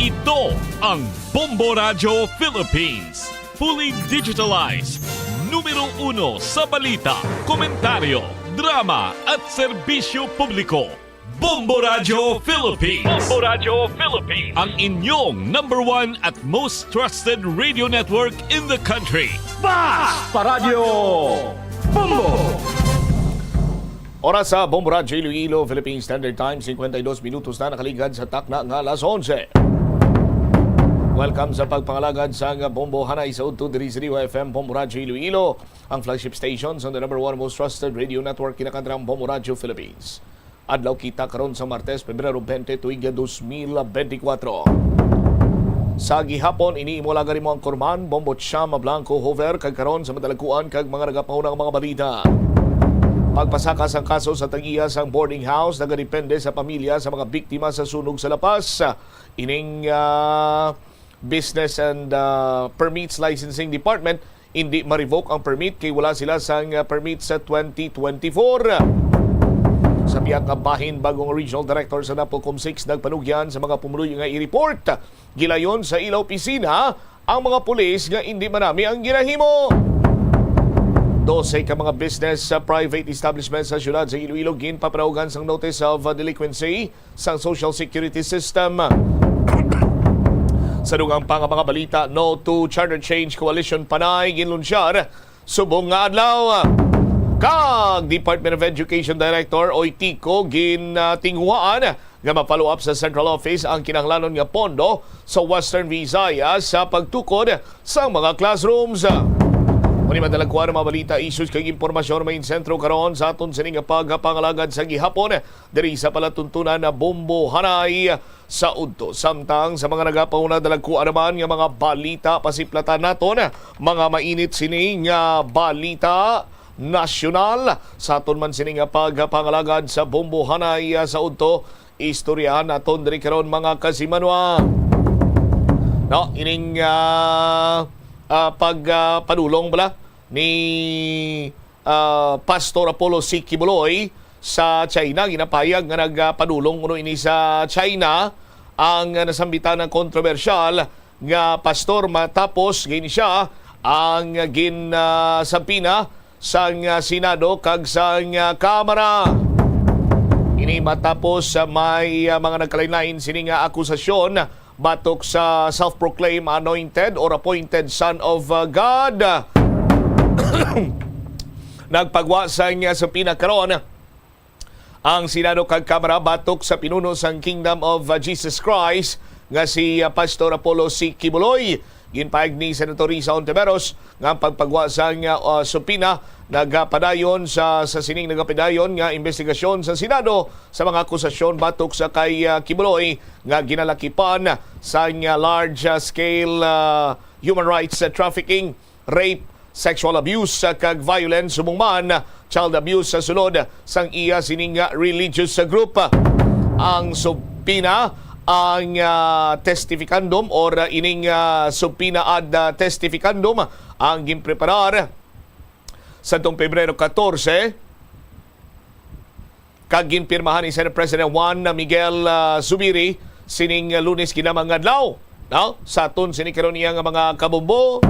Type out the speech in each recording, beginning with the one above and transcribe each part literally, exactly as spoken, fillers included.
Ito ang Bombo Radyo Philippines. Fully digitalized. Numero uno sa balita, komentaryo, drama at serbisyo publiko. Bombo Radyo Philippines. Bombo Radyo Philippines. Ang inyong number one at most trusted radio network in the country. Basta Radyo Bombo! Oras sa Bombo Radyo Iloilo, Philippine Standard Time, cincuenta y dos minutos na nakaligad sa takna nga alas onse. Welcome sa pagpangalagad sang Bombo Hanay sa udto diri sa D Y F M Bombo Radyo Iloilo, ang flagship station sa the number one most trusted radio network, kinakandrang Bombo Radyo Philippines. Adlaw kita karon sa Martes, Pebrero twenty, tuig dos mil benti kwatro. Sa gihapon, ini imo lagari mo ang Kurman, Bombo Chama Blanco Hover, kag karon sa madalaguan kag mga nagapahunang mga balita. Pagpasaka sang kaso sa tag-iya sang boarding house nagadepende sa pamilya sa mga biktima sa sunog sa La Paz. Ining, ah, Business and, ah, Permits Licensing Department, hindi ma-revoke ang permit kay wala sila sang, ah, permit sa twenty twenty-four. Sa pihak nga bahin, bagong regional director sa NAPOCOM six nagpanugyan sa mga pumuluyo nga i-report gilayon sa ila opisina ang mga pulis nga indi manami ang ginahimo. Dose ka mga business sa private establishment sa siyudad sa Iloilo ginpapanawgan sang notice of, ah, delinquency sang Social Security System. Sa dugang pa nga mga balita, No to Charter Change Coalition Panay ginlunsyar subong nga adlaw. Kag Department of Education Director Oy Tico ginatinguhaan nga ma-follow up sa Central Office ang kinahanglanon nga pondo sa Western Visayas sa pagtukod sa mga classrooms. Muni madalagkuan ang mga balita, issues kag impormasyon may sentro karon sa aton sini nga pagpangalagad sa gihapon diri sa palatuntunan na Bombo Hanay sa udto. Samtang sa mga nagapahuna, dalagkuan naman nga mga balita, pasiplatan naton mga mainit sini nga balita nasyonal. Sa aton man sini nga pagpangalagad sa Bombo Hanay, ah, sa udto, istoryahan naton diri karon, mga kasimanwa. No, ining, ah, ah, pag, ah, padulong bala ni, ah, Pastor Apollo C. Quiboloy sa China, ginapahayag nga nagpadulong kuno ini sa China ang nasambitan nga kontrobersyal nga pastor matapos gini siya ang gin, ah, subpoena sang, ah, Senado kag sang, ah, Kamara. Ini matapos, ah, may, ah, mga nagkalain-lain sini nga akusasyon batok sa self-proclaim anointed or appointed son of, ah, God. Nagpagwa sang, ah, subpoena karon ang Senado kag Kamara batok sa pinuno sang Kingdom of, uh, Jesus Christ nga si, uh, Pastor Apollo C. Quiboloy. Ginpahayag ni Senator Risa Hontiveros nga ang pagpagwa sang, uh, uh, subpoena nagapadayon sa, sa sining nagapadayon nga investigasyon sa Senado sa mga akusasyon batok sa kay, uh, Quiboloy nga ginalakipan sang, uh, large, uh, scale, uh, human rights, uh, trafficking, rape, sexual abuse, uh, kag violence, subong man child abuse sa sulod sang iya sining, uh, religious, uh, group. Ang subpoena, ang, uh, testificandum or, uh, ining, uh, subpoena ad, uh, testificandum ang ginpreparar sadtong Pebrero katorse, kag ginpirmahan ni Senate President Juan Miguel, ah, Zubiri sining Lunes kinamang adlaw, no? Sa aton sini karon iya nga mga kabombo.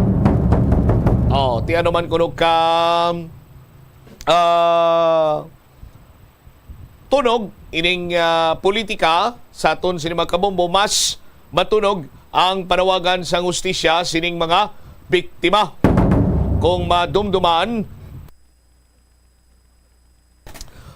Oh, ti ano man kuno ka, ah, tunog ining, ah, politika sa aton sini mga kabombo, mas matunog ang panawagan sang hustisya sining mga biktima. Kung madumduman,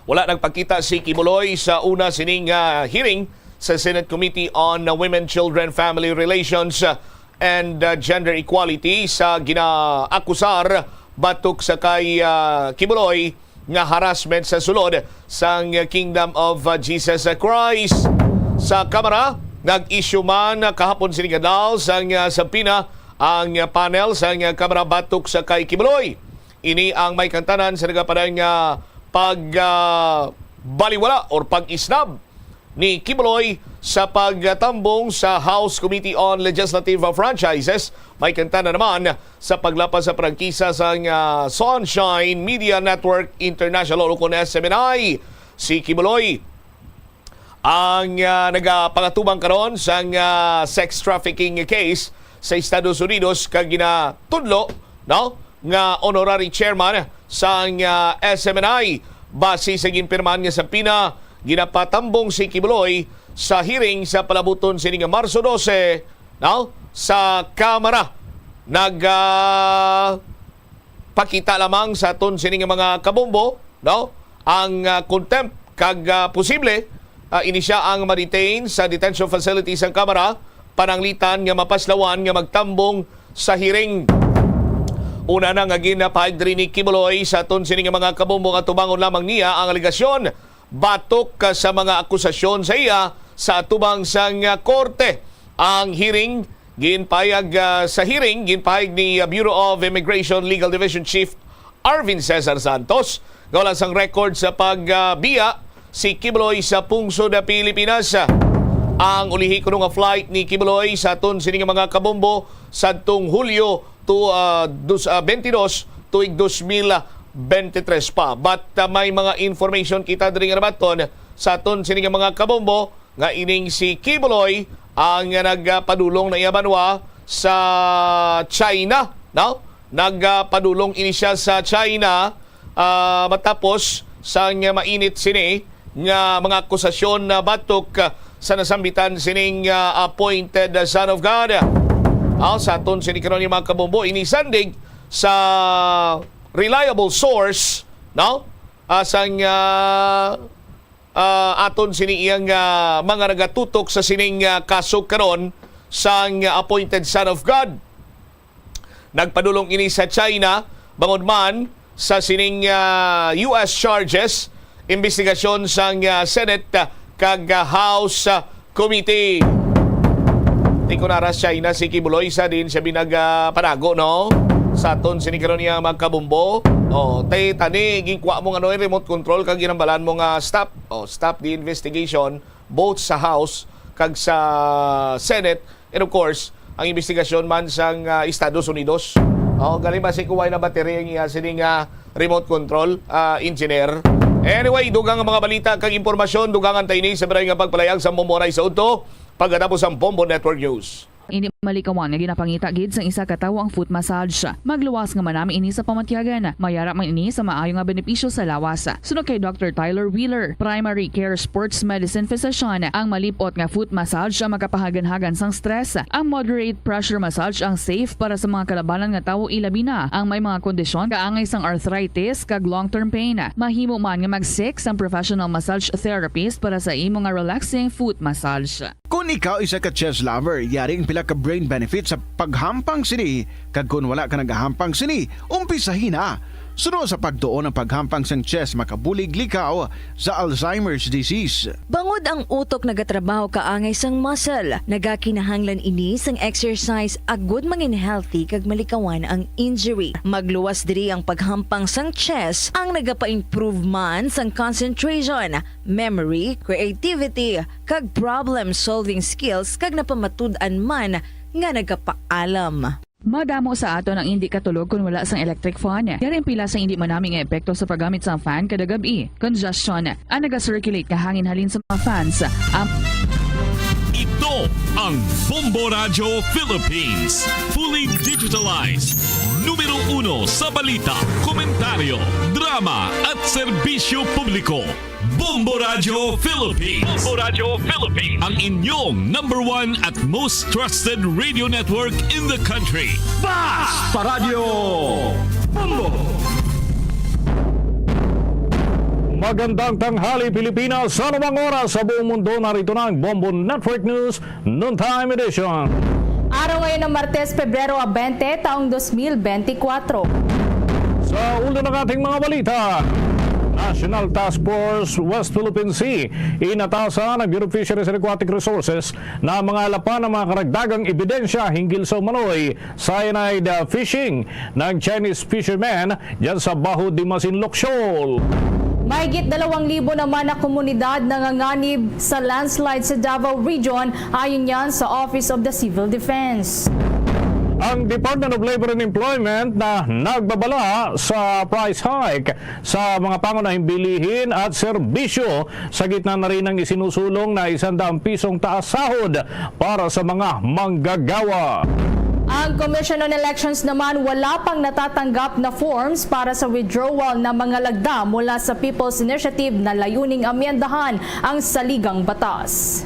wala nagpakita si Quiboloy sa una sining, ah, hearing sa Senate Committee on Women, Children, Family Relations, ah, and, ah, Gender Equality sa ginaakusar batok sa kay, ah, Quiboloy nga harassment sa sulod sang Kingdom of, ah, Jesus Christ. Sa Kamara, nag-issue man kahapon sining adlaw sang, ah, subpoena ang panel sang Kamara batok sa kay Quiboloy. Ini ang may kantanan sa nagapadayon nga pag, ah, baliwala or pag-isnab ni Quiboloy sa pagtambong sa House Committee on Legislative Franchises. May kantanan naman sa paglapas sa prangkisa sang, ah, Sunshine Media Network International, ukon S M N I. Si Quiboloy Ang, ah, nagapangatubang karon sang, ah, sex trafficking case sa Estados Unidos kag ginatudlo, no, nga honorary chairman sang, ah, S M N I. Base sa ginpirmahan nga subpoena, ginapatambong si Quiboloy sa hearing sa palabuton sini nga Marso dose, no, sa Kamara. Nag, ah, pakita lamang sa aton sini nga mga kabombo, no? Ang, ah, contempt kag, ah, posible, ah, ini sia ang ma-detain sa detention facility sang Kamara, pananglitan nga mapaslawan nga magtambong sa hearing. Una na nga ginapahayag diri ni Quiboloy sa aton sini nga mga kabombo nga tubangon lamang niya ang alegasyon batok, ah, sa mga akusasyon sa iya sa atubang sang, ah, korte. Ang hearing ginpahayag, ah, sa hearing ginpahayag ni, ah, Bureau of Immigration Legal Division Chief Arvin Cesar Santos nga wala sang record sa pagbiya si Quiboloy sa pungsod sa Pilipinas. Ang ulihi kuno nga flight ni Quiboloy sa aton sini nga mga kabombo sadtong Hulyo to, ah, dos, ah, twenty-two tuig dos mil twenty-three pa. But, ah, may mga information kita diri nga nabaton sa aton sini nga mga kabombo nga ining si Quiboloy ang nagpadulong na iya banwa sa China, no? Nagpadulong ini siya sa China, ah, matapos sang mainit sini nga mga akusasyon na batok, ah, sa nasambitan sining, ah, appointed son of God. Aw, sa aton sini karon ni mga kabombo, ini sandig sa reliable source, no? Ah, sang, ah, ah, aton sini iyang, ah, mga nagatutok sa sining, ah, kaso karon sang, ah, appointed son of God. Nagpadulong ini sa China bangod man sa sining, ah, U S charges, imbestigasyon sang, ah, Senate, ah, kag, ah, House, ah, Committee. Di ko nara sa China si Quiboloy sa diin siya binag, ah, panago, no? Sa aton sini karon niya magkabombo. Oh, tay tani, ginkuha mo nga, no, remote control kag ginambalan mo nga stop. Oh, stop the investigation both sa House kag sa Senate. And of course, ang investigasyon man sang, ah, Estados Unidos. Oh, galing ba si kuway na battery ang iya sining, ah, remote control, ah, engineer? Anyway, dugang ang mga balita kag impormasyon, dugangan tayo ni sa biray nga pagpalayag sa Bombo Ray sa udto, pagkatapos ang Bombo Network News. Ini malikawan nga ginapangita gid sang isa ka tawo ang foot massage. Magluwas nga manami ini sa pamatyagan. Mayara man ini sa maayo nga benepisyo sa lawas. Suno kay Doctor Tyler Wheeler, primary care sports medicine physician, ang malip-ot nga foot massage ang makapahaganhagan sang stress. Ang moderate pressure massage ang safe para sa mga kalabanan nga tawo, ilabi na ang may mga kondisyon kaangay sang arthritis kag long-term pain. Mahimo man nga mag-seek sang professional massage therapist para sa imo nga relaxing foot massage. Kon ikaw isa ka chess lover, yari ang pila ka brain benefits sa paghampang sini, kag kon wala ka nagahampang sini, umpisahi na. Suno sa pagtuon ang paghampang sang chess makabulig likaw sa Alzheimer's disease. Bangod ang utok nagatrabaho kaangay sang muscle, nagakinahanglan ini sang exercise agud mangin healthy kag malikawan ang injury. Magluwas diri ang paghampang sang chess ang nagapa-improve man sang concentration, memory, creativity, kag problem-solving skills, kag napamatud-an man nga nagapaalam. Madamo sa aton ang indi katulog kon wala sang electric fan. Yari ang pila sa indi manami nga epekto sa paggamit sang fan kada gab-i. Congestion, ang naga-circulate nga hangin halin sa mga fans. Ang Ito ang Bombo Radyo Philippines. Fully digitalized. Numero uno sa balita, komentaryo, drama, at serbisyo publiko. Bombo Radyo Philippines. Bombo Radyo Philippines. Ang inyong number one at most trusted radio network in the country. Basta Radyo Bombo! Magandang tanghali, Pilipinas. Sa anumang oras sa buong mundo, narito na ang Bombo Network News Noontime Edition. Araw ngayon ng Martes, Pebrero a twenty, taong dos mil benti kwatro. Sa ulo ng ating mga balita, National Task Force West Philippine Sea, inatasan ng Bureau of Fisheries and Aquatic Resources na mangalapan ng mga karagdagang ebidensya hinggil sa umano'y cyanide, ah, fishing ng Chinese fishermen dyan sa Baho de Masinloc Shoal. Mahigit dalawang libo naman na komunidad nanganganib sa landslide sa Davao Region, ayon yan sa Office of the Civil Defense. Ang Department of Labor and Employment na nagbabala sa price hike sa mga pangunahing bilihin at serbisyo sa gitna na rin ng isinusulong na isang daang pisong taas sahod para sa mga manggagawa. Ang Commission on Elections naman wala pang natatanggap na forms para sa withdrawal ng mga lagda mula sa People's Initiative na layuning amyendahan ang saligang batas.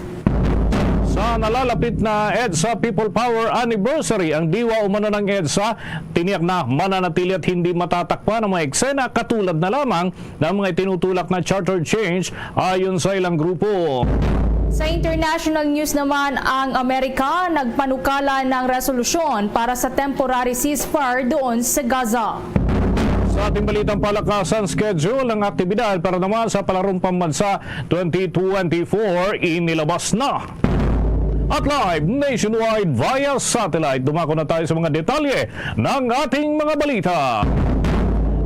Sa nalalapit na EDSA People Power Anniversary, ang diwa umano ng EDSA tiniyak na mananatili at hindi matatakpan ang mga eksena katulad na lamang ng mga itinutulak na charter change ayon sa ilang grupo. Sa international news naman, ang Amerika nagpanukala ng resolusyon para sa temporary ceasefire doon sa Gaza. Sa ating balitang palakasan, schedule ng aktibidad para naman sa Palarong Pambansa twenty twenty-four inilabas na. At live nationwide via satellite, dumako na tayo sa mga detalye ng ating mga balita.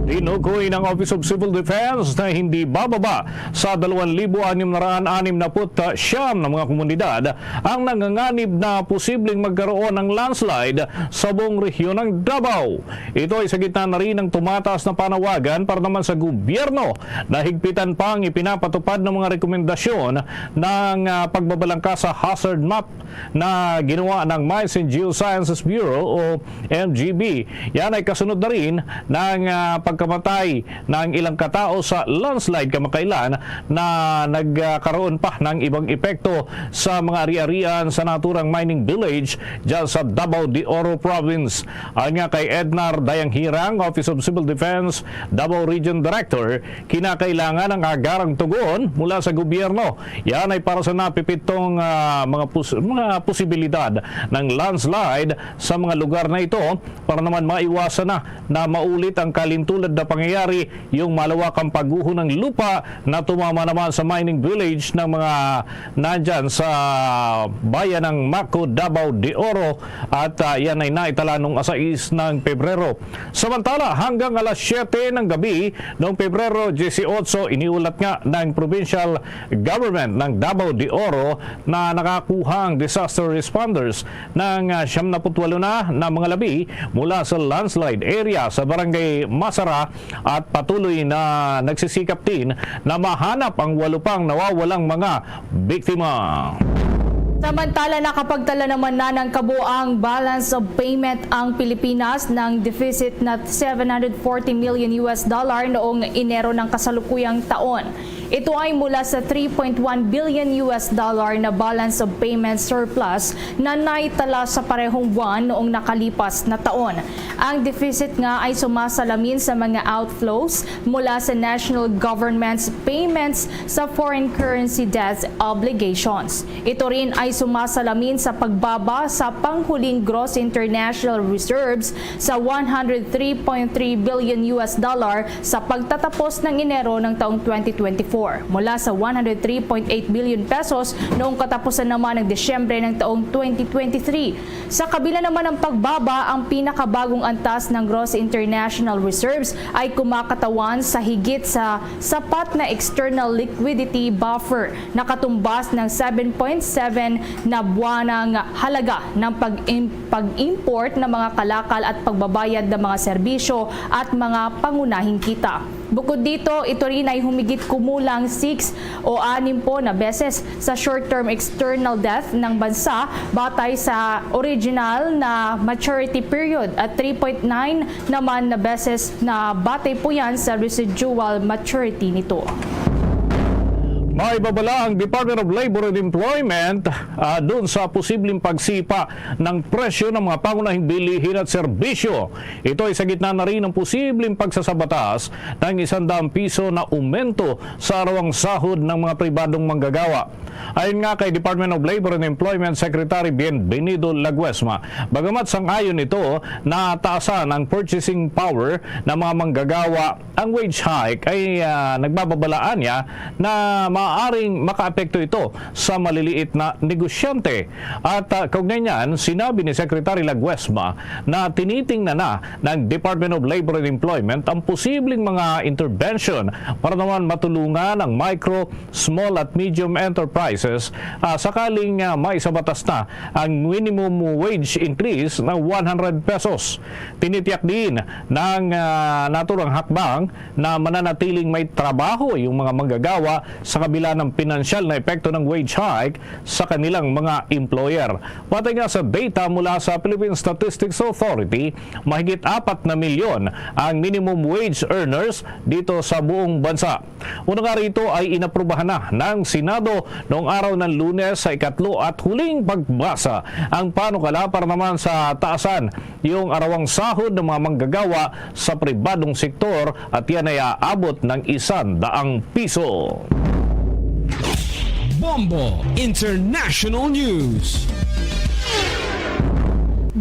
Tinukoy ng Office of Civil Defense na hindi bababa sa dalawang libo anim na raan anim na put siyam na mga komunidad ang nanganganib na posibleng magkaroon ng landslide sa buong rehiyon ng Davao. Ito ay sa gitna na rin ng tumataas na panawagan para naman sa gobyerno na higpitan pa ang ipinapatupad ng mga rekomendasyon ng ah, pagbabalangkas sa hazard map na ginawa ng Mines and Geosciences Bureau o M G B. Yan ay kasunod na rin ng ah, pagkamatay ng ilang katao sa landslide kamakailan na nagkaroon pa ng ibang epekto sa mga ari-arian sa naturang mining village dyan sa Davao de Oro Province. Ayon nga kay Ednar Dayanghirang, Office of Civil Defense, Davao Region Director, kinakailangan ang agarang tugon mula sa gobyerno. Yan ay para sa napipitong ah, mga, pos- mga posibilidad ng landslide sa mga lugar na ito para naman maiwasan na na maulit ang kalintulad na pangyayari, yung malawakang pagguho ng lupa na tumama naman sa mining village ng mga nandyan sa bayan ng Maco, Davao de Oro, at ah, yan ay naitala nung asais ng Pebrero. Samantala, hanggang alas siyete ng gabi noong Pebrero dieciocho, iniulat nga ng provincial government ng Davao de Oro na nakakuha ang disaster responders ng ah, siyam na put walo na na mga labi mula sa landslide area sa Barangay Masara at patuloy na nagsisikap din na mahanap ang walo pang nawawalang mga biktima. Samantala, nakapagtala naman na ng kabuang balance of payment ang Pilipinas ng deficit na seven hundred forty million U S dollar noong Enero ng kasalukuyang taon. Ito ay mula sa three point one billion U S dollar na balance of payment surplus na naitala sa parehong buwan noong nakalipas na taon. Ang deficit nga ay sumasalamin sa mga outflows mula sa national government's payments sa foreign currency debt obligations. Ito rin ay sumasalamin sa pagbaba sa panghuling gross international reserves sa one hundred three point three billion U S dollar sa pagtatapos ng Enero ng taong twenty twenty-four, mula sa one hundred three point eight billion pesos noong katapusan naman ng Disyembre ng taong twenty twenty-three. Sa kabila naman ng pagbaba, ang pinakabagong antas ng gross international reserves ay kumakatawan sa higit sa sapat na external liquidity buffer, nakatumbas ng seven point seven na buwanang halaga ng pag-im- pag-import ng mga kalakal at pagbabayad ng mga serbisyo at mga pangunahing kita. Bukod dito, ito rin ay humigit kumulang six o anim po na beses sa short-term external debt ng bansa batay sa original na maturity period at three point nine naman na beses na batay po yan sa residual maturity nito. May babala ang Department of Labor and Employment ah, dun sa posibleng pagsipa ng presyo ng mga pangunahing bilihin at serbisyo. Ito ay sa gitna na rin ng posibleng pagsasabatas ng isang daang piso na umento sa arawang sahod ng mga pribadong manggagawa. Ayon nga kay Department of Labor and Employment Secretary Bienvenido Laguesma, bagamat sang-ayon ito na taasan ang purchasing power ng mga manggagawa, ang wage hike ay ah, nagbababalaan niya na maaaring makaapekto ito sa maliliit na negosyante. At ah, kaugnay niyan, sinabi ni Secretary Laguesma na tinitingnan na ng Department of Labor and Employment ang posibleng mga intervention para naman matulungan ang micro, small at medium enterprise ah, sakaling, ah, maisabatas na ang minimum wage increase na one hundred pesos. Tinitiyak din ng, ah, naturang hakbang na mananatiling may trabaho yung mga manggagawa sa kabila ng pinansyal na epekto ng wage hike sa kanilang mga employer. Batay nga sa data mula sa Philippine Statistics Authority, mahigit apat na milyon ang minimum wage earners dito sa buong bansa. Una nga rito ay inaprubahan na ng Senado noong araw ng Lunes sa ikatlo at huling pagbasa ang panukala para naman sa taasan yung arawang sahod ng mga manggagawa sa pribadong sektor, at yan ay aabot ng isang daang piso. Bombo International News.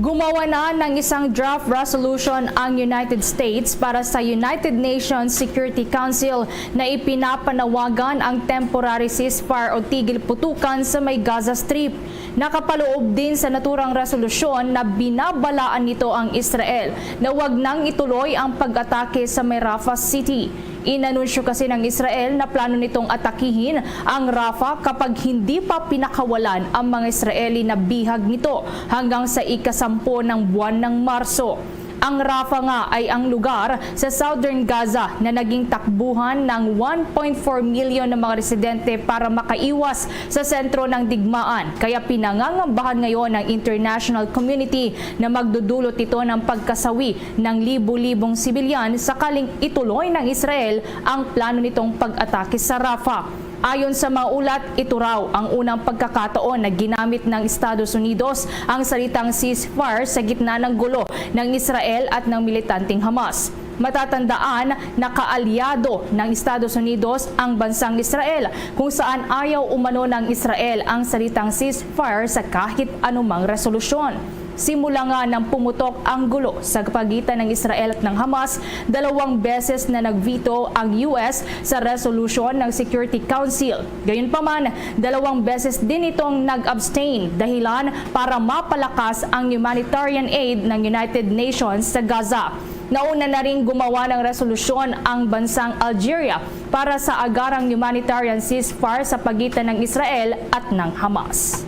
Gumawa na ng isang draft resolution ang United States para sa United Nations Security Council na ipinapanawagan ang temporary ceasefire o tigil putukan sa may Gaza Strip. Nakapaloob din sa naturang resolusyon na binabalaan nito ang Israel na wag nang ituloy ang pag-atake sa may Rafah City. Inanunsyo kasi ng Israel na plano nitong atakihin ang Rafah kapag hindi pa pinakawalan ang mga Israeli na bihag nito hanggang sa ikasampu ng buwan ng Marso. Ang Rafah nga ay ang lugar sa southern Gaza na naging takbuhan ng one point four million na mga residente para makaiwas sa sentro ng digmaan, kaya pinangangambahan ngayon ng international community na magdudulot ito ng pagkasawi ng libu-libong sibilyan sakaling ituloy ng Israel ang plano nitong pag-atake sa Rafah. Ayon sa mga ulat, ito raw ang unang pagkakataon na ginamit ng Estados Unidos ang salitang ceasefire sa gitna ng gulo ng Israel at ng militanteng Hamas. Matatandaan na kaalyado ng Estados Unidos ang bansang Israel, kung saan ayaw umano ng Israel ang salitang ceasefire sa kahit anumang resolusyon. Simula nga nang pumutok ang gulo sa pagitan ng Israel at ng Hamas, dalawang beses na nag-veto ang U S sa resolusyon ng Security Council. Gayunpaman, dalawang beses din itong nag-abstain, dahilan para mapalakas ang humanitarian aid ng United Nations sa Gaza. Nauna na ring gumawa ng resolusyon ang bansang Algeria para sa agarang humanitarian ceasefire sa pagitan ng Israel at ng Hamas.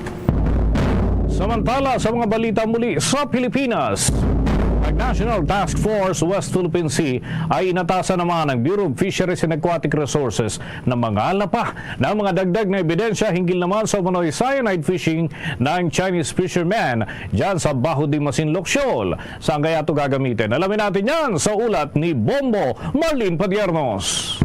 Samantala, sa mga balita muli sa Pilipinas, ang National Task Force West Philippine Sea ay inatasan naman ng Bureau of Fisheries and Aquatic Resources na mangalap pa ng mga dagdag na ebidensya hinggil naman sa umano'y cyanide fishing ng Chinese fishermen dyan sa Baho de Masinloc Shoal. Saan kaya ito gagamitin? Alamin natin yan sa ulat ni Bombo Marlene Padiernos.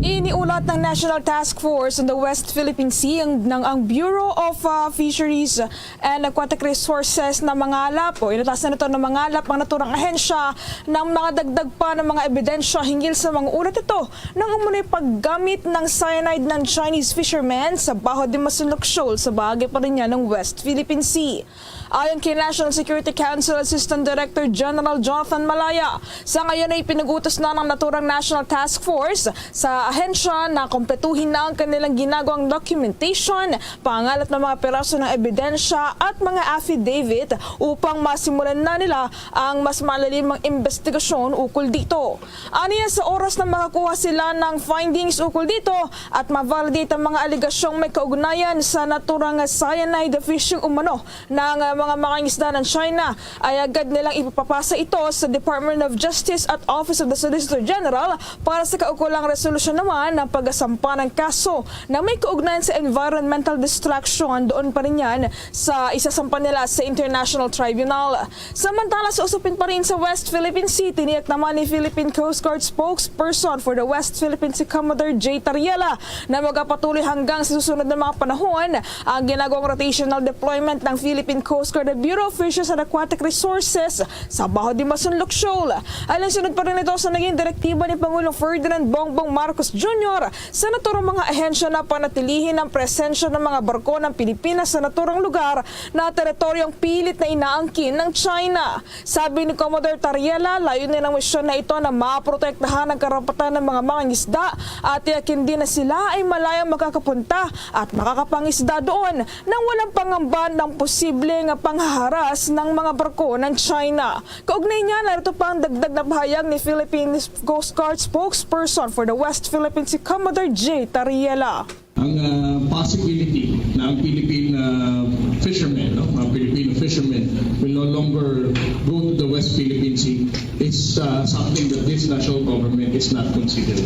Iniulat ng National Task Force on the West Philippine Sea ang, ng ang Bureau of, ah, Fisheries and Aquatic Resources na mangalap o inatasan nito na mangalap ang naturang ahensya ng mga dagdag pa ng mga ebidensya hinggil sa mga ulat ito ng umano'y paggamit ng cyanide ng Chinese fishermen sa Baho de Masinloc Shoal sa bahagi pa rin niya ng West Philippine Sea. Ayon kay National Security Council Assistant Director General Jonathan Malaya, sa ngayon ay pinag-utos na ng naturang National Task Force sa ahensya na kompletuhin na ang kanilang ginagawang documentation, pangalap ng mga piraso ng ebidensya at mga affidavit upang masimulan na nila ang mas malalimang investigasyon ukol dito. Aniya, sa oras na makakuha sila ng findings ukol dito at ma-validate ang mga alegasyong may kaugnayan sa naturang cyanide fishing umano ng, ah, mga mangingisda ng China, ay agad nilang ipapapasa ito sa Department of Justice at Office of the Solicitor General para sa kaukulang resolusyon naman ng pagkasampa ng kaso na may kaugnayan sa environmental destruction. Doon pa rin yan sa isasampa nila sa International Tribunal. Samantala, sa usapin pa rin sa West Philippine Sea, tiniyak naman ni Philippine Coast Guard spokesperson for the West Philippine Sea, Commodore Jay Tariela, na magapatuloy hanggang sa susunod na mga panahon ang ginagawang rotational deployment ng Philippine Coast Guard at Bureau of Fisheries and Aquatic Resources sa Baho de Masinloc Shoal. Alang sunod pa rin ito sa naging direktiba ni Pangulong Ferdinand Bongbong Marcos Junior sa naturang mga ahensya na panatilihin ang presensya ng mga barko ng Pilipinas sa naturang lugar na teritoryong pilit na inaangkin ng China. Sabi ni Commodore Tariela, layunin ng misyon na ito na maprotektahan ang karapatan ng mga mangingisda at tiyakin din na sila ay malayang makakapunta at makakapangisda doon nang walang pangamba ng posibleng panghaharas ng mga barko ng China. Kaugnay niya, narito pa ang dagdag na pahayag ni Philippine Coast Guard spokesperson for the West Philippine Sea, Commodore Jay Tariela. Ang, ah, possibility na ang Philippine, ah, fishermen, no, mga Filipino fishermen will no longer go to the West Philippine Sea is, ah, something that this national government is not considering.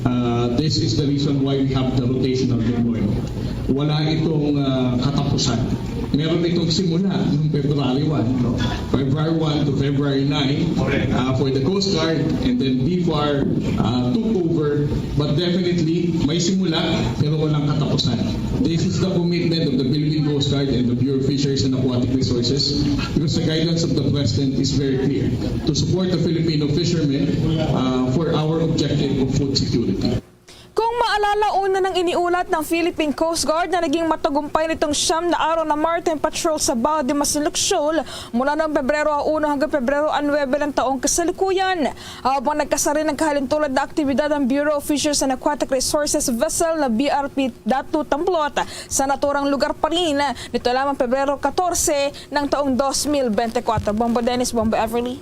Ah, this is the reason why we have the rotational deployment. Wala itong, ah, katapusan. Meron itong simula noong February one, no? February one to February nine, uh, for the Coast Guard, and then B F A R, uh, took over. But definitely, may simula, pero walang katapusan. This is the commitment of the Philippine Coast Guard and the Bureau of Fisheries and Aquatic Resources, because the guidance of the President is very clear to support the Filipino fishermen, uh, for our objective of food security. Kung maalala, una nang iniulat ng Philippine Coast Guard na naging matagumpay nitong siyam na araw na maritime patrol sa Baho de Masinloc Shoal mula noong Pebrero uno hanggang Pebrero nuebe ng taong kasalukuyan. Habang nagkasarin ng kahalintulad na aktibidad ang Bureau of Fisheries and Aquatic Resources vessel na B R P Datu Tamblot sa naturang lugar pa rin nito lamang Pebrero katorse ng taong dos mil bente kwatro. Bombo Dennis, Bombo Everly.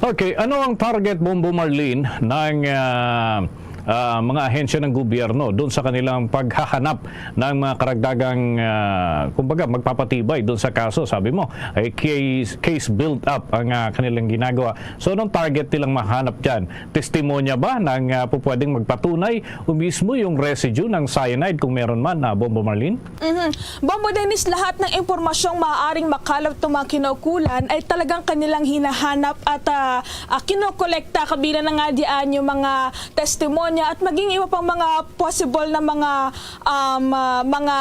Okay, ano ang target, Bombo Marlene, ng, ah, ah, mga ahensya ng gobyerno doon sa kanilang paghahanap ng mga karagdagang, ah, kumbaga, magpapatibay doon sa kaso? Sabi mo, ay case, case build-up ang, ah, kanilang ginagawa. So, anong target nilang mahanap dyan? Testimonya ba ng, ah, pupwedeng magpatunay o mismo yung residue ng cyanide kung meron man, ah, Bombo Marlene? Mhm. Bombo Dennis, lahat ng impormasyong maaaring makalap itong mga kinaukulan ay talagang kanilang hinahanap at, ah, ah, kinokolekta, kabilang na nga diyan yung mga testimonya at maging iba pang mga possible na mga, um, ah, mga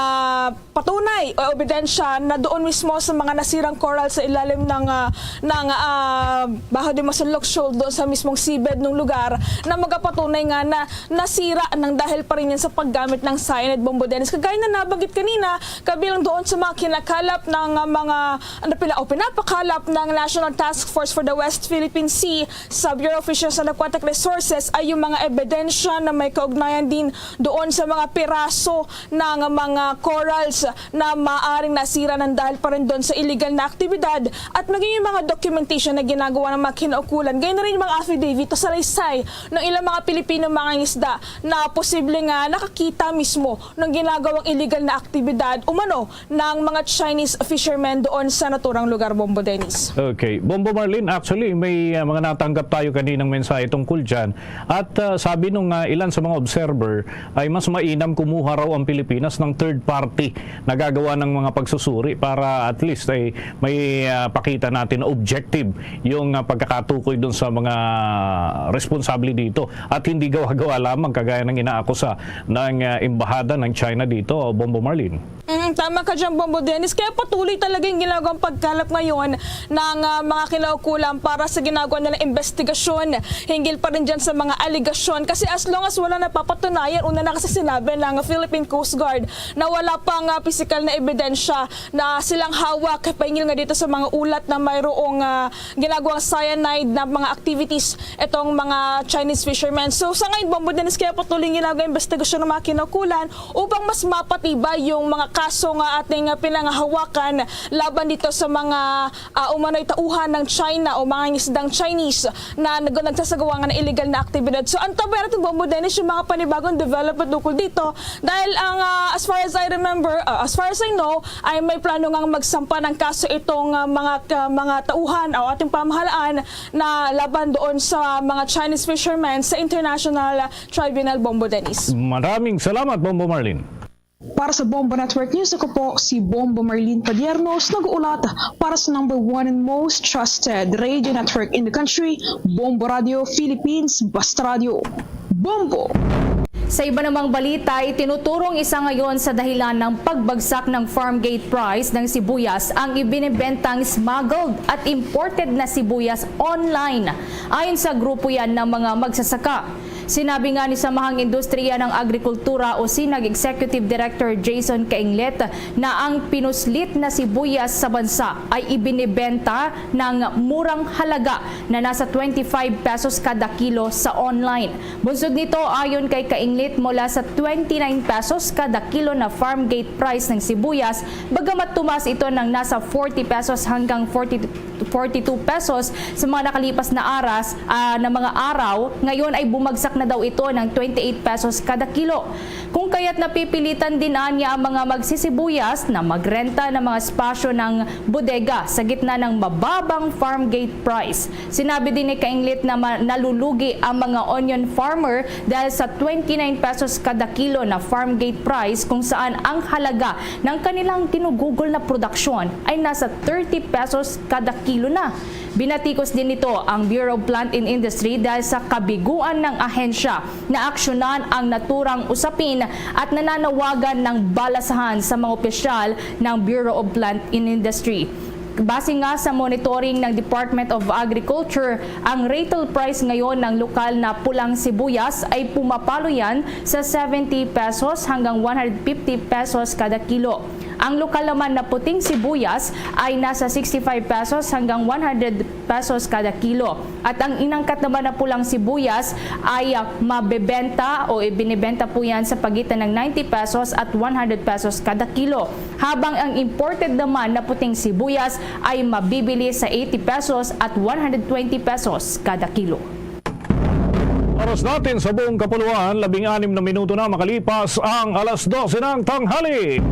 patunay o ebidensya na doon mismo sa mga nasirang coral sa ilalim ng, ah, ng, ah, Baho de Masinloc Shoal, doon sa mismong seabed ng lugar, na magapatunay nga na nasira ng dahil pa rin yan sa paggamit ng cyanide, Bombo Dennis. Kagaya na nabanggit kanina, kabilang doon sa mga kinakalap ng, ah, mga, ano pila, o pinapakalap ng National Task Force for the West Philippine Sea sa Bureau of Fisheries and Aquatic Resources ay yung mga ebidensya na may kaugnayan din doon sa mga piraso ng mga corals na maaring nasira ng dahil pa rin doon sa illegal na aktibidad at maging yung mga documentation na ginagawa ng mga kinaukulan. Ganyan na rin yung mga affidavit o salaysay ng ilang mga Pilipino mangingisda na posible nga nakakita mismo ng ginagawang illegal na aktibidad umano ng mga Chinese fishermen doon sa naturang lugar, Bombo Dennis. Okay. Bombo Marlene, actually, may, ah, mga natanggap tayo kaninang mensahe tungkol dyan. At, ah, sabi nung, ah, ilan sa mga observer, ay mas mainam kumuha raw ang Pilipinas ng third party na gagawa ng mga pagsusuri para at least ay may, ah, pakita natin na objective yung, ah, pagkakatukoy dun sa mga responsable dito at hindi gawa-gawa lamang kagaya ng inaakusa ng, ah, embahada ng China dito, Bombo Marlene. Mm, tama ka dyan, Bombo Dennis. Kaya patuloy talaga yung ginagawang pagkalap ngayon ng, ah, mga kinaukulan para sa ginagawa nilang investigasyon hinggil pa rin dyan sa mga aligasyon. Kasi as long as wala napapatunayan, una na kasi sinabi ng Philippine Coast Guard na wala pang, ah, pisikal na ebidensya na silang hawak, paingil nga dito sa mga ulat na mayroong, ah, ginagawang cyanide na mga activities itong mga Chinese fishermen. So, sa ngayon, Bombo Dennis, kaya patuloy yung ginagawa investigasyon ng mga kinaukulan upang mas mapatibay yung mga kaso nga ating, ah, pinangahawakan laban dito sa mga, ah, umano'y tauhan ng China o mga ngisdang Chinese na nag-, nagsasagawa nga ng illegal na aktibidad. So, antabayan natin, Bombo Dennis, yung mga panibagong development tungkol dito. Dahil ang, ah, as far as I remember, ah, as far as I know, ay may plano ngang magsampa ng kaso itong, ah, mga ka-, mga tauhan o ating pamahalaan na laban doon sa mga Chinese fishermen sa International Tribunal, Bombo Dennis. Maraming salamat, Bombo Marlene. Para sa Bombo Network News, ako po si Bombo Marlene Padiernos, nag-uulat para sa number one and most trusted radio network in the country, Bombo Radio Philippines, Basta Radio. Bombo! Sa iba namang balita, itinuturong isa ngayon sa dahilan ng pagbagsak ng farm gate price ng sibuyas ang ibinibentang smuggled at imported na sibuyas online, ayon sa grupo yan ng mga magsasaka. Sinabi nga ni Samahang Industriya ng Agrikultura o SINAG Executive Director Jason Cainglet na ang pinuslit na sibuyas sa bansa ay ibinibenta ng murang halaga na nasa twenty-five pesos kada kilo sa online. Bunsod nito, ayon kay Cainglet, mula sa twenty-nine pesos kada kilo na farm gate price ng sibuyas, bagamat tumaas ito ng nasa forty pesos hanggang forty, forty-two pesos sa mga nakalipas na aras, ah, na mga araw, ngayon ay bumagsak na daw ito ng twenty-eight pesos kada kilo. Kung kaya't napipilitan din anya ang mga magsisibuyas na magrenta ng mga espasyo ng bodega sa gitna ng mababang farm gate price. Sinabi din ni Kainglit na ma-, nalulugi ang mga onion farmer dahil sa twenty-nine pesos kada kilo na farm gate price, kung saan ang halaga ng kanilang ginugugol na produksyon ay nasa thirty pesos kada kilo na. Binatikos din nito ang Bureau of Plant and Industry dahil sa kabiguan ng ahensya na aksyonan ang naturang usapin at nananawagan ng balasahan sa mga opisyal ng Bureau of Plant and Industry. Base nga sa monitoring ng Department of Agriculture, ang retail price ngayon ng lokal na pulang sibuyas ay pumapalo yan sa seventy pesos hanggang one hundred fifty pesos kada kilo. Ang lokal naman na puting sibuyas ay nasa sixty-five pesos hanggang one hundred pesos kada kilo. At ang inangkat naman na pulang sibuyas ay, ah, mabebenta o ibinibenta po yan sa pagitan ng ninety pesos at one hundred pesos kada kilo. Habang ang imported naman na puting sibuyas ay mabibili sa eighty pesos at one hundred twenty pesos kada kilo. Oras natin sa buong kapuluan, labing anim na minuto na makalipas ang alas dose ng tanghali.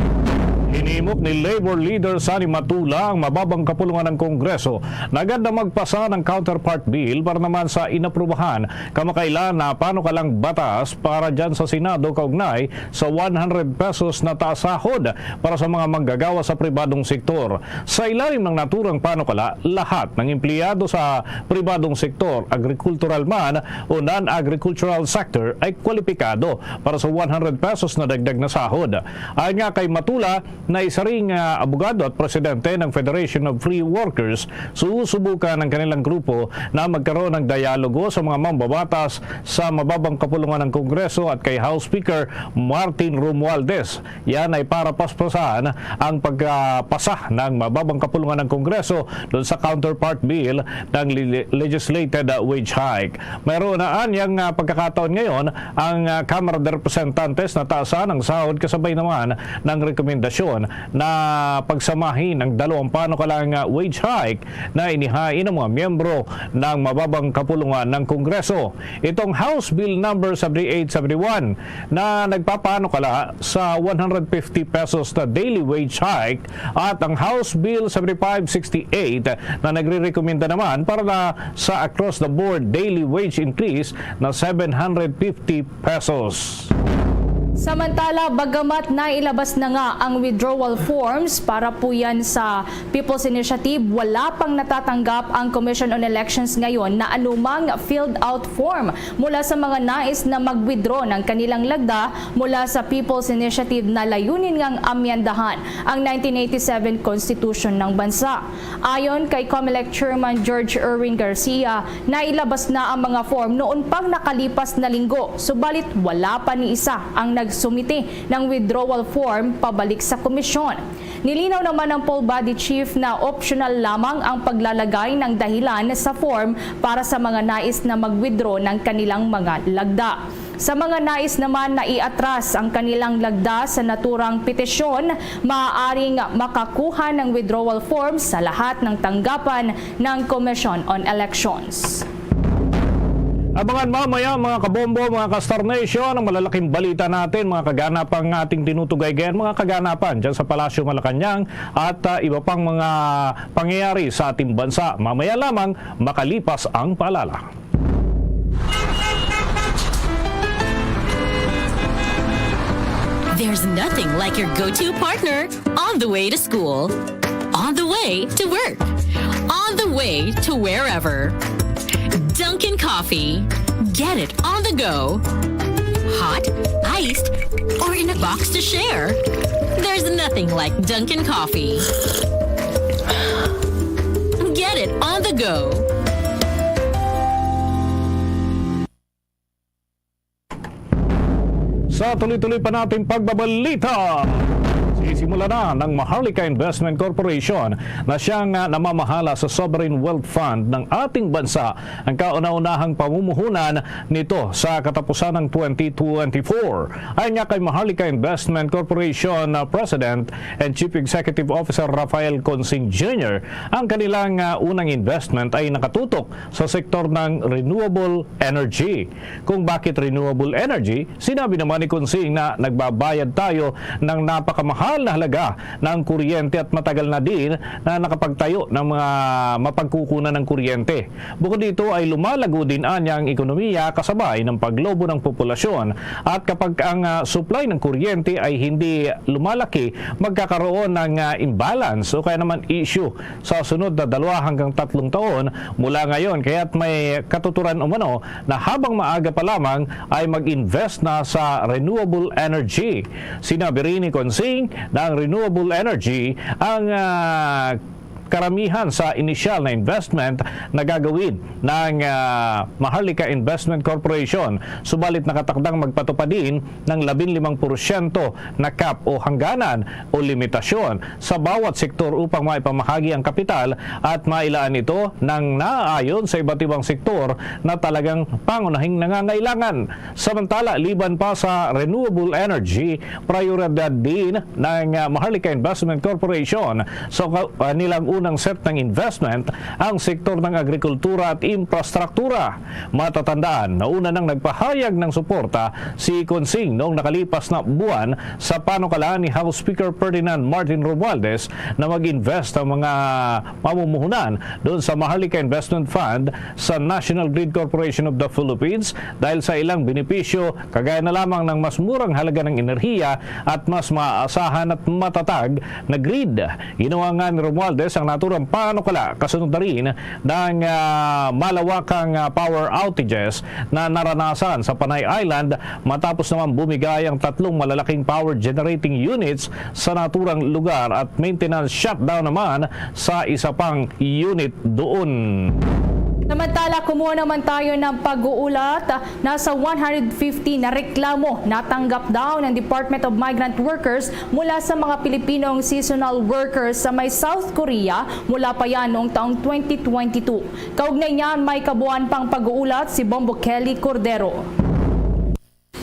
Hinimok ni Labor Leader Sonny Matula ang mababang kapulungan ng Kongreso na agad na magpasa ng counterpart bill para naman sa inaprubahan kamakailan na panukalang batas para dyan sa Senado kaugnay sa one hundred pesos na taas sahod para sa mga manggagawa sa pribadong sektor. Sa ilalim ng naturang panukala, lahat ng empleyado sa pribadong sektor, agrikultural man o non-agricultural sector, ay kwalipikado para sa one hundred pesos na dagdag na sahod. Ayon nga kay Matula, na isa ring, ah, abogado at presidente ng Federation of Free Workers, susubukan ng kanilang grupo na magkaroon ng dialogo sa mga mambabatas sa mababang kapulungan ng Kongreso at kay House Speaker Martin Romualdez. Yan ay para paspasan ang pagpasa ng mababang kapulungan ng Kongreso doon sa counterpart bill ng le-, legislated, uh, wage hike. Mayroon na anyang, uh, pagkakataon ngayon ang, uh, Kamara de Representantes na taasan ang sahod kasabay naman ng rekomendasyon na pagsamahin ang dalawang panukalang, uh, wage hike na inihain ng mga miyembro ng mababang kapulungan ng Kongreso. Itong House Bill Number seventy-eight seventy-one na nagpapanukala sa one hundred fifty pesos na daily wage hike at ang House Bill seventy-five sixty-eight na nagrerekomenda naman para na sa across-the-board daily wage increase na seven hundred fifty pesos. Samantala, bagamat nailabas na nga ang withdrawal forms para po yan sa People's Initiative, wala pang natatanggap ang Commission on Elections ngayon na anumang filled out form mula sa mga nais na mag-withdraw ng kanilang lagda mula sa People's Initiative na layunin ngang amyendahan ang nineteen eighty-seven Constitution ng bansa. Ayon kay Comelec Chairman George Erwin Garcia, nailabas na ang mga form noon pang nakalipas na linggo, subalit wala pa ni isa ang nagsumite ng withdrawal form pabalik sa komisyon. Nilinaw naman ng poll body chief na optional lamang ang paglalagay ng dahilan sa form para sa mga nais na mag-withdraw ng kanilang mga lagda. Sa mga nais naman na iatras ang kanilang lagda sa naturang petisyon, maaaring makakuha ng withdrawal form sa lahat ng tanggapan ng Commission on Elections. Abangan mamaya, mga kabombo, mga ka-Star Nation, ang malalaking balita natin, mga kaganapan ng ating tinutugay ngayon, mga kaganapan dyan sa Palasyo Malacañang at, ah, iba pang mga pangyayari sa ating bansa. Mamaya lamang, makalipas ang paalala. There's nothing like your go-to partner on the way to school, on the way to work, on the way to wherever. Dunkin' Coffee. Get it on the go. Hot, iced, or in a box to share. There's nothing like Dunkin' Coffee. Get it on the go. Sa tuloy-tuloy pa nating pagbabalita, si Simula na ng Maharlika Investment Corporation na siyang, ah, namamahala sa sovereign wealth fund ng ating bansa ang kauna-unahang pamumuhunan nito sa katapusan ng twenty twenty-four. Ayon nga kay Maharlika Investment Corporation, ah, President and Chief Executive Officer Rafael Consing Junior, ang kanilang, ah, unang investment ay nakatutok sa sektor ng renewable energy. Kung bakit renewable energy, sinabi naman ni Consing na nagbabayad tayo ng napakamahal na halaga ng kuryente at matagal na din na nakapagtayo ng mga mapagkukunan ng kuryente. Bukod dito ay lumalago din anya ang ekonomiya kasabay ng paglobo ng populasyon. At kapag ang, ah, supply ng kuryente ay hindi lumalaki, magkakaroon ng, ah, imbalance o kaya naman issue sa sunod na dalawa hanggang tatlong taon mula ngayon. Kaya't may katuturan umano na habang maaga pa lamang ay mag-invest na sa renewable energy. Sinabi rin ni Consing na ang renewable energy ang, ah, karamihan sa inisyal na investment na gagawin ng, ah, Maharlika Investment Corporation, subalit nakatakdang magpatupad din ng labing limang porsyento na cap o hangganan o limitasyon sa bawat sektor upang maipamahagi ang kapital at mailaan ito ng naaayon sa iba't ibang sektor na talagang pangunahing nangangailangan. Samantala, liban pa sa renewable energy, prioridad din ng, ah, Maharlika Investment Corporation sa ka-, ah, nilang unang set ng investment ang sektor ng agrikultura at infrastruktura. Matatandaan, nauna nang nagpahayag ng suporta si Consing noong nakalipas na buwan sa panukala ni House Speaker Ferdinand Martin Romualdez na mag-invest ang mga mamumuhunan doon sa Maharlika Investment Fund sa National Grid Corporation of the Philippines dahil sa ilang benepisyo, kagaya na lamang ng mas murang halaga ng enerhiya at mas maaasahan at matatag na grid. Ginawa nga ni Romualdez ang naturang panukala kasunod na rin ng, ah, malawakang, ah, power outages na naranasan sa Panay Island matapos naman bumigay ang tatlong malalaking power generating units sa naturang lugar at maintenance shutdown naman sa isa pang unit doon. Samantala, kumuha naman tayo ng pag-uulat. Nasa one hundred fifty na reklamo natanggap daw ng Department of Migrant Workers mula sa mga Pilipinong seasonal workers sa may South Korea mula pa yan noong taong twenty twenty-two. Kaugnay niyan, may kabuuan pang pag-uulat si Bombo Kelly Cordero.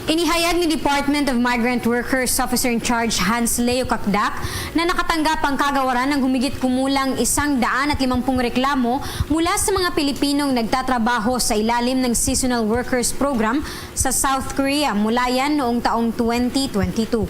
Inihayag ni Department of Migrant Workers Officer in Charge Hans Leo Cacdac na nakatanggap ang kagawaran ng humigit kumulang isang daan at limampung reklamo mula sa mga Pilipinong nagtatrabaho sa ilalim ng Seasonal Workers Program sa South Korea mula yan noong taong twenty twenty-two.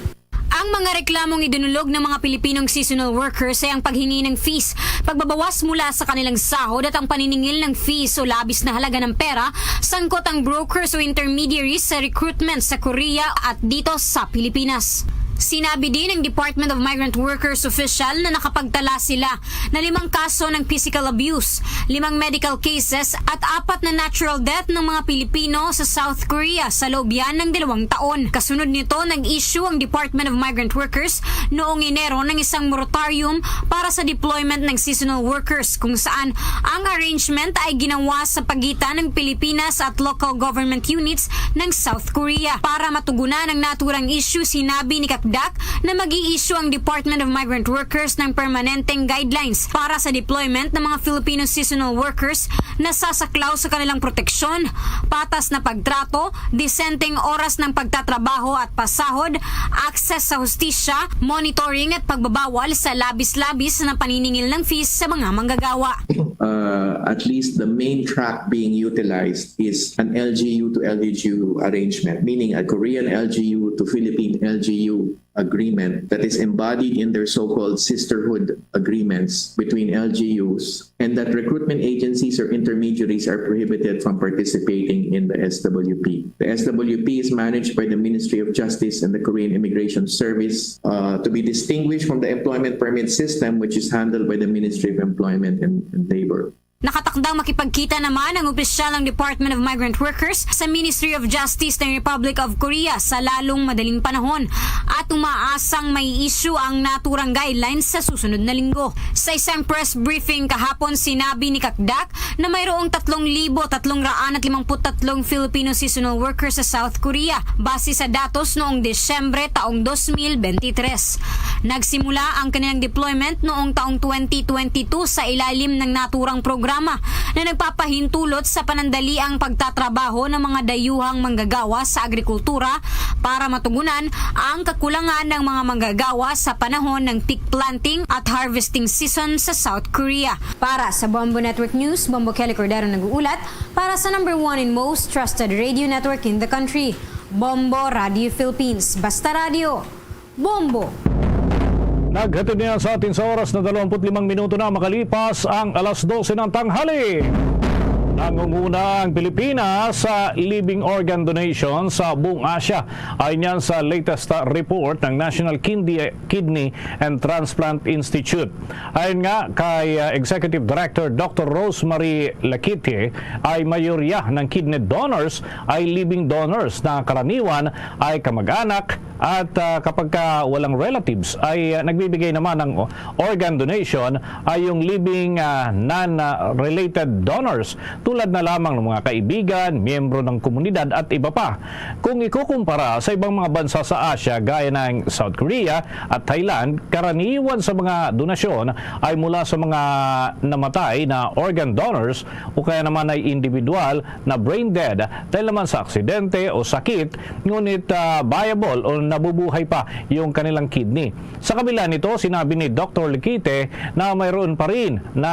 Ang mga reklamong idinulog ng mga Pilipinong seasonal workers ay ang paghingi ng fees, pagbabawas mula sa kanilang sahod at ang paniningil ng fees o labis na halaga ng pera, sangkot ang brokers o intermediaries sa recruitment sa Korea at dito sa Pilipinas. Sinabi din ng Department of Migrant Workers official na nakapagtala sila na limang kaso ng physical abuse, limang medical cases at apat na natural death ng mga Pilipino sa South Korea sa loob yan ng dalawang taon. Kasunod nito, nag-issue ang Department of Migrant Workers noong Enero ng isang moratorium para sa deployment ng seasonal workers, kung saan ang arrangement ay ginawa sa pagitan ng Pilipinas at local government units ng South Korea. Para matugunan ang naturang issue, sinabi ni Cacdac na mag-i-issue ang Department of Migrant Workers ng permanenteng guidelines para sa deployment ng mga Filipino seasonal workers na sasaklaw sa kanilang proteksyon, patas na pagtrato, disenteng oras ng pagtatrabaho at pasahod, access sa hustisya, monitoring at pagbabawal sa labis-labis na paniningil ng fees sa mga manggagawa. Uh, at least the main track being utilized is an L G U to L G U arrangement, meaning a Korean L G U to Philippine L G U agreement that is embodied in their so-called sisterhood agreements between L G Us, and that recruitment agencies or intermediaries are prohibited from participating in the S W P. The S W P is managed by the Ministry of Justice and the Korean Immigration Service, uh, to be distinguished from the employment permit system, which is handled by the Ministry of Employment and, and Labor. Nakatakdang makipagkita naman ang opisyal ng Department of Migrant Workers sa Ministry of Justice ng Republic of Korea sa lalong madaling panahon at umaasang may issue ang naturang guidelines sa susunod na linggo. Sa isang press briefing kahapon, sinabi ni Kakdak na mayroong tatlong libo tatlong raan at limangput tatlong Filipino seasonal workers sa South Korea base sa datos noong Disyembre taong dos mil bente tres. Nagsimula ang kanilang deployment noong taong twenty twenty-two sa ilalim ng naturang programa na nagpapahintulot sa panandaliang pagtatrabaho ng mga dayuhang manggagawa sa agrikultura para matugunan ang kakulangan ng mga manggagawa sa panahon ng peak planting at harvesting season sa South Korea. Para sa Bombo Network News, Bombo Kelly Cordero nag-uulat para sa number one and most trusted radio network in the country, Bombo Radio Philippines. Basta Radio, Bombo! Naghatid niya sa atin sa oras na dalawampu't limang minuto na makalipas ang alas dose ng tanghali. Nangunguna ang Pilipinas sa living organ donation sa buong Asia. Ayon yan sa latest, uh, report ng National Kindi-, Kidney and Transplant Institute. Ayon nga kay, uh, Executive Director Doctor Rosemary Laquite, ay mayorya ng kidney donors ay living donors na karaniwan ay kamag-anak at, ah, kapag ka walang relatives ay, ah, nagbibigay naman ng organ donation ay yung living, ah, non-related donors tulad na lamang ng mga kaibigan, miyembro ng komunidad at iba pa. Kung ikukumpara sa ibang mga bansa sa Asia gaya ng South Korea at Thailand, karaniwan sa mga donasyon ay mula sa mga namatay na organ donors o kaya naman ay individual na brain dead dahil naman sa aksidente o sakit, ngunit, ah, viable o nabubuhay pa yung kanilang kidney. Sa kabila nito, sinabi ni Doctor Likite na mayroon pa rin na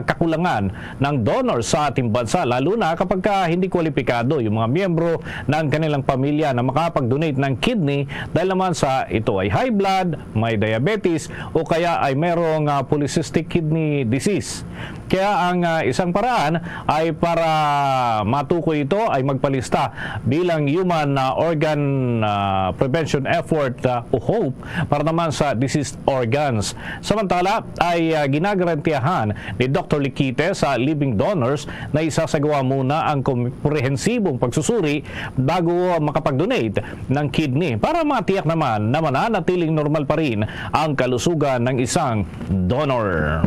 kakulangan ng donor sa ating bansa, lalo na kapag ka hindi kwalipikado yung mga miyembro ng kanilang pamilya na makapag-donate ng kidney dahil naman sa ito ay high blood, may diabetes, o kaya ay mayroong, ah, polycystic kidney disease. Kaya ang, ah, isang paraan ay para matukoy ito ay magpalista bilang Human, ah, Organ, ah, Prevention Effort, ah, o hope para naman sa diseased organs. Samantala ay, ah, ginagarantiyahan ni Doctor Likite sa living donors na isasagawa muna ang komprehensibong pagsusuri bago makapag-donate ng kidney para matiyak naman na mananatiling normal pa rin ang kalusugan ng isang donor.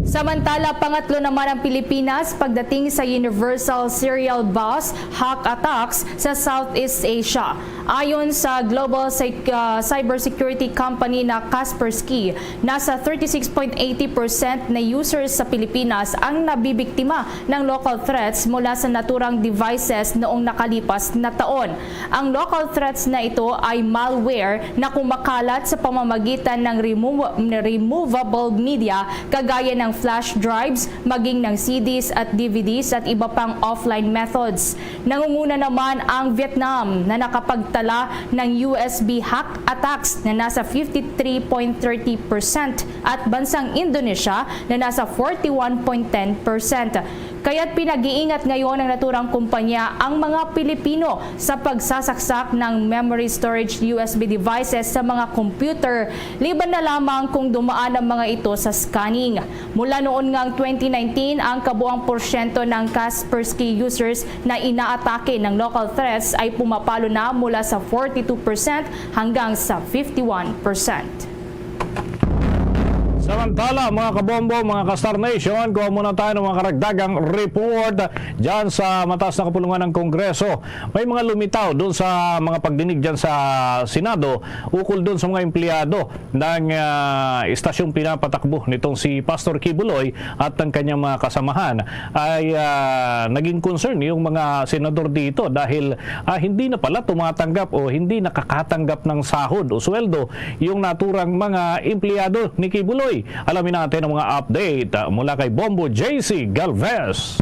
Samantala, pangatlo naman ang Pilipinas pagdating sa universal serial bus hack attacks sa Southeast Asia. Ayon sa global sec-, ah, cybersecurity company na Kaspersky, nasa thirty-six point eighty percent na users sa Pilipinas ang nabibiktima ng local threats mula sa naturang devices noong nakalipas na taon. Ang local threats na ito ay malware na kumakalat sa pamamagitan ng remo-, removable media, kagaya ng flash drives, maging ng C Ds at D V Ds at iba pang offline methods. Nangunguna naman ang Vietnam na nakapagtala ng U S B hack attacks na nasa fifty-three point thirty percent at bansang Indonesia na nasa forty-one point ten percent. Kaya't pinag-iingat ngayon ng naturang kumpanya ang mga Pilipino sa pagsasaksak ng memory storage U S B devices sa mga computer, liban na lamang kung dumaan ang mga ito sa scanning. Mula noon ngang twenty nineteen, ang kabuang porsyento ng Kaspersky users na inaatake ng local threats ay pumapalo na mula sa forty-two percent hanggang sa fifty-one percent. Samantala, mga kabombo, mga ka-Star Nation, kuha muna tayo ng mga karagdagang report dyan sa mataas na kapulungan ng Kongreso. May mga lumitaw doon sa mga pagdinig dyan sa Senado ukol doon sa mga empleyado ng, ah, estasyong pinapatakbo nitong si Pastor Kibuloy at ng kanyang mga kasamahan. Ay, ah, naging concern yung mga senador dito dahil, ah, hindi na pala tumatanggap o hindi nakakatanggap ng sahod o sweldo yung naturang mga empleyado ni Kibuloy. Alamin natin ang mga update, ah, mula kay Bombo J C Galvez.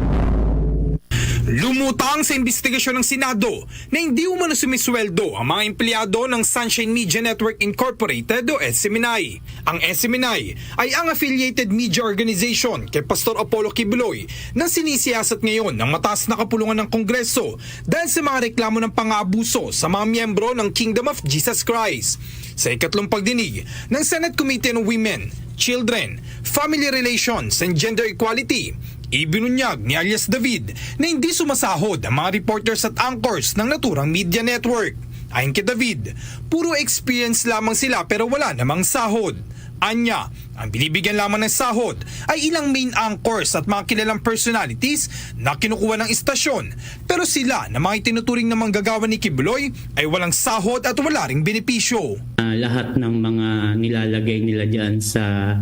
Lumutang sa imbestigasyon ng Senado na hindi umano sumisweldo ang mga empleyado ng Sunshine Media Network Incorporated o S M N I. Ang S M N I ay ang affiliated media organization kay Pastor Apollo Kibuloy na sinisiyasat ngayon ng mataas na kapulungan ng Kongreso dahil sa mga reklamo ng pang-aabuso sa mga miyembro ng Kingdom of Jesus Christ. Sa ikatlong pagdinig ng Senate Committee on Women, Children, Family Relations, and Gender Equality, Ibinunyag ni alias David na hindi sumasahod ang mga reporters at anchors ng naturang media network. Ayon kay David, puro experience lamang sila pero wala namang sahod. Anya, ang binibigyan lamang ng sahod ay ilang main anchors at mga kilalang personalities na kinukuha ng istasyon, pero sila na mga itinuturing na manggagawa ni Kibuloy ay walang sahod at wala ring benepisyo. Ah, lahat ng mga nilalagay nila dyan sa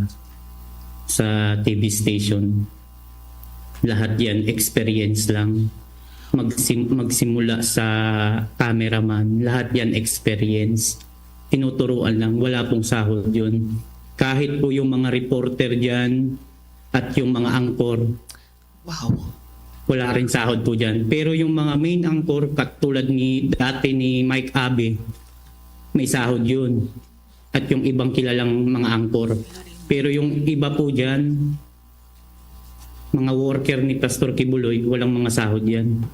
sa T V station, lahat yan experience lang. Magsim- magsimula sa cameraman, lahat yan experience. Tinuturuan lang, wala pong sahod yun. Kahit po yung mga reporter dyan at yung mga anchor, Wow. wala rin sahod po dyan. Pero yung mga main anchor, katulad ni dati ni Mike Abe, may sahod yun. At yung ibang kilalang mga anchor. Pero yung iba po dyan, mga worker ni Pastor Kibuloy, walang mga sahod yan.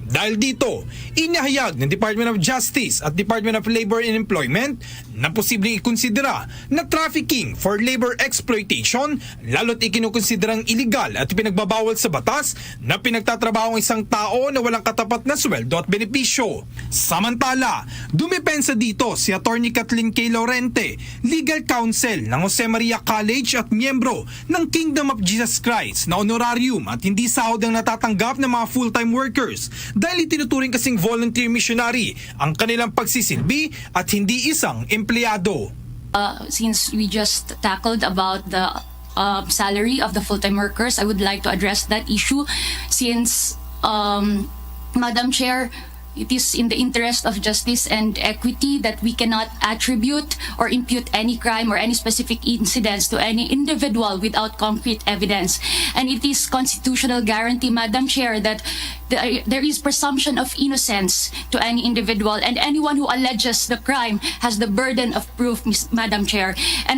Dahil dito, inihayag ng Department of Justice at Department of Labor and Employment na posibleng ikonsidera na trafficking for labor exploitation, lalo't ikinukonsiderang iligal at pinagbabawal sa batas na pinagtatrabaho ang isang tao na walang katapat na sweldo at benepisyo. Samantala, dumepensa dito si Attorney Kathleen K. Laurente, legal counsel ng Jose Maria College at miyembro ng Kingdom of Jesus Christ na honorarium at hindi sahod ang natatanggap ng mga full-time workers dahil itinuturing kasing volunteer missionary ang kanilang pagsisilbi at hindi isang empleyado. Uh, since we just tackled about the uh, salary of the full-time workers, I would like to address that issue since, um, Madam Chair, it is in the interest of justice and equity that we cannot attribute or impute any crime or any specific incidents to any individual without concrete evidence. And it is constitutional guarantee, Madam Chair, that there, there is presumption of innocence to any individual, and anyone who alleges the crime has the burden of proof, Miss, Madam Chair. And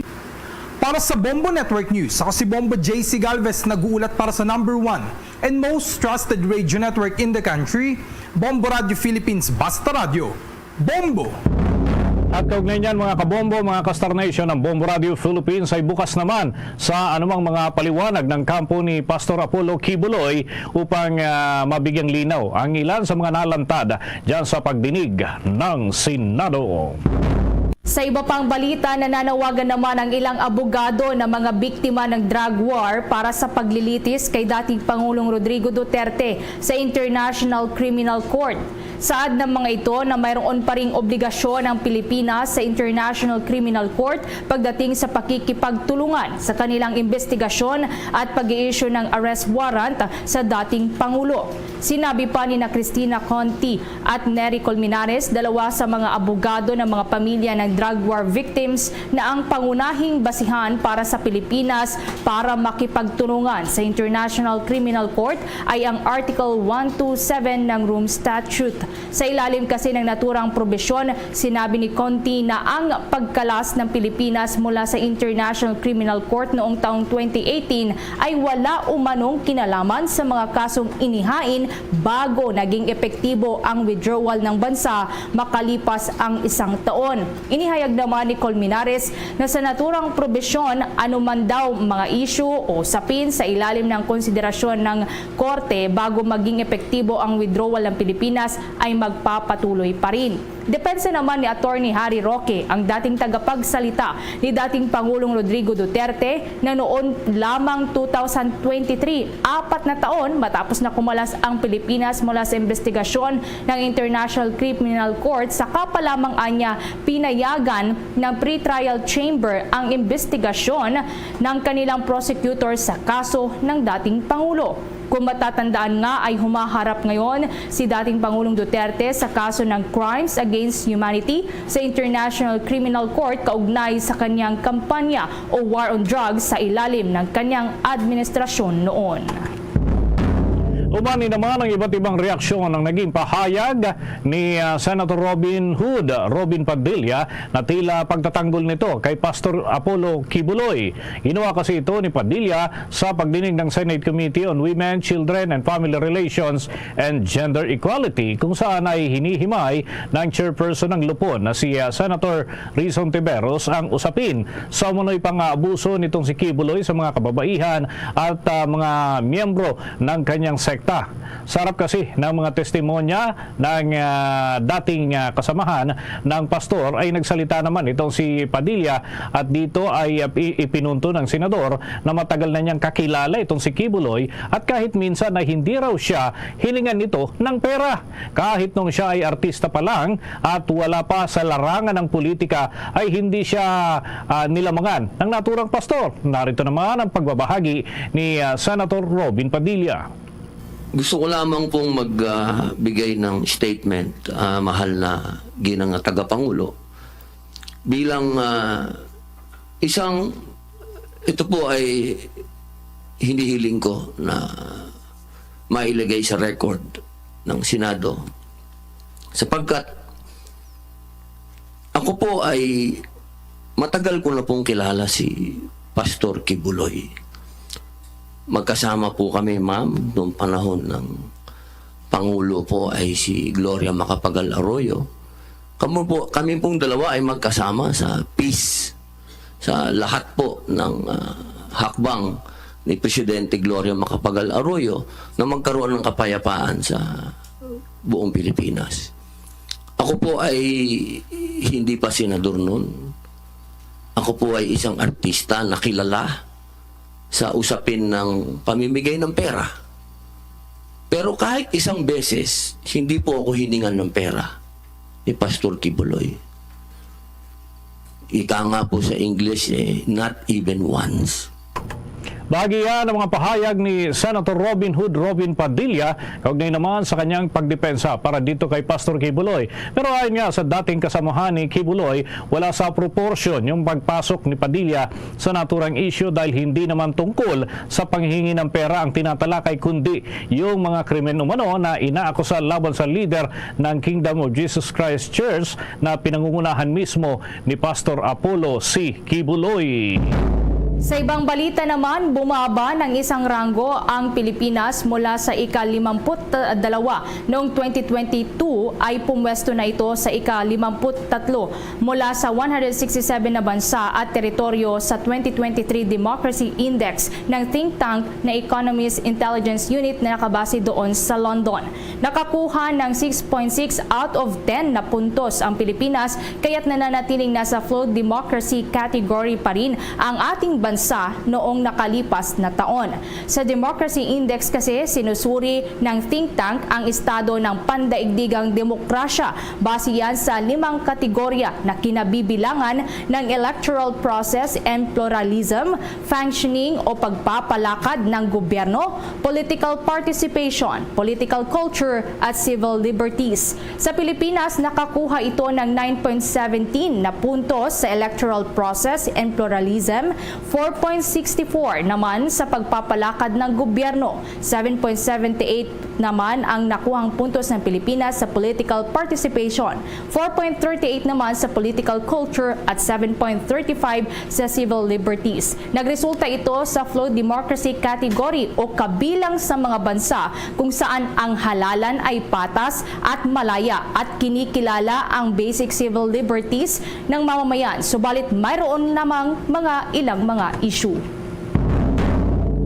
Para sa Bombo Network News, ako si Bombo J C Galvez, nag-uulat para sa number one and most trusted radio network in the country, Bombo Radio Philippines, Basta Radio, Bombo! At kaugnay niyan, mga kabombo, mga ka-Star Nation, ang Bombo Radio Philippines ay bukas naman sa anumang mga paliwanag ng kampo ni Pastor Apollo Kibuloy upang ah, mabigyang linaw ang ilan sa mga nalantad dyan sa pagdinig ng Senado. Sa iba pang balita, nananawagan naman ang ilang abogado na mga biktima ng drug war para sa paglilitis kay dating Pangulong Rodrigo Duterte sa International Criminal Court. Saad ng mga ito na mayroon pa ring obligasyon ang Pilipinas sa International Criminal Court pagdating sa pakikipagtulungan sa kanilang investigasyon at pag-i-issue ng arrest warrant sa dating Pangulo. Sinabi pa ni na Cristina Conti at Nery Colmenares, dalawa sa mga abogado ng mga pamilya ng drug war victims, na ang pangunahing basihan para sa Pilipinas para makipagtulungan sa International Criminal Court ay ang Article one two seven ng Rome Statute. Sa ilalim kasi ng naturang probisyon, sinabi ni Conti na ang pagkalas ng Pilipinas mula sa International Criminal Court noong taong twenty eighteen ay wala umanong kinalaman sa mga kasong inihain bago naging epektibo ang withdrawal ng bansa makalipas ang isang taon. Inihayag naman ni Colmenares na sa naturang probisyon, anuman daw mga isyu o usapin sa ilalim ng konsiderasyon ng korte bago maging epektibo ang withdrawal ng Pilipinas ay magpapatuloy pa rin. Depensa naman ni Attorney Harry Roque, ang dating tagapagsalita ni dating Pangulong Rodrigo Duterte, na noon lamang two thousand twenty-three, apat na taon matapos na kumalas ang Pilipinas mula sa investigasyon ng International Criminal Court, saka pa lamang anya pinayagan ng pretrial chamber ang investigasyon ng kanilang prosecutor sa kaso ng dating Pangulo. Kung matatandaan nga, ay humaharap ngayon si dating Pangulong Duterte sa kaso ng Crimes Against Humanity sa International Criminal Court kaugnay sa kanyang kampanya o war on drugs sa ilalim ng kanyang administrasyon noon. Umani naman ang iba't ibang reaksyon ang naging pahayag ni, ah, Senator Robin Hood, Robin Padilla, na tila pagtatanggol nito kay Pastor Apollo Quiboloy. Ginawa kasi ito ni Padilla sa pagdinig ng Senate Committee on Women, Children, and Family Relations and Gender Equality, kung saan ay hinihimay ng chairperson ng Lupon na si, ah, Senator Risa Hontiveros ang usapin sa umano'y pang-aabuso nitong si Quiboloy sa mga kababaihan at, ah, mga miyembro ng kanyang sekta. Sa harap kasi ng mga testimonya ng, ah, dating, ah, kasamahan ng pastor, ay nagsalita naman itong si Padilla, at dito ay, ah, i-, ipinunto ng senador na matagal na niyang kakilala itong si Quiboloy at kahit minsan ay hindi raw siya hiningan nito ng pera. Kahit nung siya ay artista pa lang at wala pa sa larangan ng politika, ay hindi siya, ah, nilamangan ng naturang pastor. Narito naman ang pagbabahagi ni, ah, Senator Robin Padilla. Gusto ko lamang pong mag, ah, bigay ng statement, ah, mahal na ginang tagapangulo, bilang, ah, isang, ito po ay hinihiling ko na mailagay sa record ng Senado, sapagkat ako po ay matagal ko na pong kilala si Pastor Quiboloy. Magkasama po kami, ma'am, noong panahon ng Pangulo po ay si Gloria Macapagal Arroyo. Kamo po, kami pong dalawa ay magkasama sa peace, sa lahat po ng, ah, hakbang ni Presidente Gloria Macapagal Arroyo na magkaroon ng kapayapaan sa buong Pilipinas. Ako po ay hindi pa senador noon. Ako po ay isang artista na kilala sa usapin ng pamimigay ng pera. Pero kahit isang beses, hindi po ako hiningan ng pera ni Pastor Quiboloy. Ika nga po sa English, eh, not even once. Bahagi yan ang mga pahayag ni Senator Robin Hood Robin Padilla kaugnay naman sa kanyang pagdepensa para dito kay Pastor Quiboloy. Pero ayon nga sa dating kasamahan ni Quiboloy, wala sa proportion yung pagpasok ni Padilla sa naturang isyu dahil hindi naman tungkol sa panghihingi ng pera ang tinatalakay, kundi yung mga krimen umano na inaakusa laban sa lider ng Kingdom of Jesus Christ Church na pinangungunahan mismo ni Pastor Apollo C. Quiboloy. Sa ibang balita naman, bumaba ng isang ranggo ang Pilipinas mula sa ika-limampu't dalawa noong twenty twenty-two ay pumwesto na ito sa ika-limampu't tatlo mula sa one hundred sixty-seven na bansa at teritoryo sa twenty twenty-three Democracy Index ng think tank na Economist Intelligence Unit na nakabase doon sa London. Nakakuha ng six point six out of ten na puntos ang Pilipinas, kaya't nananatiling nasa flawed democracy category pa rin ang ating bansa noong nakalipas na taon. Sa Democracy Index kasi, sinusuri ng think tank ang estado ng pandaigdigang demokrasya base yan sa limang kategorya na kinabibilangan ng electoral process and pluralism, functioning o pagpapalakad ng gobyerno, political participation, political culture, at civil liberties. Sa Pilipinas, nakakuha ito ng nine point seventeen na puntos sa electoral process and pluralism, four point sixty four naman sa pagpapalakad ng gobyerno, seven point seventy eight naman ang nakuhang puntos ng Pilipinas sa political participation, four point thirty eight naman sa political culture, at seven point thirty five sa civil liberties. Nagresulta ito sa flawed democracy category o kabilang sa mga bansa kung saan ang halalan ay patas at malaya at kinikilala ang basic civil liberties ng mamamayan, subalit mayroon namang mga ilang mga issue.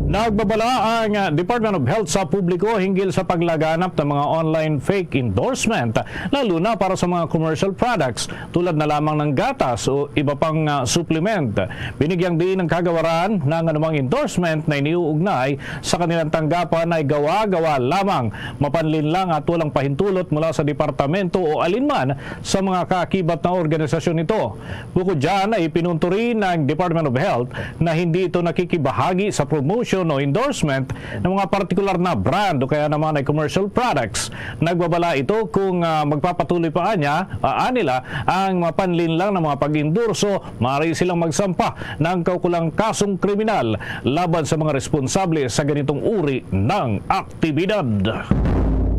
Nagbabala ang, ah, Department of Health sa publiko hinggil sa paglaganap ng mga online fake endorsement, lalo na para sa mga commercial products tulad na lamang ng gatas o iba pang, ah, supplement. Binigyang diin ng kagawaran na ang anumang endorsement na iniuugnay sa kanilang tanggapan ay gawa-gawa lamang, mapanlinlang at walang pahintulot mula sa departamento o alinman sa mga kaakibat na organisasyon nito. Bukod dyan, ay ipinunto rin ng Department of Health na hindi ito nakikibahagi sa promotion o endorsement ng mga partikular na brand o kaya naman ay commercial products. Nagbabala ito kung, ah, magpapatuloy pa anya, ah, anila ang mapanlinlang na mga pag-endorso, maaari silang magsampa ng kaukulang kasong kriminal laban sa mga responsable sa ganitong uri ng aktibidad.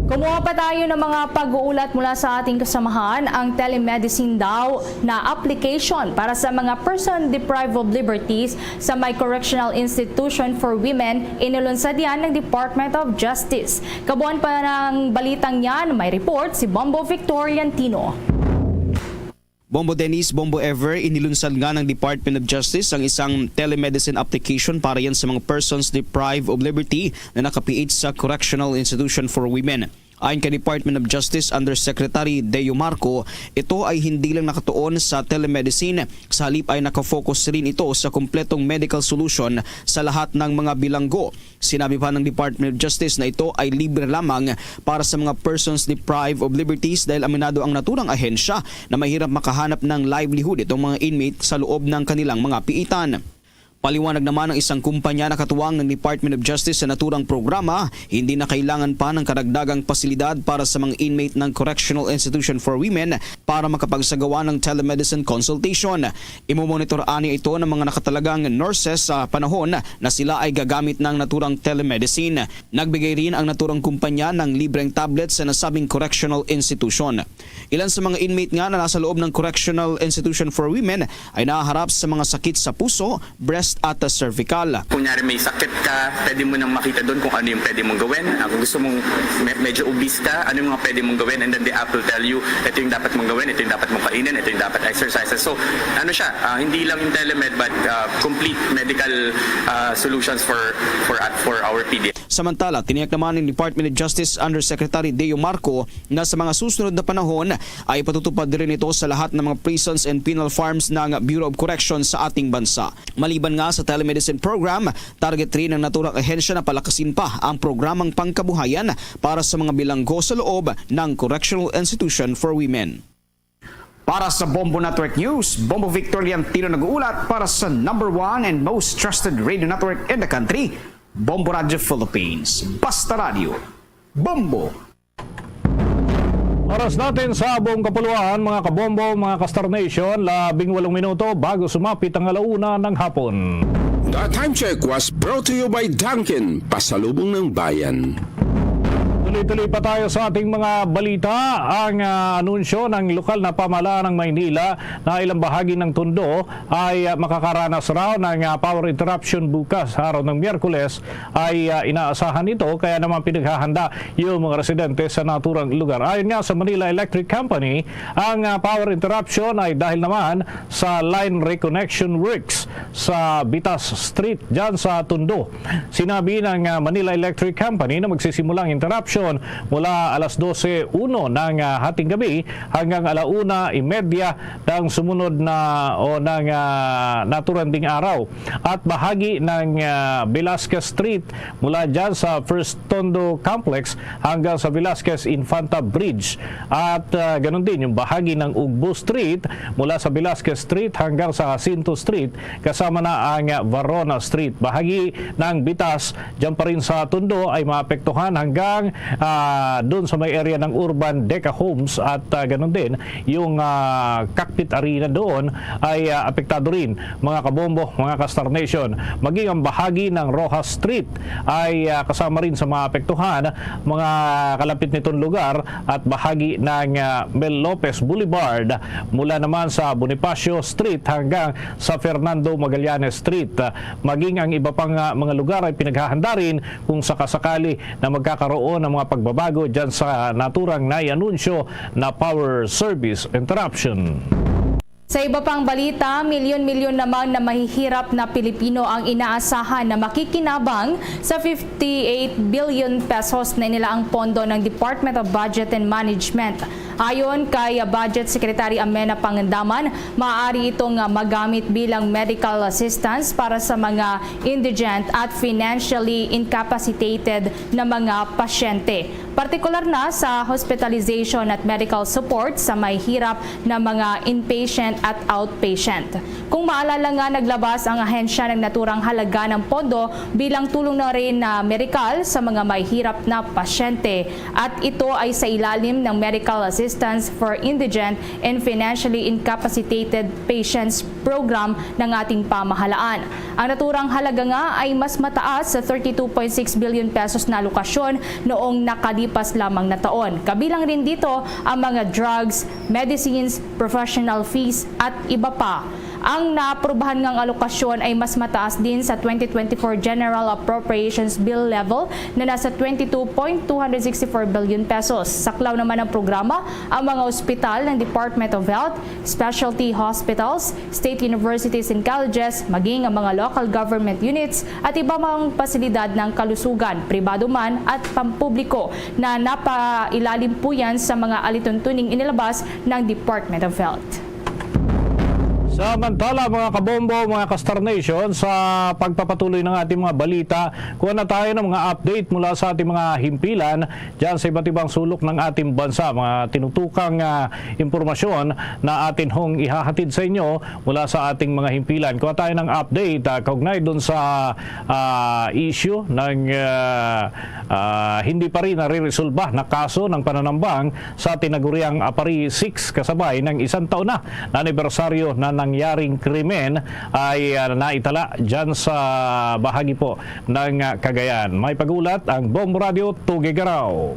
Kumuha pa tayo ng mga pag-uulat mula sa ating kasamahan. Ang telemedicine daw na application para sa mga person deprived of liberties sa may Correctional Institution for Women, inulunsad yan ng Department of Justice. Kabuuan pa ng balitang yan, may report si Bombo Victoriantino. Bombo Dennis, Bombo Ever, inilunsad nga ng Department of Justice ang isang telemedicine application para yan sa mga persons deprived of liberty na nakapiit sa Correctional Institution for Women. Ayon kay Department of Justice Undersecretary Deo Marco, ito ay hindi lang nakatuon sa telemedicine, sa halip ay nakafocus rin ito sa kompletong medical solution sa lahat ng mga bilanggo. Sinabi pa ng Department of Justice na ito ay libre lamang para sa mga persons deprived of liberties dahil aminado ang naturang ahensya na mahirap makahanap ng livelihood itong mga inmate sa loob ng kanilang mga piitan. Paliwanag naman ng isang kumpanya na katuwang ng Department of Justice sa naturang programa, hindi na kailangan pa ng karagdagang pasilidad para sa mga inmate ng Correctional Institution for Women para makapagsagawa ng telemedicine consultation. Imomonitor ani ito ng mga nakatalagang nurses sa panahon na sila ay gagamit ng naturang telemedicine. Nagbigay rin ang naturang kumpanya ng libreng tablet sa nasabing correctional institution. Ilan sa mga inmate nga na nasa loob ng Correctional Institution for Women ay nahaharap sa mga sakit sa puso, breast at cervical. Kunyari may sakit ka, pwede mo nang makita doon kung ano yung pwede mong gawin. Ah, kung gusto mong me- medyo obese ka, ano yung mga pwede mong gawin? And then the app will tell you, ito yung dapat mong gawin, ito yung dapat mong kainin, ito yung dapat exercises. So, ano siya, ah, hindi lang yung telemed but ah, complete medical ah, solutions for for for our P D F. Samantala, tiniyak naman ni Department of Justice Undersecretary Deo Marco na sa mga susunod na panahon ay ipatutupad rin ito sa lahat ng mga prisons and penal farms ng Bureau of Corrections sa ating bansa. Maliban nga sa telemedicine program, target rin ng naturang ahensya na palakasin pa ang programang pangkabuhayan para sa mga bilanggo sa loob ng Correctional Institution for Women. Para sa Bombo Network News, Bombo Victor Liantino nag-uulat para sa number one and most trusted radio network in the country, Bombo Radio Philippines. Basta Radio, Bombo! Oras natin sa buong kapuluan, mga kabombo, mga ka-Star Nation, labing walong minuto bago sumapit ang alauna ng hapon. The time check was brought to you by Dunkin, pasalubong ng bayan. Tuloy-tuloy pa tayo sa ating mga balita. Ang, ah, anunsyo ng lokal na pamahalaan ng Maynila na ilang bahagi ng Tondo ay, ah, makakaranas raw ng, ah, power interruption bukas, araw ng Miyerkules, ay, ah, inaasahan ito, kaya naman pinaghahanda yung mga residente sa naturang lugar. Ayon nga sa Manila Electric Company, ang, ah, power interruption ay dahil naman sa line reconnection works sa Bitas Street, dyan sa Tondo. Sinabi ng, ah, Manila Electric Company na magsisimula ang interruption mula alas dose uno ng, ah, hating gabi hanggang alauna y media ng sumunod na o ng, ah, naturang ding araw. At bahagi ng, ah, Velasquez Street mula dyan sa First Tondo Complex hanggang sa Velasquez Infanta Bridge. At, ah, ganun din yung bahagi ng Ugbo Street mula sa Velasquez Street hanggang sa Jacinto Street, kasama na ang Varona Street. Bahagi ng Bitas dyan pa rin sa Tondo ay maapektuhan hanggang, ah, dun sa may area ng Urban Deca Homes at, ah, ganun din yung, ah, Cockpit Arena doon ay, ah, apektado rin, mga kabombo, mga ka-Star Nation. Maging ang bahagi ng Roxas Street ay, ah, kasama rin sa maapektuhan, mga kalapit nitong lugar at bahagi ng, ah, Mel Lopez Boulevard mula naman sa Bonifacio Street hanggang sa Fernando Magallanes Street. Maging ang iba pang, ah, mga lugar ay pinaghahanda rin kung sakasakali na magkakaroon ng mga pagbabago dyan sa naturang naianunsyo na power service interruption. Sa iba pang balita, milyon-milyon naman na mahihirap na Pilipino ang inaasahan na makikinabang sa fifty-eight billion pesos na inilaang pondo ng Department of Budget and Management. Ayon kay Budget Secretary Amena Pangandaman, maaari itong, ah, magamit bilang medical assistance para sa mga indigent at financially incapacitated na mga pasyente. Partikular na sa hospitalization at medical support sa may hirap na mga inpatient at outpatient. Kung maalala nga, naglabas ang ahensya ng naturang halaga ng pondo bilang tulong na rin na medikal sa mga may hirap na pasyente, at ito ay sa ilalim ng Medical Assistance for Indigent and Financially Incapacitated Patients Program ng ating pamahalaan. Ang naturang halaga nga ay mas mataas sa thirty-two point six billion pesos na alokasyon noong nakalipas lamang na taon. Kabilang rin dito ang mga drugs, medicines, professional fees, at iba pa. Ang naaprubahan ngang alokasyon ay mas mataas din sa twenty twenty-four General Appropriations Bill level na nasa twenty-two point two hundred sixty-four billion pesos. Saklaw naman ng programa ang mga ospital ng Department of Health, specialty hospitals, state universities and colleges, maging ang mga local government units at iba pang pasilidad ng kalusugan, pribado man at pampubliko, na napailalim po yan sa mga alituntuning inilabas ng Department of Health. Samantala, mga kabombo, mga ka-Star Nation, sa pagpapatuloy ng ating mga balita, kuha na tayo ng mga update mula sa ating mga himpilan dyan sa iba't ibang sulok ng ating bansa. Mga tinutukang ah, impormasyon na atin hong ihahatid sa inyo mula sa ating mga himpilan. Kuha tayo ng update ah, kaugnay dun sa ah, issue ng ah, ah, hindi pa rin nariresolba na kaso ng pananambang sa tinaguriang Apari six, kasabay ng isang taon na, na anibersaryo na nangyaring krimen ay ah, naitala dyan sa bahagi po ng ah, Cagayan. May pag-ulat ang Bombo Radio Tugigaraw.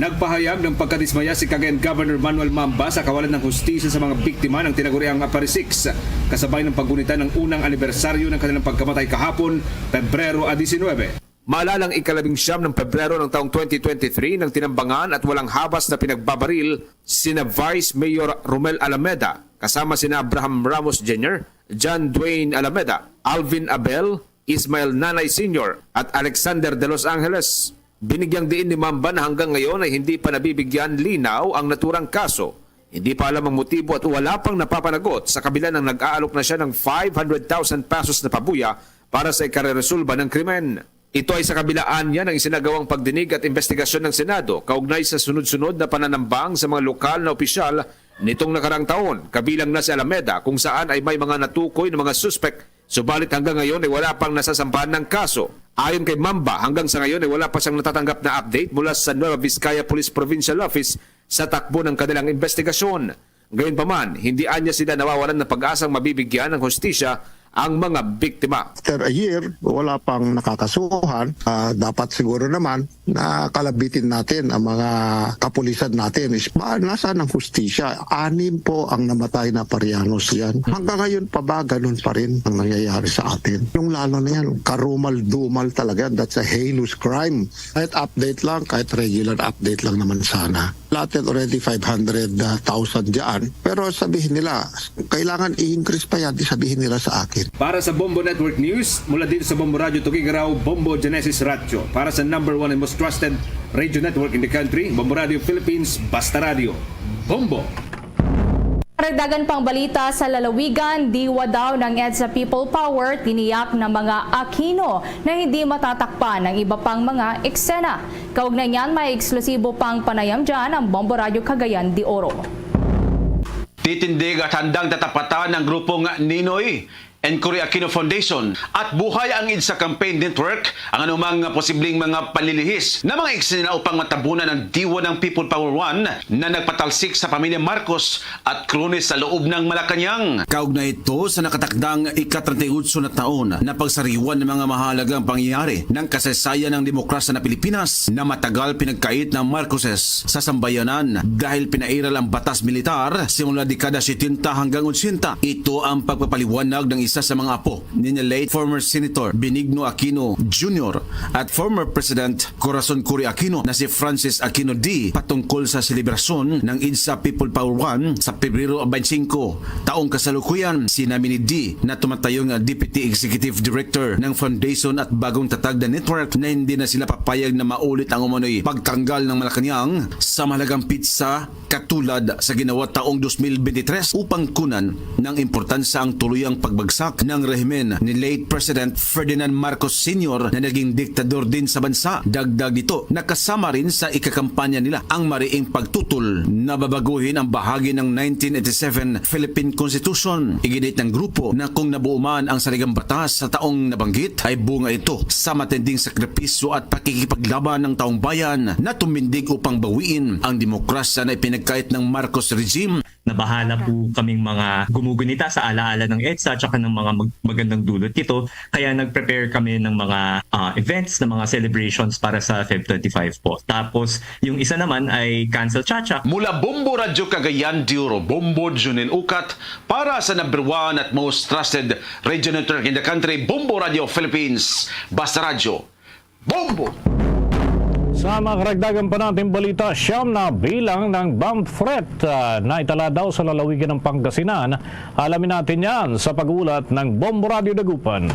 Nagpahayag ng pagkadismaya si Cagayan Governor Manuel Mamba sa kawalan ng hustisya sa mga biktima ng tinaguriang Apari six, kasabay ng paggunita ng unang anibersaryo ng kanilang pagkamatay kahapon, Pebrero a diecinuebe. Maalalang ikalabing siyam ng Pebrero ng taong twenty twenty-three nang tinambangan at walang habas na pinagbabaril sina Vice Mayor Romel Alameda kasama sina Abraham Ramos Junior, John Dwayne Alameda, Alvin Abel, Ismael Nanay Senior at Alexander de Los Angeles. Binigyang diin ni Mamba na hanggang ngayon ay hindi pa nabibigyan linaw ang naturang kaso. Hindi pa alam ang motibo at wala pang napapanagot sa kabila ng nag-aalok na siya ng five hundred thousand pesos na pabuya para sa ikareresolba ng krimen. Ito ay sa kabilaan niya ng isinagawang pagdinig at investigasyon ng Senado kaugnay sa sunod-sunod na pananambang sa mga lokal na opisyal nitong nakarang taon, kabilang na si Alameda, kung saan ay may mga natukoy na mga suspek, subalit hanggang ngayon ay wala pang nasasambahan ng kaso. Ayon kay Mamba, hanggang sa ngayon ay wala pa siyang natatanggap na update mula sa Nueva Vizcaya Police Provincial Office sa takbo ng kanilang investigasyon. Gayunpaman, hindi anya sila nawawalan ng pag-asang mabibigyan ng hustisya ang mga biktima. After a year, wala pang nakakasuhan. Ah, dapat siguro naman na kalabitin natin ang mga kapulisan natin. Is, ba, nasaan ang hustisya? Anim po ang namatay na Aparianos yan. Hanggang ngayon pa ba, ganun pa rin ang nangyayari sa atin? Yung lalo na yan, karumal-dumal talaga. That's a heinous crime. Kahit update lang, kahit regular update lang naman sana. Allotted already five hundred thousand dyan. Pero sabihin nila, kailangan i-increase pa yan, di sabihin nila sa akin. Para sa Bombo Network News, mula dito sa Bombo Radio Tuguegarao, Bombo Genesis Ratio. Para sa number one and most trusted radio network in the country, Bombo Radio Philippines, Basta Radio. Bombo! Karagdagan pang balita sa lalawigan, diwa daw ng EDSA People Power, tiniyak ng mga Aquino na hindi matatakpan ang iba pang mga eksena. Kaugnay niyan, may eksklusibo pang panayam dyan ang Bombo Radyo Cagayan de Oro. Titindig at handang tatapatan ng grupong Ninoy and Cory Aquino Foundation at buhay ang EDSA Campaign Network ang anumang posibleng mga panlilihis na mga eksena upang matabunan ang diwa ng People Power One na nagpatalsik sa pamilya Marcos at Crone sa loob ng Malacañang. Kaugnay ito sa nakatakdang ika-treinta y ocho na taon na pagsariwan ng mga mahalagang pangyayari ng kasaysayan ng demokrasya na Pilipinas na matagal pinagkait ng Marcoses sa sambayanan dahil pinairal ang batas militar simula dekada setenta hanggang otsenta. Ito ang pagpapaliwanag ng isa sa mga apo ni late former Senator Benigno Aquino Junior at former President Corazon Cory Aquino na si Francis Aquino D patungkol sa selebrasyon ng EDSA People Power One sa Pebrero twenty-five, taong kasalukuyan. Si Namini D na tumatayo nga Deputy Executive Director ng Foundation at bagong tatag na network na hindi na sila papayag na maulit ang umano'y pagtanggal ng Malacañang sa mahalagang pitsa katulad sa ginawa taong twenty twenty-three upang kunan ng importansya ang tuluyang pagbagsak tak ng rehimen ni late President Ferdinand Marcos Senior na naging diktador din sa bansa. Dagdag dito, nakasama rin sa ikakampanya nila ang mariing pagtutol na babaguhin ang bahagi ng nineteen eighty-seven Philippine Constitution. Iginit ng grupo na kung nabuo man ang saligang batas sa taong nabanggit, ay bunga ito sa matinding sakripisyo at pakikipaglaban ng taong bayan na tumindig upang bawiin ang demokrasya na ipinagkait ng Marcos regime. Na bahala po kaming mga gumugunita sa alaala ng EDSA at saka ng mga mag-, magandang dulot nito. Kaya nag-prepare kami ng mga, ah, events, ng mga celebrations para sa Feb twenty-five po. Tapos, yung isa naman ay Cancel Chacha. Mula Bombo Radyo Cagayan de Oro, Bombo Junel Ukat, para sa number one at most trusted radio network in the country, Bombo Radio Philippines, Basta Radyo, Bombo! Sa mga karagdagan pa nating balita, siyam na bilang ng bomb threat, ah, na itala daw sa lalawigan ng Pangasinan. Alamin natin yan sa pag-ulat ng Bombo Radio Dagupan.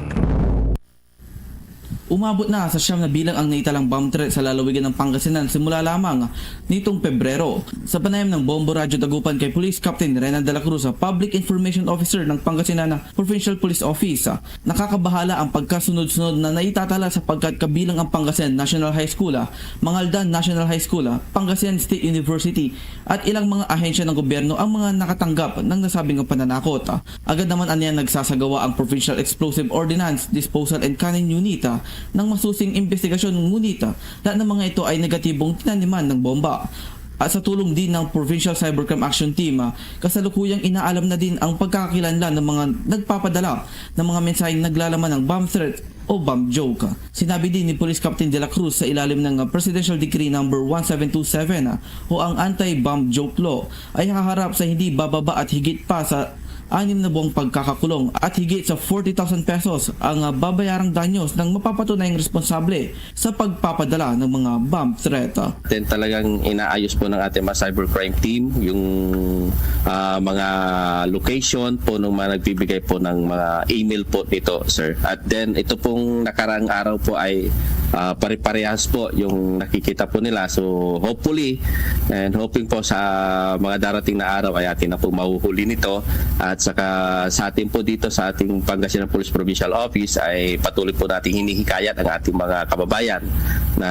Umabot na sa siyam na bilang ang naitalang bomb threat sa lalawigan ng Pangasinan simula lamang nitong Pebrero. Sa panayam ng Bombo Radyo Dagupan kay Police Captain Renan de la Cruz, Public Information Officer ng Pangasinan Provincial Police Office, nakakabahala ang pagkasunod-sunod na naitatala sapagkat kabilang ang Pangasinan National High School, Mangaldan National High School, Pangasinan State University, at ilang mga ahensya ng gobyerno ang mga nakatanggap ng nasabing pananakot. Agad naman aniya nagsasagawa ang Provincial Explosive Ordnance Disposal and Cannon Unit, ah, ng masusing investigasyon, ngunit, ah, lahat ng mga ito ay negatibong tinaniman ng bomba. At sa tulong din ng Provincial Cybercrime Action Team, ah, kasalukuyang inaalam na din ang pagkakakilanlan ng mga nagpapadala ng mga mensaheng naglalaman ng bomb threat o bomb joke. Sinabi din ni Police Captain de la Cruz sa ilalim ng, ah, Presidential Decree Number one seven two seven, ah, o ang Anti-Bomb Joke Law, ay haharap sa hindi bababa at higit pa sa anim na buwang pagkakakulong at higit sa forty thousand pesos ang, ah, babayarang danyos ng mapapatunayang responsable sa pagpapadala ng mga bomb threat. Then talagang inaayos po ng ating mga cybercrime team yung, ah, mga location po ng mga nagbibigay po ng mga email po nito, sir. At then ito pong nakarang araw po ay, ah, pare-parehas po yung nakikita po nila. So hopefully and hoping po sa mga darating na araw ay atin na po mahuhuli nito. At saka sa atin po dito sa ating Pangasinan Police Provincial Office ay patuloy po nating hinihikayat ang ating mga kababayan na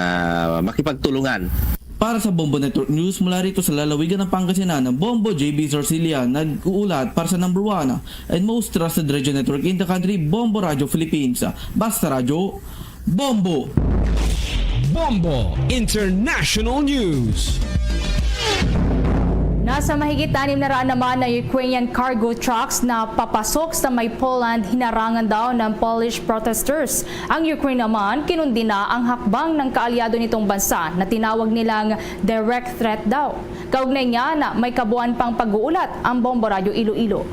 makipagtulungan. Para sa Bombo Network News, mula rito sa lalawigan ng Pangasinan, ang Bombo J B Sorsilia nag-uulat para sa number one and most trusted radio network in the country, Bombo Radio Philippines. Basta Radyo, Bombo! Bombo International News. Nasa mahigit anim na raan naman na Ukrainian cargo trucks na papasok sa may Poland, hinarangan daw ng Polish protesters. Ang Ukraine naman, kinundi na ang hakbang ng kaalyado nitong bansa na tinawag nilang direct threat daw. Kaugnay niya na may kabuuan pang pag-uulat ang Bombo Radyo Iloilo.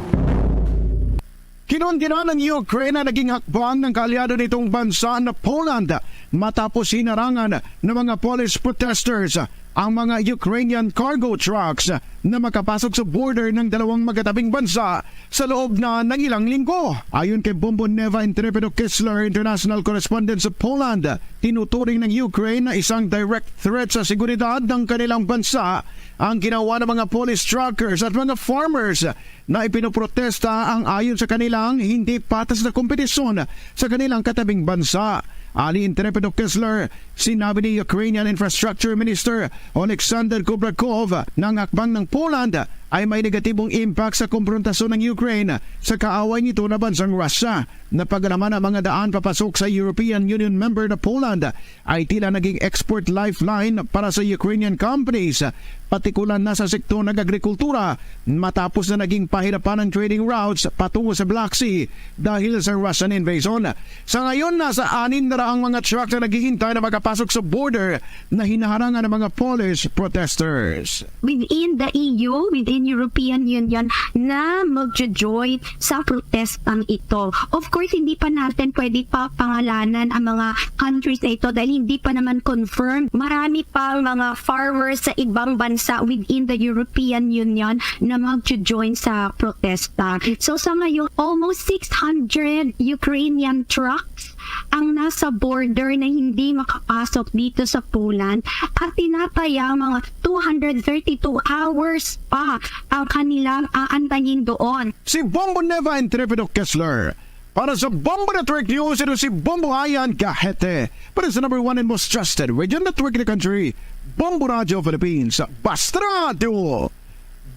Kinundi na ng Ukraine ang naging hakbang ng kaalyado nitong bansa na Poland matapos hinarangan ng mga Polish protesters ang mga Ukrainian cargo trucks na makapasok sa border ng dalawang magkatabing bansa sa loob na ng ilang linggo. Ayon kay Bombo Neva Intrepido Kessler, international correspondent sa Poland, tinuturing ng Ukraine na isang direct threat sa seguridad ng kanilang bansa ang ginawa ng mga Polish truckers at mga farmers na ipinoprotesta ang ayon sa kanilang hindi patas na kompetisyon sa kanilang katabing bansa. Ali Intrepido Kessler, sinabi ni Ukrainian Infrastructure Minister Oleksandr Kubrakov na ang hakbang ng Poland ay may negatibong impact sa komprontasyon ng Ukraine sa kaaway nito na bansang Russia. Napagalaman ang mga daan papasok sa European Union member na Poland ay tila naging export lifeline para sa Ukrainian companies, partikular na sa sektor ng agrikultura, matapos na naging pahirapan ang trading routes patungo sa Black Sea dahil sa Russian invasion. Sa ngayon, nasa anim na raang mga truck na naghihintay na makapasok sa border na hinaharangan ng mga Polish protesters. Within the E U, within European Union, na magjo-join sa protestang ito. Of course, hindi pa natin pwede pa pangalanan ang mga countries na ito dahil hindi pa naman confirmed. Marami pang mga farmers sa ibang bansa within the European Union na magjo-join sa protesta. So sa ngayon, almost six hundred Ukrainian trucks ang nasa border na hindi makapasok dito sa Poland at tinatayang mga two hundred thirty-two hours pa ang kanilang aantayin doon. Si Bombo Neva Intrepido Kessler, Para sa Bombo Network News, ito si Bombo Ayan Gahete. Para sa number one and most trusted radio network in the country, Bombo Radio Philippines. Basta Radio!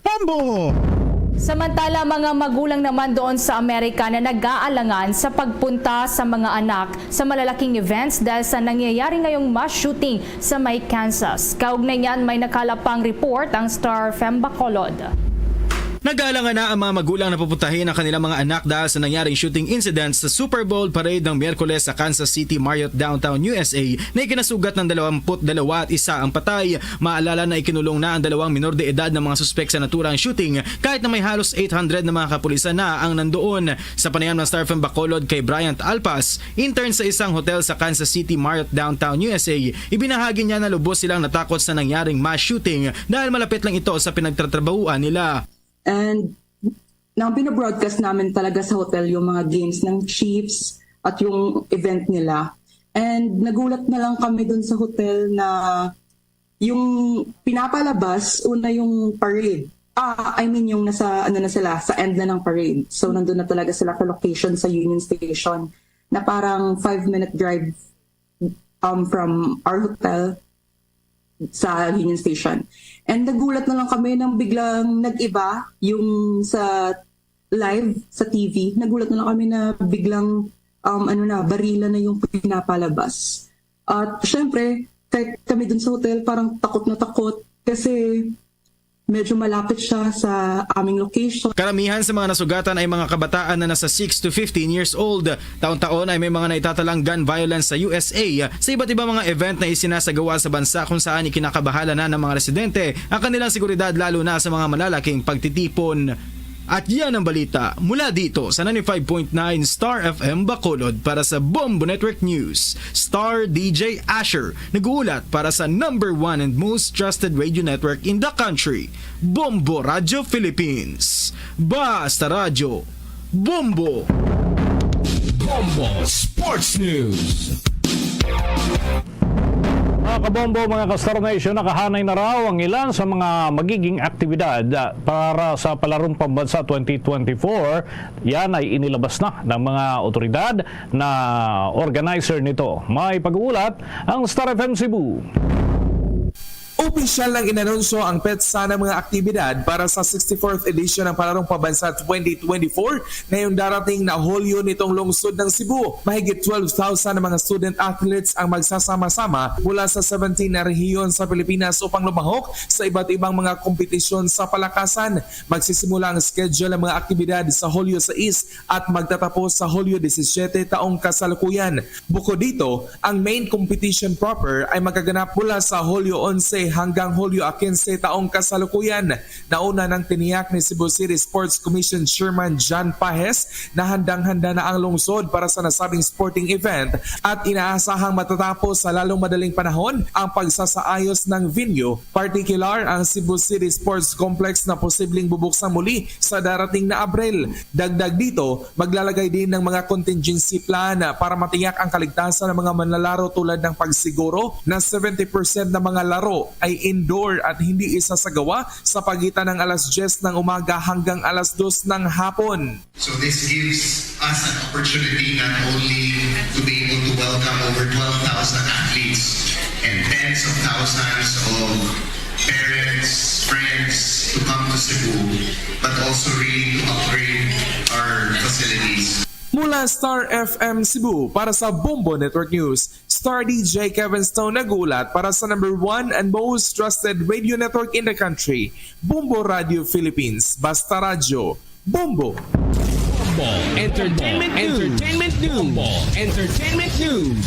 Bombo! Samantala, mga magulang naman doon sa Amerika na nag-aalangan sa pagpunta sa mga anak sa malalaking events dahil sa nangyayari ngayong mass shooting sa may Kansas. Kaugnay niyan, may nakalap pang report ang Star F M Bacolod. Nag-aalangan na ang mga magulang na pupuntahin ang kanilang mga anak dahil sa nangyaring shooting incident sa Super Bowl parade ng Miyerkules sa Kansas City Marriott Downtown, U S A, na ikinasugat ng dalawampu't dalawa at isa ang patay. Maalala na ikinulong na ang dalawang minor de edad ng mga suspek sa naturang shooting, kahit na may halos eight hundred na mga kapulisan na ang nandoon. Sa panayam ng Star F M Bacolod kay Bryant Alpas, intern sa isang hotel sa Kansas City Marriott Downtown, U S A, ibinahagi niya na lubos silang natakot sa nangyaring mass shooting dahil malapit lang ito sa pinagtatrabahuan nila. And nang binobroadcast namin talaga sa hotel yung mga games ng Chiefs at yung event nila. And nagulat na lang kami dun sa hotel na yung pinapalabas, una yung parade. Ah, I mean, yung nasa, ano na sila, sa end na ng parade. So, nandun na talaga sila sa location sa Union Station na parang five-minute drive, um, from our hotel sa Union Station. And nagulat na lang kami nang biglang nag-iba yung sa live, sa T V. Nagulat na lang kami na biglang, um, ano na, barila na yung pinapalabas. At syempre, kahit kami dun sa hotel, parang takot na takot kasi medyo malapit siya sa aming location. Karamihan sa mga nasugatan ay mga kabataan na nasa six to fifteen years old. Taon-taon ay may mga naitatalang gun violence sa U S A. Sa iba't ibang mga event na isinasagawa sa bansa kung saan ikinakabahala na ng mga residente ang kanilang seguridad, lalo na sa mga malalaking pagtitipon. At yan ang balita mula dito sa ninety-five point nine Star F M Bacolod. Para sa Bombo Network News, Star D J Asher nag-uulat para sa number one and most trusted radio network in the country, Bombo Radio Philippines. Basta Radyo, Bombo! Bombo Sports News. Mga kabombo, mga ka-Star Nation, nakahanay na raw ang ilan sa mga magiging aktibidad, ah, para sa Palarong Pambansa twenty twenty-four. Yan ay inilabas na ng mga otoridad na organizer nito. May pag-uulat ang Star F M Cebu. Opisyal nang inanunsyo ang petsa ng mga aktibidad para sa sixty-fourth edition ng Palarong Pambansa twenty twenty-four ngayong darating na Hulyo nitong lungsod ng Cebu. Mahigit twelve thousand na mga student athletes ang magsasama-sama mula sa seventeen na rehiyon sa Pilipinas upang lumahok sa iba't ibang mga kompetisyon sa palakasan. Magsisimula ang schedule ng mga aktibidad sa Hulyo sais at magtatapos sa Hulyo disisiete taong kasalukuyan. Bukod dito, ang main competition proper ay magaganap mula sa Hulyo onse hanggang Hulyo a kinse taong kasalukuyan. Nauna nang tiniyak ni Cebu City Sports Commission Chairman John Pajes na handang-handa na ang lungsod para sa nasabing sporting event at inaasahang matatapos sa lalong madaling panahon ang pagsasaayos ng venue, partikular ang Cebu City Sports Complex na posibleng bubuksan muli sa darating na Abril. Dagdag dito, maglalagay din ng mga contingency plan para matiyak ang kaligtasan ng mga manlalaro, tulad ng pagsiguro na seventy percent ng mga laro ay indoor at hindi isasagawa sa pagitan ng alas diyes ng umaga hanggang alas dos ng hapon. So this gives us an opportunity not only to be able to welcome over twelve thousand athletes and tens of thousands of parents, friends to come to Cebu, but also really to upgrade our facilities. Mula Star F M Cebu, para sa Bombo Network News, Star D J Kevin Stone nag-uulat para sa number one and most trusted radio network in the country, Bombo Radio Philippines. Basta Radyo, Bombo! Bombo Entertainment News. Entertainment News. Bombo Entertainment News.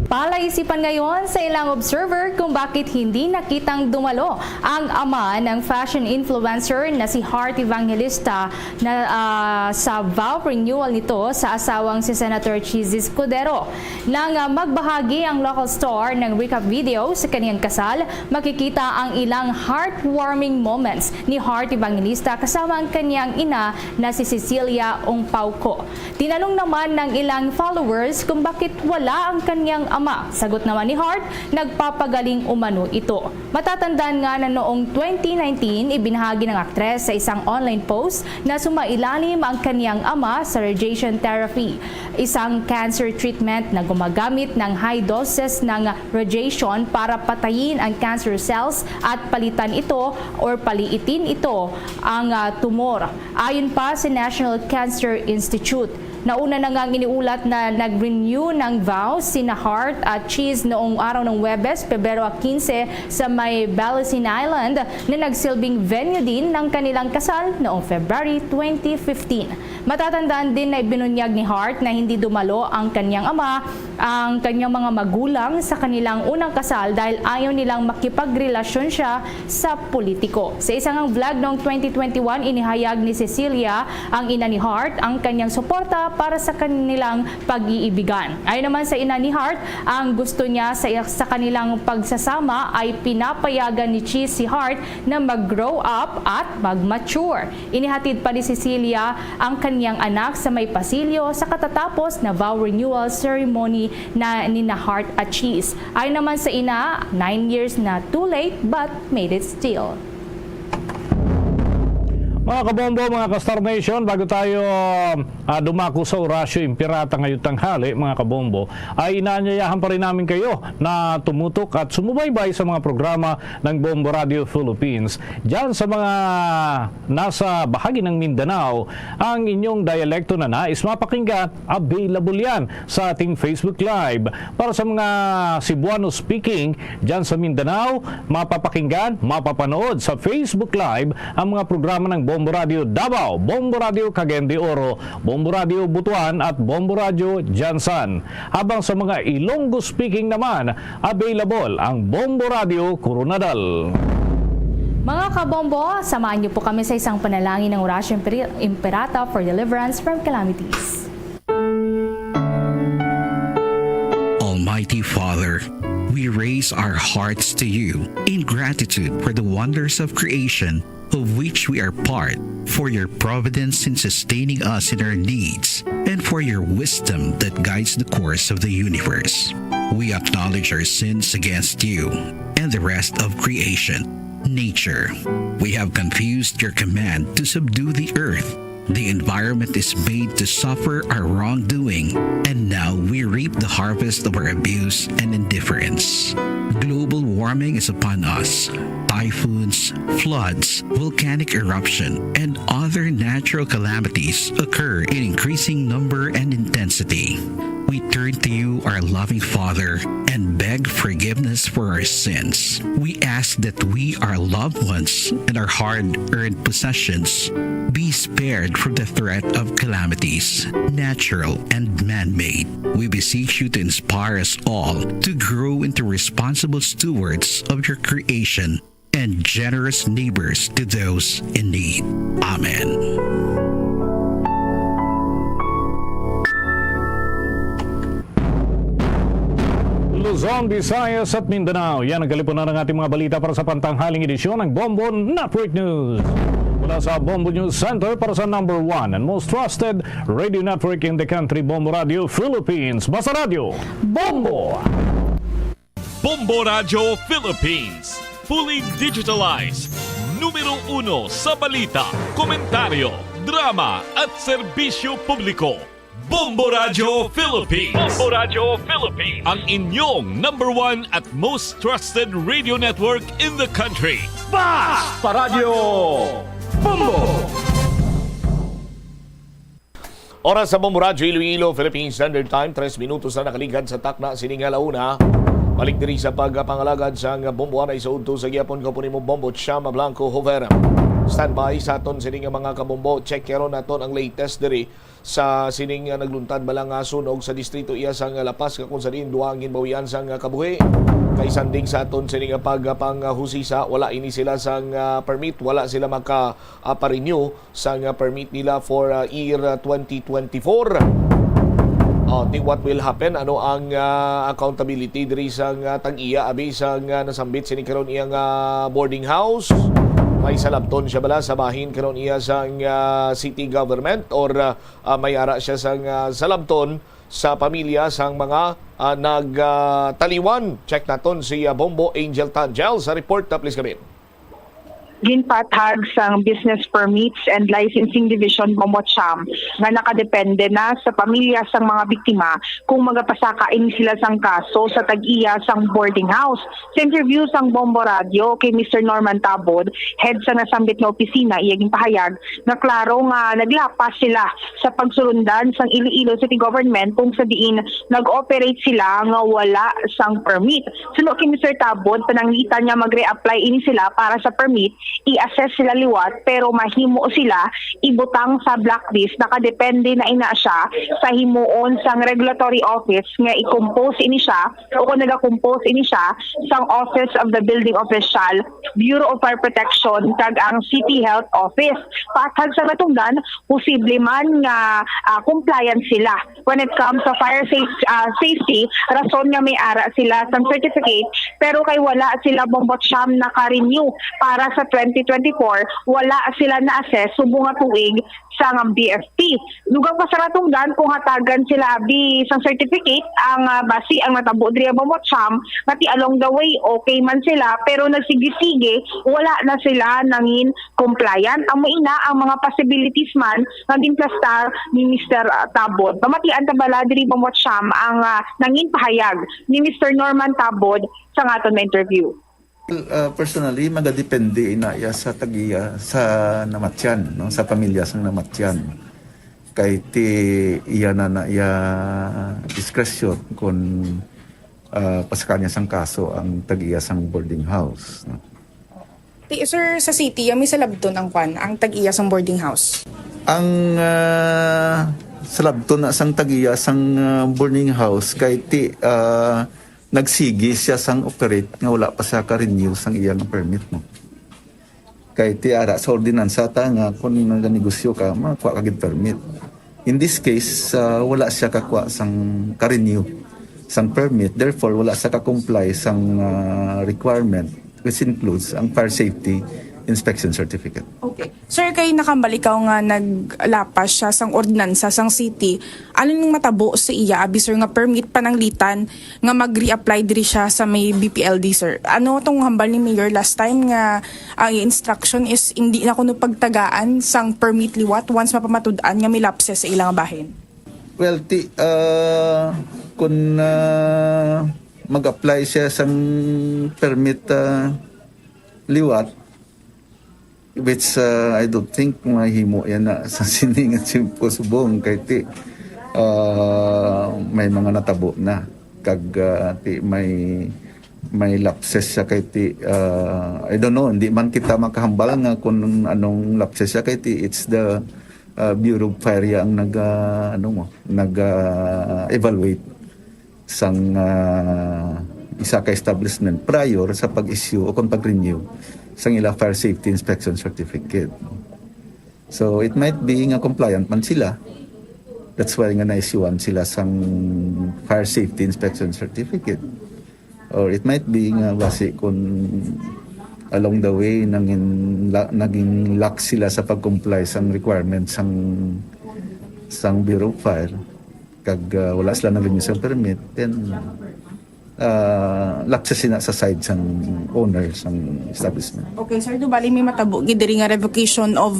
Palaisipan ngayon sa ilang observer kung bakit hindi nakitang dumalo ang ama ng fashion influencer na si Heart Evangelista na, ah, sa vow renewal nito sa asawang si Senator Chiz Escudero. Nang, ah, magbahagi ang local star ng recap video sa kaniyang kasal, makikita ang ilang heartwarming moments ni Heart Evangelista kasama ang kaniyang ina na si Cecilia Ongpauco. Tinanong naman ng ilang followers kung bakit wala ang kaniyang Ama, sagot naman ni Hart, nagpapagaling umano ito. Matatandaan nga na noong twenty nineteen, ibinahagi ng aktres sa isang online post na sumailalim ang kanyang ama sa radiation therapy, isang cancer treatment na gumagamit ng high doses ng radiation para patayin ang cancer cells at palitan ito or paliitin ito ang, ah, tumor. Ayon pa sa National Cancer Institute, nauna na ngang iniulat na nag-renew ng vows sina Hart at Cheese noong araw ng Huwebes, Pebrero quince, sa may Belisin Island na nagsilbing venue din ng kanilang kasal noong February twenty fifteen. Matatandaan din na ibinunyag ni Hart na hindi dumalo ang kanyang ama, ang kanyang mga magulang sa kanilang unang kasal dahil ayaw nilang makipagrelasyon siya sa politiko. Sa isa ngang vlog noong twenty twenty-one, inihayag ni Cecilia, ang ina ni Hart, ang kanyang suporta para sa kanilang pag-iibigan. Ayon naman sa ina ni Hart, ang gusto niya sa, sa kanilang pagsasama ay pinapayagan ni Cheese si Hart na mag-grow up at mag-mature. Inihatid pa ni Cecilia ang kanyang anak sa may pasilyo sa katatapos na vow renewal ceremony na nina Hart at Cheese. Ayon naman sa ina, nine years na too late but made it still. Mga kabombo, mga ka-Star Nation, bago tayo, ah, dumako sa Orasyo Imperata ngayong tanghali, mga kabombo, ay inaanyayahan pa rin namin kayo na tumutok at sumubaybay sa mga programa ng Bombo Radio Philippines. Diyan sa mga nasa bahagi ng Mindanao, ang inyong dialekto na nais mapakinggan, available yan sa ating Facebook Live. Para sa mga Cebuano speaking dyan sa Mindanao, mapapakinggan, mapapanood sa Facebook Live ang mga programa ng Bombo Radio Davao, Bombo Radio Cagayan de Oro, Bombo Radio Butuan at Bombo Radio Jansan. Habang sa mga Ilonggo speaking naman, available ang Bombo Radio Coronadal. Mga kabombo, samahan niyo po kami sa isang panalangin ng Orasyo Imperi-, Imperata for deliverance from calamities. Almighty Father, we raise our hearts to you in gratitude for the wonders of creation of which we are part, for your providence in sustaining us in our needs, and for your wisdom that guides the course of the universe. We acknowledge our sins against you and the rest of creation, nature. We have confused your command to subdue the earth. The environment is made to suffer our wrongdoing, and now we reap the harvest of our abuse and indifference. Global warming is upon us. Typhoons, floods, volcanic eruption, and other natural calamities occur in increasing number and intensity. We turn to you, our loving Father, and beg forgiveness for our sins. We ask that we, our loved ones, and our hard-earned possessions be spared from the threat of calamities, natural and man-made. We beseech you to inspire us all to grow into responsible stewards of your creation and generous neighbors to those in need. Amen. Luzon, Visayas at Mindanao. Yan ang kalipunan ng ating mga balita para sa pantanghaling edisyon ng Bombo Network News. Mula sa Bombo News Center para sa number one and most trusted radio network in the country, Bombo Radio Philippines. Basta Radio, Bombo! Bombo Radio Philippines, fully digitalized. Numero uno sa balita, komentaryo, drama at serbisyo publiko. Bombo Radio Philippines. Bombo Radio Philippines. Ang inyong number one at most trusted radio network in the country. Basta Radio Bombo! Oras sa Bombo Radyo Iloilo, Philippine Standard Time, tres minutos na nakaligad sa takna sining ala una. Balik diri sa pagpangalagad sang Bombo Anay sa udto sa gihapon, ko po nimo Bombo Chama Blanco Hover. Standby sa aton sining mga kabombo. Check karon naton ang latest diri sa sining, ah, nagluntad bala nga sunog sa distrito iya sang La Paz, nga kung sa diin duha ang ginbawian sang, ah, kabuhi. Kay sanding sa aton sining, ah, pagpanghusisa, wala ini sila sang, ah, permit, wala sila maka, ah, pa-renew sang, ah, permit nila for, ah, year, ah, twenty twenty-four. Oh, ti-, what will happen? Ano ang, ah, accountability diri sang, ah, tag-iya, abi sang, ah, nasambit sini karon iyang, ah, boarding house? May salabton siya bala sa bahin karon iya sang, ah, city government, or, ah, ah, may ara siya sang, ah, salabton sa pamilya sang mga, ah, nagtaliwan? Check naton si, ah, Bombo Angel Tangel sa report na, please, kami. Ginpathag sang Business Permits and Licensing Division, Bombo Cham, nga nakadepende na sa pamilya sang mga biktima kung magapasaka ini sila sang kaso sa tag-iya sang boarding house. Sa interview sang Bombo Radio kay Mister Norman Tabod, head sa nasambit nga opisina, iya ginpahayag nga klaro nga naglapas sila sa pagsulundan sang Iloilo City Government kung sa diin nag-operate sila nga wala sang permit. Suno kay Mister Tabod, pananglitan nga mag-reapply ini sila para sa permit, i-assess sila liwat, pero mahimo sila ibutang sa blacklist. Nakadepende na ina siya sa himuon sang regulatory office nga i-compose ini siya o kung nagakompose ini siya sang Office of the Building Official, Bureau of Fire Protection, kag ang City Health Office. Pathag sa natungdan, posible man nga, ah, compliant sila when it comes sa fire safe-, ah, safety, rason nga may ara sila sang certificate, pero kay wala sila, Bombo Cham, naka-renew para sa twenty twenty-four, wala sila na-assess subong nga tuig sang B F P. Dugang pa sa natungdan, kung hatagan sila abi sang certificate, ang, ah, basi ang natabo diri, Bombo Cham, nga ti along the way okay man sila, pero nagsige-sige, wala na sila nangin compliant. Amo ina ang mga possibilities man nga ginplastar ni Mister Tabod. Pamatian ta bala diri, Bombo Cham, ang, ah, nangin pahayag ni Mister Norman Tabod sa aton nga interview. Well, uh, personally, magadepende ina iya sa tagiya sa namatyan, no, sa pamilya sang namatyan. Kay ti iya na na iya discretion kung, uh, pasaka niya sang kaso ang tagiya sang boarding house, no. Ti, sir, sa city, may salabton ang kwan, ang tag-iya sang boarding house. Ang, ah, salabton na sang tagiya sang, ah, boarding house kay ti, ah, nagsigi siya sang operate nga wala pa siya ka-renew sang iya nga permit, no. Kay ti ara sa ordinansa ta nga kung naganegosyo ka, makuha ka gid permit. In this case, ah, wala siya kakuha sang ka-renew sang permit, therefore wala siya ka-comply sang, ah, requirement, which includes ang fire safety inspection certificate. Okay. Sir, kay nakambal ikaw nga naglapas siya sang ordinansa sang city, ano ning matabo sa iya abi, sir, nga permit pananglitan nga mag-reapply diri siya sa may B P L D, sir? Ano tong hambal ni Mayor last time nga ang instruction is hindi na kuno pagtagaan sang permit liwat once mapamatud-an nga may lapses sa ila nga bahin? Well, ti, ah, kung, ah, mag-apply siya sang permit, ah, liwat, which, ah, I don't think mahimo yan na sa sini nga tiyempo subong kay ti, ah, may mga natabo na kag, ah, ti may may lapses siya kay ti, ah, I don't know, hindi man kita makahambal nga kung anong lapses siya kay ti it's the, ah, Bureau of Fire ang nag, ah, ano mo, nag, ah, evaluate sang, ah, isa ka establishment prior sa pag-issue o kung pag-renew sang ila fire safety inspection certificate. So it might be nga compliant man sila. That's why nga na-issuean sila sang fire safety inspection certificate. Or it might be nga basi kung along the way nangin, la, naging lax sila sa pag-comply sang requirements sang sang Bureau of Fire, kag, ah, wala sila nag-renew sang permit, then, ah, lapses sina sa side sang owner sang establishment. Okay, sir, do bali may matabo gid diri nga revocation of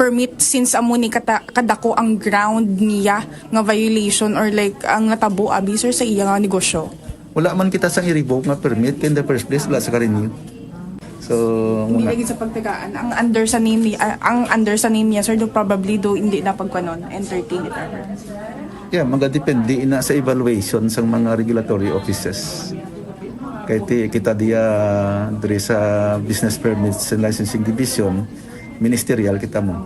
permit since amo ni kata, kadako ang ground niya nga violation or like ang natabo abi, sir, sa iya nga negosyo? Wala man kita sang i-revoke nga permit in the first place, wala sa ka-renew. So, Hindi muna. Lagi sa pagtagaan. Ang under sa name ni, ah, ang under sa name niya, sir, do probably do hindi na pagkuanon, entertain it ever. Yeah, magadepende ina sa evaluation sang mga regulatory offices. Kay ti kita diya diri sa Business Permits and Licensing Division, ministerial kita mo.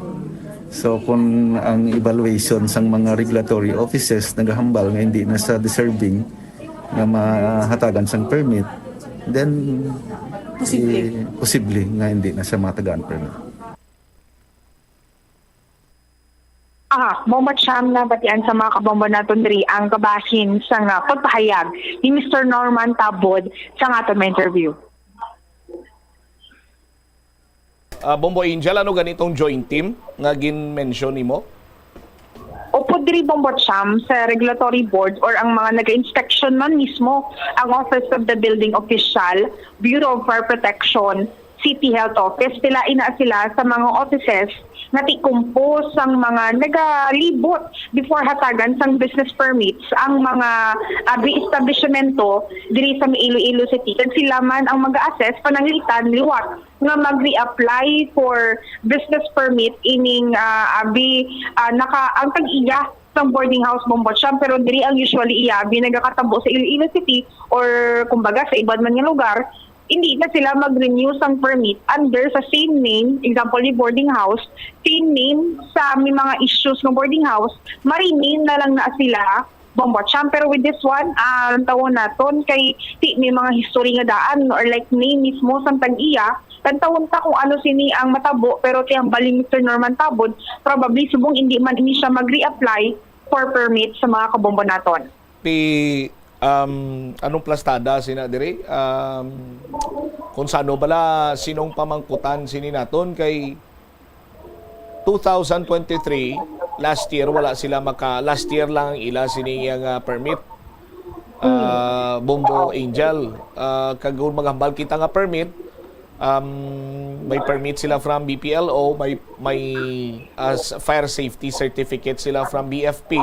So kung ang evaluation sang mga regulatory offices nagahambal nga hindi na sa deserving nga mahatagan sang permit, then Posible. Eh, posible nga hindi na siya matagaan permit. Ah, Bombo Cham, nabatian sa mga kabombo naton diri ang kabahin sa nga pagpahayag ni Mister Norman Tabod sa nga aton nga interview. Ah, Bombo Angel, ano ganitong joint team nga gin-mention nimo? Upod diri, Bombo Cham, sa regulatory board or ang mga nag-inspection man mismo, ang Office of the Building Official, Bureau of Fire Protection, City Health Office, pila ina sila sa mga offices nga ti-compose sang mga nagalibot before hatagan sang business permits ang mga abi establishmento diri sa Iloilo City. Kag sila man ang mag-assess pananglitan liwat nga mag-reapply for business permit ining ah, abi ah, naka ang tag-iya sang boarding house, Bombo Cham, pero diri ang usually iya abi nagakatabo sa Iloilo City or kumbaga sa iban man nga lugar, hindi na sila mag-renew sang permit under sa same name, example ni boarding house, same name sa may mga issues ng boarding house, ma-rename na lang na sila, Bombo Cham. Pero with this one, ah, ang tawon naton kay ti may mga history nga daan or like name mismo sang tag-iya, ang tawon ta kung ano sini ang matabo, pero ti ang bali Mister Norman Tabon, probably subong hindi man ini siya mag-reapply for permit sa mga kabombo naton. Ti um, anong plastada sina diri? Um, kung sano bala sinong pamangkutan sini naton kay two thousand twenty-three, last year wala sila maka last year lang ang ila sini nga permit. Ah, Bombo Angel, ah, kag kung maghambal kita nga permit, um, may permit sila from B P L O, may may as fire safety certificate sila from B F P.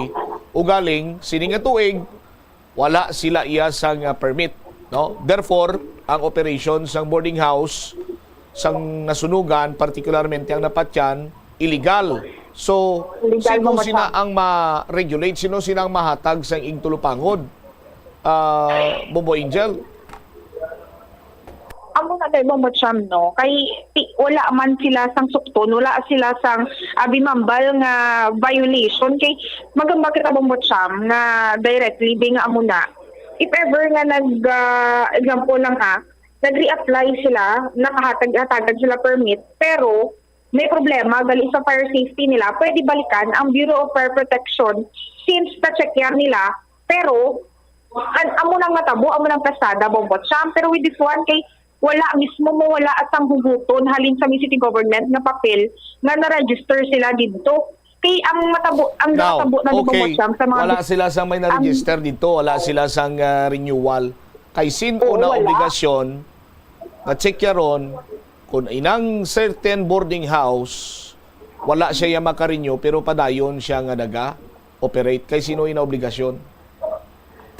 Ugaling sini nga tuig wala sila iya sang ah, permit, no? Therefore, ang operation sang boarding house sang nasunugan, particularmente ang napatyan, illegal. So, Illegal, sino Mama sina Chang. Ang ma-regulate, sino sina ang mahatag sang igtulupangod? Ah, Bombo Angel? Amo na kay Bombo Cham, no? Kay ti, wala man sila sang sukton, wala sila sang abi mambal nga violation. Kay magamba kita, Bombo Cham, nga directly di nga amo na. If ever nga nag ah, example lang ha, nag-reapply sila, nakahatag-hatagan sila permit, pero may problema gali sa fire safety nila, pwede balikan ang Bureau of Fire Protection since na-check yan nila. Pero an amo nang matabo, amo nang pasada, Bombo Cham. Pero with this one, kay wala mismo mo wala sang huguton halin sa may city government nga papel nga na-register sila didto. Kay ang matabo, ang Now, natabo na di, Bombo okay, Cham, sa mga wala sila sang may na-register dito, wala sila sang ah, renewal. Kay sin-o Oo, na wala. Obligasyon nga check yaron kung inang certain boarding house wala siya ya maka-renew pero padayon siya nga naga-operate. Kay sino ina obligasyon?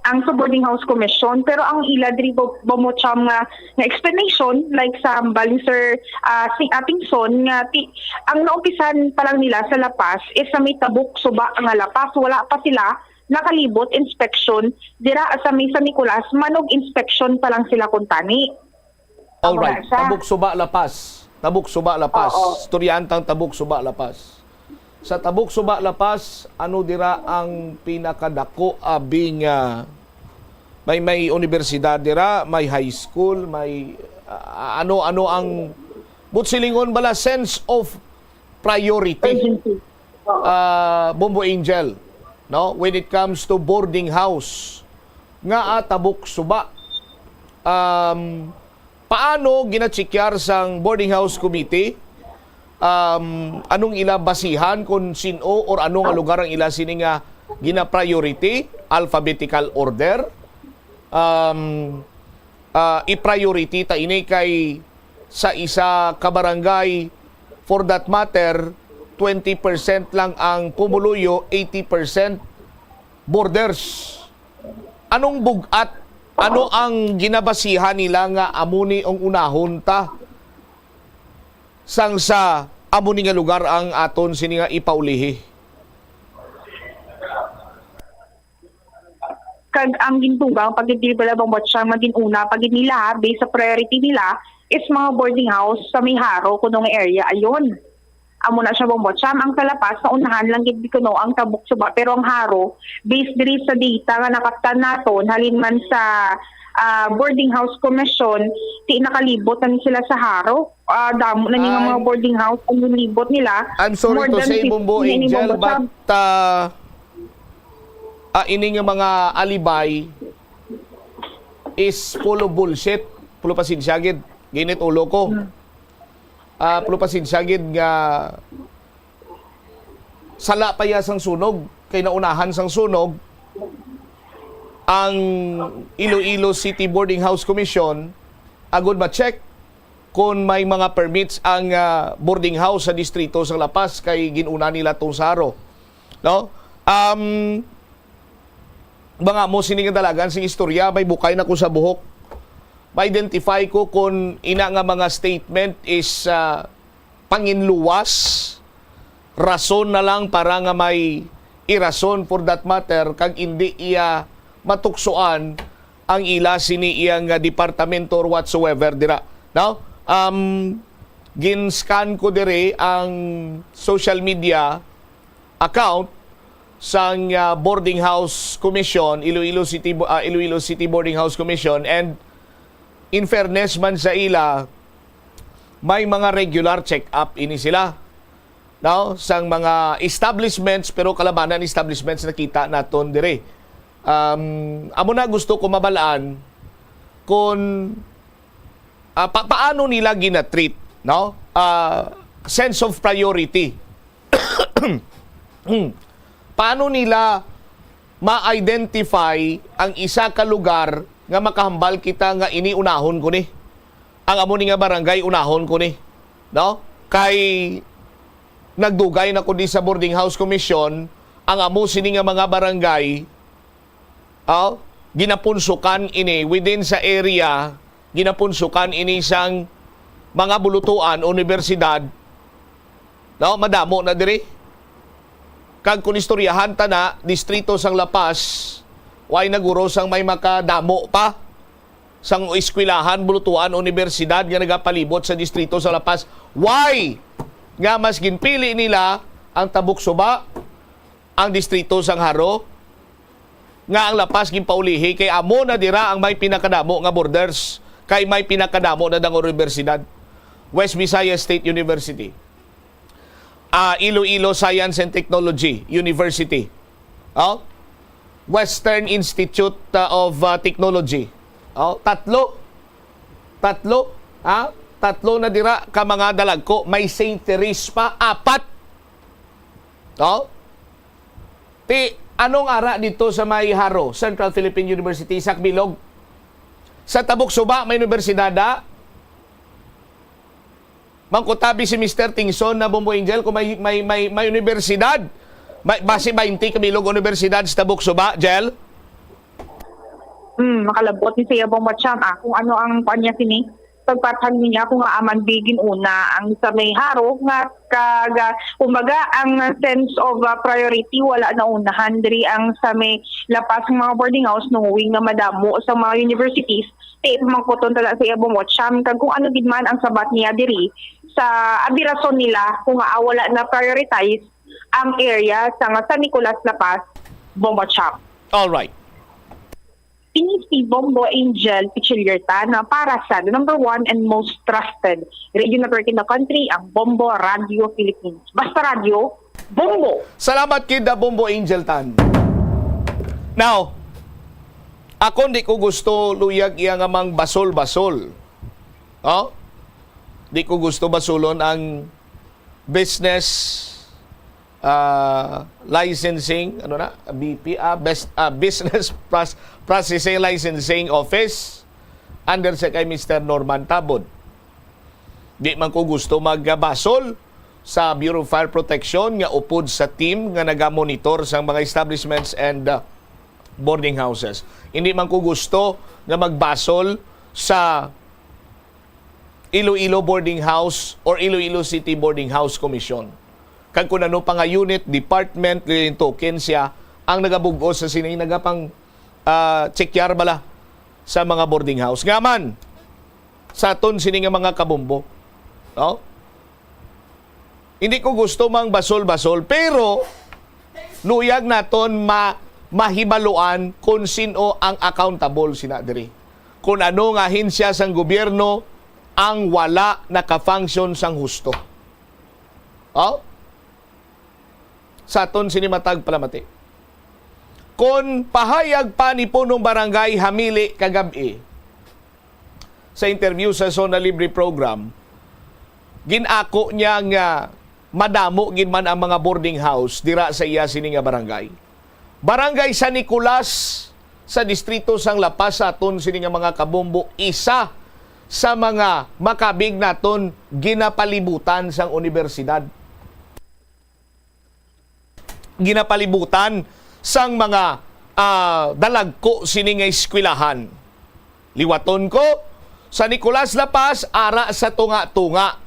Ang sa boarding house commission, pero ang ila diri, Bo- Bombo Cham, nga, nga explanation, like sa bali Sir ah, si Atingson, nga ti, ang naumpisan pa lang nila sa La Paz is sa may tabok suba nga La Paz, wala pa sila nakalibot inspection dira sa may San Nicolas, manog inspection pa lang sila kuntani. Alright, Wala siya. Tabok Suba, La Paz. Tabok Suba, La Paz. Oo. Estudyantang Tabok Suba, La Paz. Sa Tabok Suba, La Paz, ano dira ang pinakadako abi nga may may universidad dira, may high school, may ah, ano ano ang butsilingon bala sense of priority. Urgency. Ah, Bombo Angel, no? When it comes to boarding house nga ah, Tabok Suba. Um, paano ginachekyar sang boarding house committee? Um, anong ila basihan kung sin-o or ano nga lugar ang ila sini nga gina-priority, alphabetical order? Um, ah, i-priority ta ini kay sa isa ka barangay, for that matter, twenty percent lang ang pumuluyo, eighty percent borders. Anong bugat? Ano ang ginabasihan nila nga amo ni ang unahon ta sang sa amo ni nga lugar ang aton sini nga ipaulihi? Kag ang gintugang pag hindi bala bang watch ang maging una pag nila ha, based sa priority nila is mga boarding house sa may Jaro kuno nga area ayon. Amo na siya, Bombo Cham. Ang sa La Paz, sa unahan lang gid kuno ang Tabok Suba, pero ang Jaro, based diri sa data nga nakaptan naton halin man sa ah, boarding house commission, ti nakalibot na ni sila sa Jaro. Ah, damo na ni nga Ay. Mga boarding house ang nilibot nila. I'm sorry More to than say, fifty Bombo na ni, Angel, Bombo but Cham. ah, ah, ini nga mga alibay is full of bullshit. Full of pasensya gid. Ginit ulo ko. Hmm. Ah, pero pasensya gid nga sala pa iya sang sunog, kay naunahan sang sunog ang Iloilo City Boarding House Commission agud ma-check kon may mga permits ang, ah, boarding house sa distrito sa La Paz, kay gin-una nila tong sa Jaro, no? Um, mga amo sini nga dalagan sing istorya, may bukay na ko sa buhok. Ma-identify ko kon ina nga mga statement is, ah, panginluwas, rason na lang para nga may irason, for that matter, kag indi iya matuksoan ang ila sini iyang, ah, departamento or whatsoever dira. No? Um, gin-scan ko diri ang social media account sang, ah, Boarding House Commission, Iloilo City Bo-, ah, Iloilo City Boarding House Commission, and in fairness man sa ila, may mga regular check-up ini sila, no? Sang mga establishments, pero kalabanan establishments nakita naton diri. Um, amo na gusto ko mabalaan kung, ah, pa-, paano nila ginatreat, no? Ah, sense of priority. Paano nila ma-identify ang isa ka lugar nga makahambal kita nga ini unahon ko ni? Ang amo ni nga barangay unahon ko ni, no? Kay nagdugay na ko di sa boarding house commission, ang amo sini nga mga barangay, oh, ginapunsukan ini within sa area, ginapunsukan ini sang mga bulutuan, universidad, no? Madamo na diri. Kag kung istoryahan ta na, distrito sang La Paz, way na guro sang may makadamo pa sang eskwelahan, bulutuan, universidad nga nagapalibot sa distrito sa La Paz. Why nga mas ginpili nila ang Tabuk Suba, ang distrito sang Jaro, nga ang La Paz ginpaulihi, kay amo na dira ang may pinakadamo nga borders, kay may pinakadamo na dang universidad. West Visayas State University, ah, Iloilo Science and Technology University, oh? Western Institute, ah, of, ah, Technology. Oh, tatlo. Tatlo, ha? Tatlo na dira ka mga dalagko. May Saint Therese pa, apat. Oh? Ti, anong ara dito sa may Jaro, Central Philippine University, sa kabilog? Sa Tabuk Suba, may universidad, ha? Mangkutabi si Mister Tingson na Bombo Angel kung may, may, may, may universidad. May, basi twenty kabilog universidad sa Tabuk Suba, Jel? Hmm, makalabot ni siya, Bombo Cham, ah, kung ano ang kuan niya sini. Pagpatag niya kung nga aman bigin una ang sa may Jaro nga kaga, kumbaga, ang sense of, ah, priority wala na unahan diri ang sa may La Paz nga mga boarding house, knowing nga madamo sa mga universities. Ti, mangkuton tala sa iya, Bombo Cham, kag kung ano gid man ang sabat niya diri sa abirason nila kung nga wala na prioritize ang area sa nga San Nicolas, La Paz, Bombo Cham. All right. Ini si Bombo Angel Pichiliertan para sa the number one and most trusted radio network in the country, ang Bombo Radio Philippines. Basta radyo, Bombo! Salamat, kid, Bombo Angel Tan. Now, ako di ko gusto luyag iya nga mang basol-basol. Oh? Di ko gusto basulon ang business, ah, licensing, ano na, B P, ah, best, ah, business pros-, processing licensing office under sa kay Mister Norman Tabod. Di man ko gusto magbasol sa Bureau of Fire Protection nga upod sa team nga nagamonitor sa mga establishments and, ah, boarding houses. Hindi man ko gusto nga magbasol sa Iloilo Boarding House or Iloilo City Boarding House Commission. Kag kung ano pa nga unit, department, lilintukin siya ang nagabug-os sa sini, nagapang, ah, chekyar bala sa mga boarding house. Nga man, sa aton sini nga mga kabombo, no? Hindi ko gusto mang basol-basol, pero luyag naton ma-, mahibaluan kung sino ang accountable sina diri. Kung ano nga ahensya sang gobyerno ang wala naka-function sang husto. Oh? Sa aton sini matag palamati. Kon pahayag pa ni Punong Barangay Hamili kagab-i sa interview sa Zona Libre Program, Gin-ako niya nga madamo gid man ang mga boarding house dira sa iya sini nga barangay. Barangay San Nicolas sa distrito sang La Paz, sa aton sini nga mga kabombo, isa sa mga makabig naton ginapalibutan sang unibersidad, ginapalibutan sang mga, ah, dalagko sini nga eskwelahan. Liwaton ko, San Nicolas La Paz, ara sa tunga-tunga.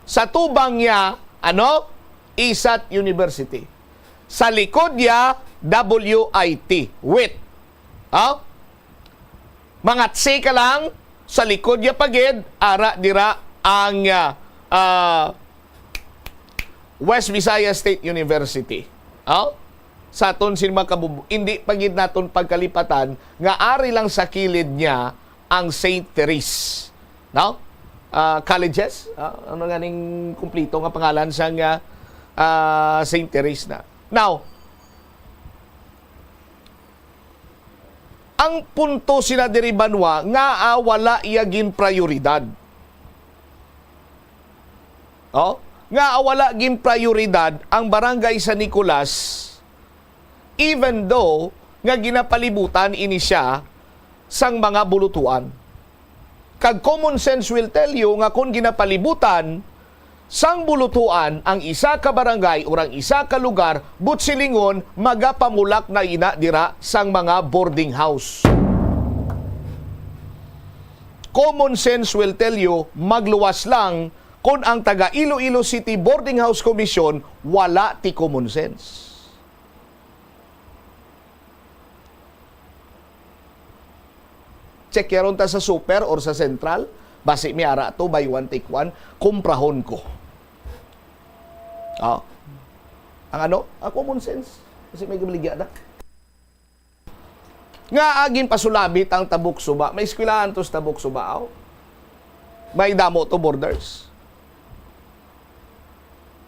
Sa tubang niya, ano? ISAT University. Sa likod niya, W I T, wit. Ha? Mangatsi ka lang, sa likod niya pa gid, ara dira ang, ah, ah, West Visayas State University. Ha? Sa aton sini mga kabub-, hindi pa gid naton pagkalipatan nga ari lang sa kilid niya ang Saint Therese. No? Ah, colleges? Ah, ano nga ning kumplito nga pangalan sang, ah, ah, Saint Therese na? Now, ang punto sina diri, Banwa, nga, ah, wala iya gin prioridad. Oh? Nga, ah, wala gin prioridad ang Barangay San Nicolas, even though nga ginapalibutan ini siya sang mga bulutuan. Kag common sense will tell you nga kung ginapalibutan sang bulutuan ang isa ka barangay or ang isa ka lugar, buot silingon, magapamulak na ina dira sang mga boarding house. Common sense will tell you, magluwas lang kung ang taga Iloilo City Boarding House Commission wala ti common sense. Check yaron ta sa Super or sa Central. Basi may ara to, buy one, take one. Kumprahon ko. Ah. Ang ano? Ang common sense. Kasi may gabaligya na. Nga agin pasulabit ang Tabuk Suba. May eskwelahan to sa Tabuk Suba, aw. May damo to borders.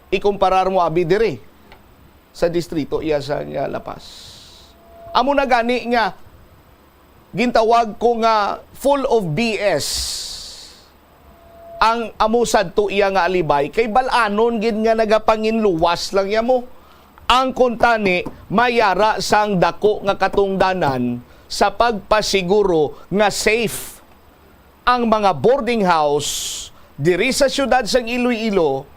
Ikumparar mo, abi, diri sa distrito iya sa, nga La Paz. Amo na gani nga gintawag ko nga full of B S ang amo sadto iya nga alibay, kay bal-anon gid nga nagapanginluwas lang iya mo. Ang kuntani, may ara sang dako nga katungdanan sa pagpasiguro nga safe ang mga boarding house diri sa siyudad sang Iloilo,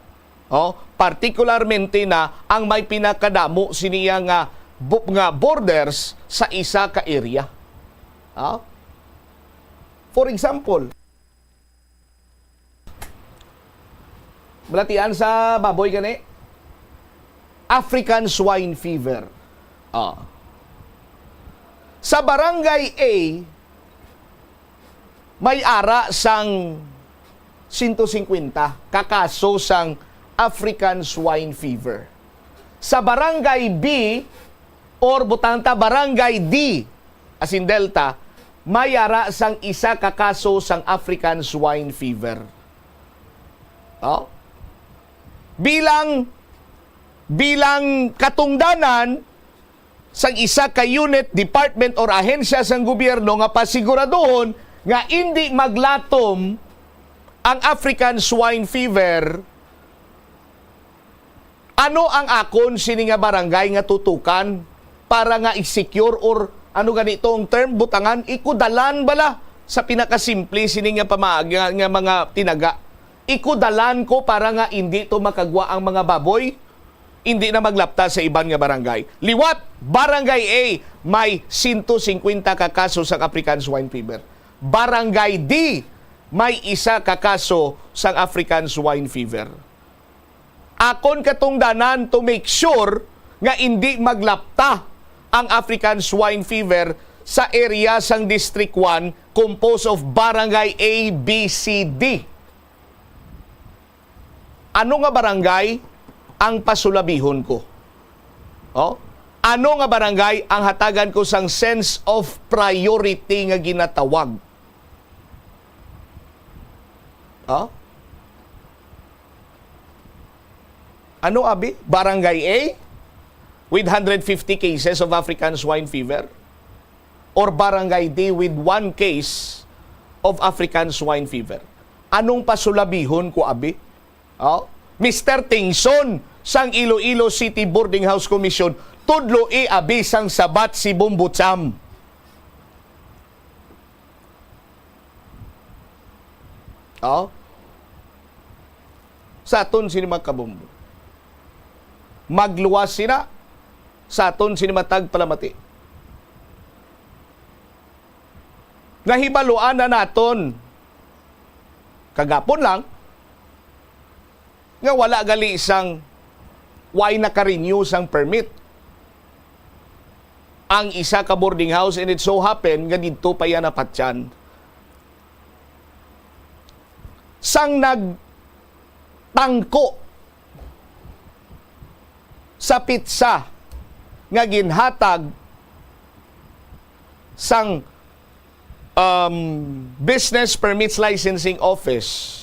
oh, partikularmente na ang may pinakadamo siniya nga bu-, nga borders sa isa ka area. Ah? For example, balatian sa baboy gani, African swine fever. Ah. Sa Barangay A, may ara sang sento singkwenta ka kaso sang African swine fever. Sa Barangay B, or butang ta Barangay D, as in Delta, may ara sang isa ka kaso sang African swine fever. Oh? Bilang, bilang katungdanan, sang isa ka unit, department, or ahensya sang gobyerno nga pasiguraduhon nga indi maglatom ang African swine fever, ano ang akon sini nga barangay nga tutukan para nga i-secure, or ano gani to ang term, butangan, ikudalan bala sa pinakasimple sini nga pamaagi nga, nga mga tinaga? Ikudalan ko para nga indi to makagwa ang mga baboy? Indi na maglapta sa iban nga barangay. Liwat, Barangay A, may sento singkwenta ka kaso sang African Swine Fever. Barangay D, may isa ka kaso sang African Swine Fever. Akon katungdanan to make sure nga indi maglapta ang African Swine Fever sa area sang District one, composed of Barangay A, B, C, D. Ano nga barangay ang pasulabihon ko? Oh? Ano nga barangay ang hatagan ko sang sense of priority nga ginatawag? Oh? Ano, abi? Barangay A with hundred fifty cases of African swine fever? Or Barangay D with one case of African swine fever? Anong pasulabihon ko, abi? Oh, Mister Tingson sang Iloilo City Boarding House Commission, tudloi abi sang sabat si Bombo Cham. Oh? Sa aton sini mga kabombo. Magluwas sila. Sa aton sini matag palamati. Nahibaluan na naton kagapon lang nga wala gali sang, way naka-renew sang permit ang isa ka boarding house, and it so happen nga didto pa iya napatyan. Sang nagtangko sa pitsa nga ginhatag sang, um, Business Permits Licensing Office,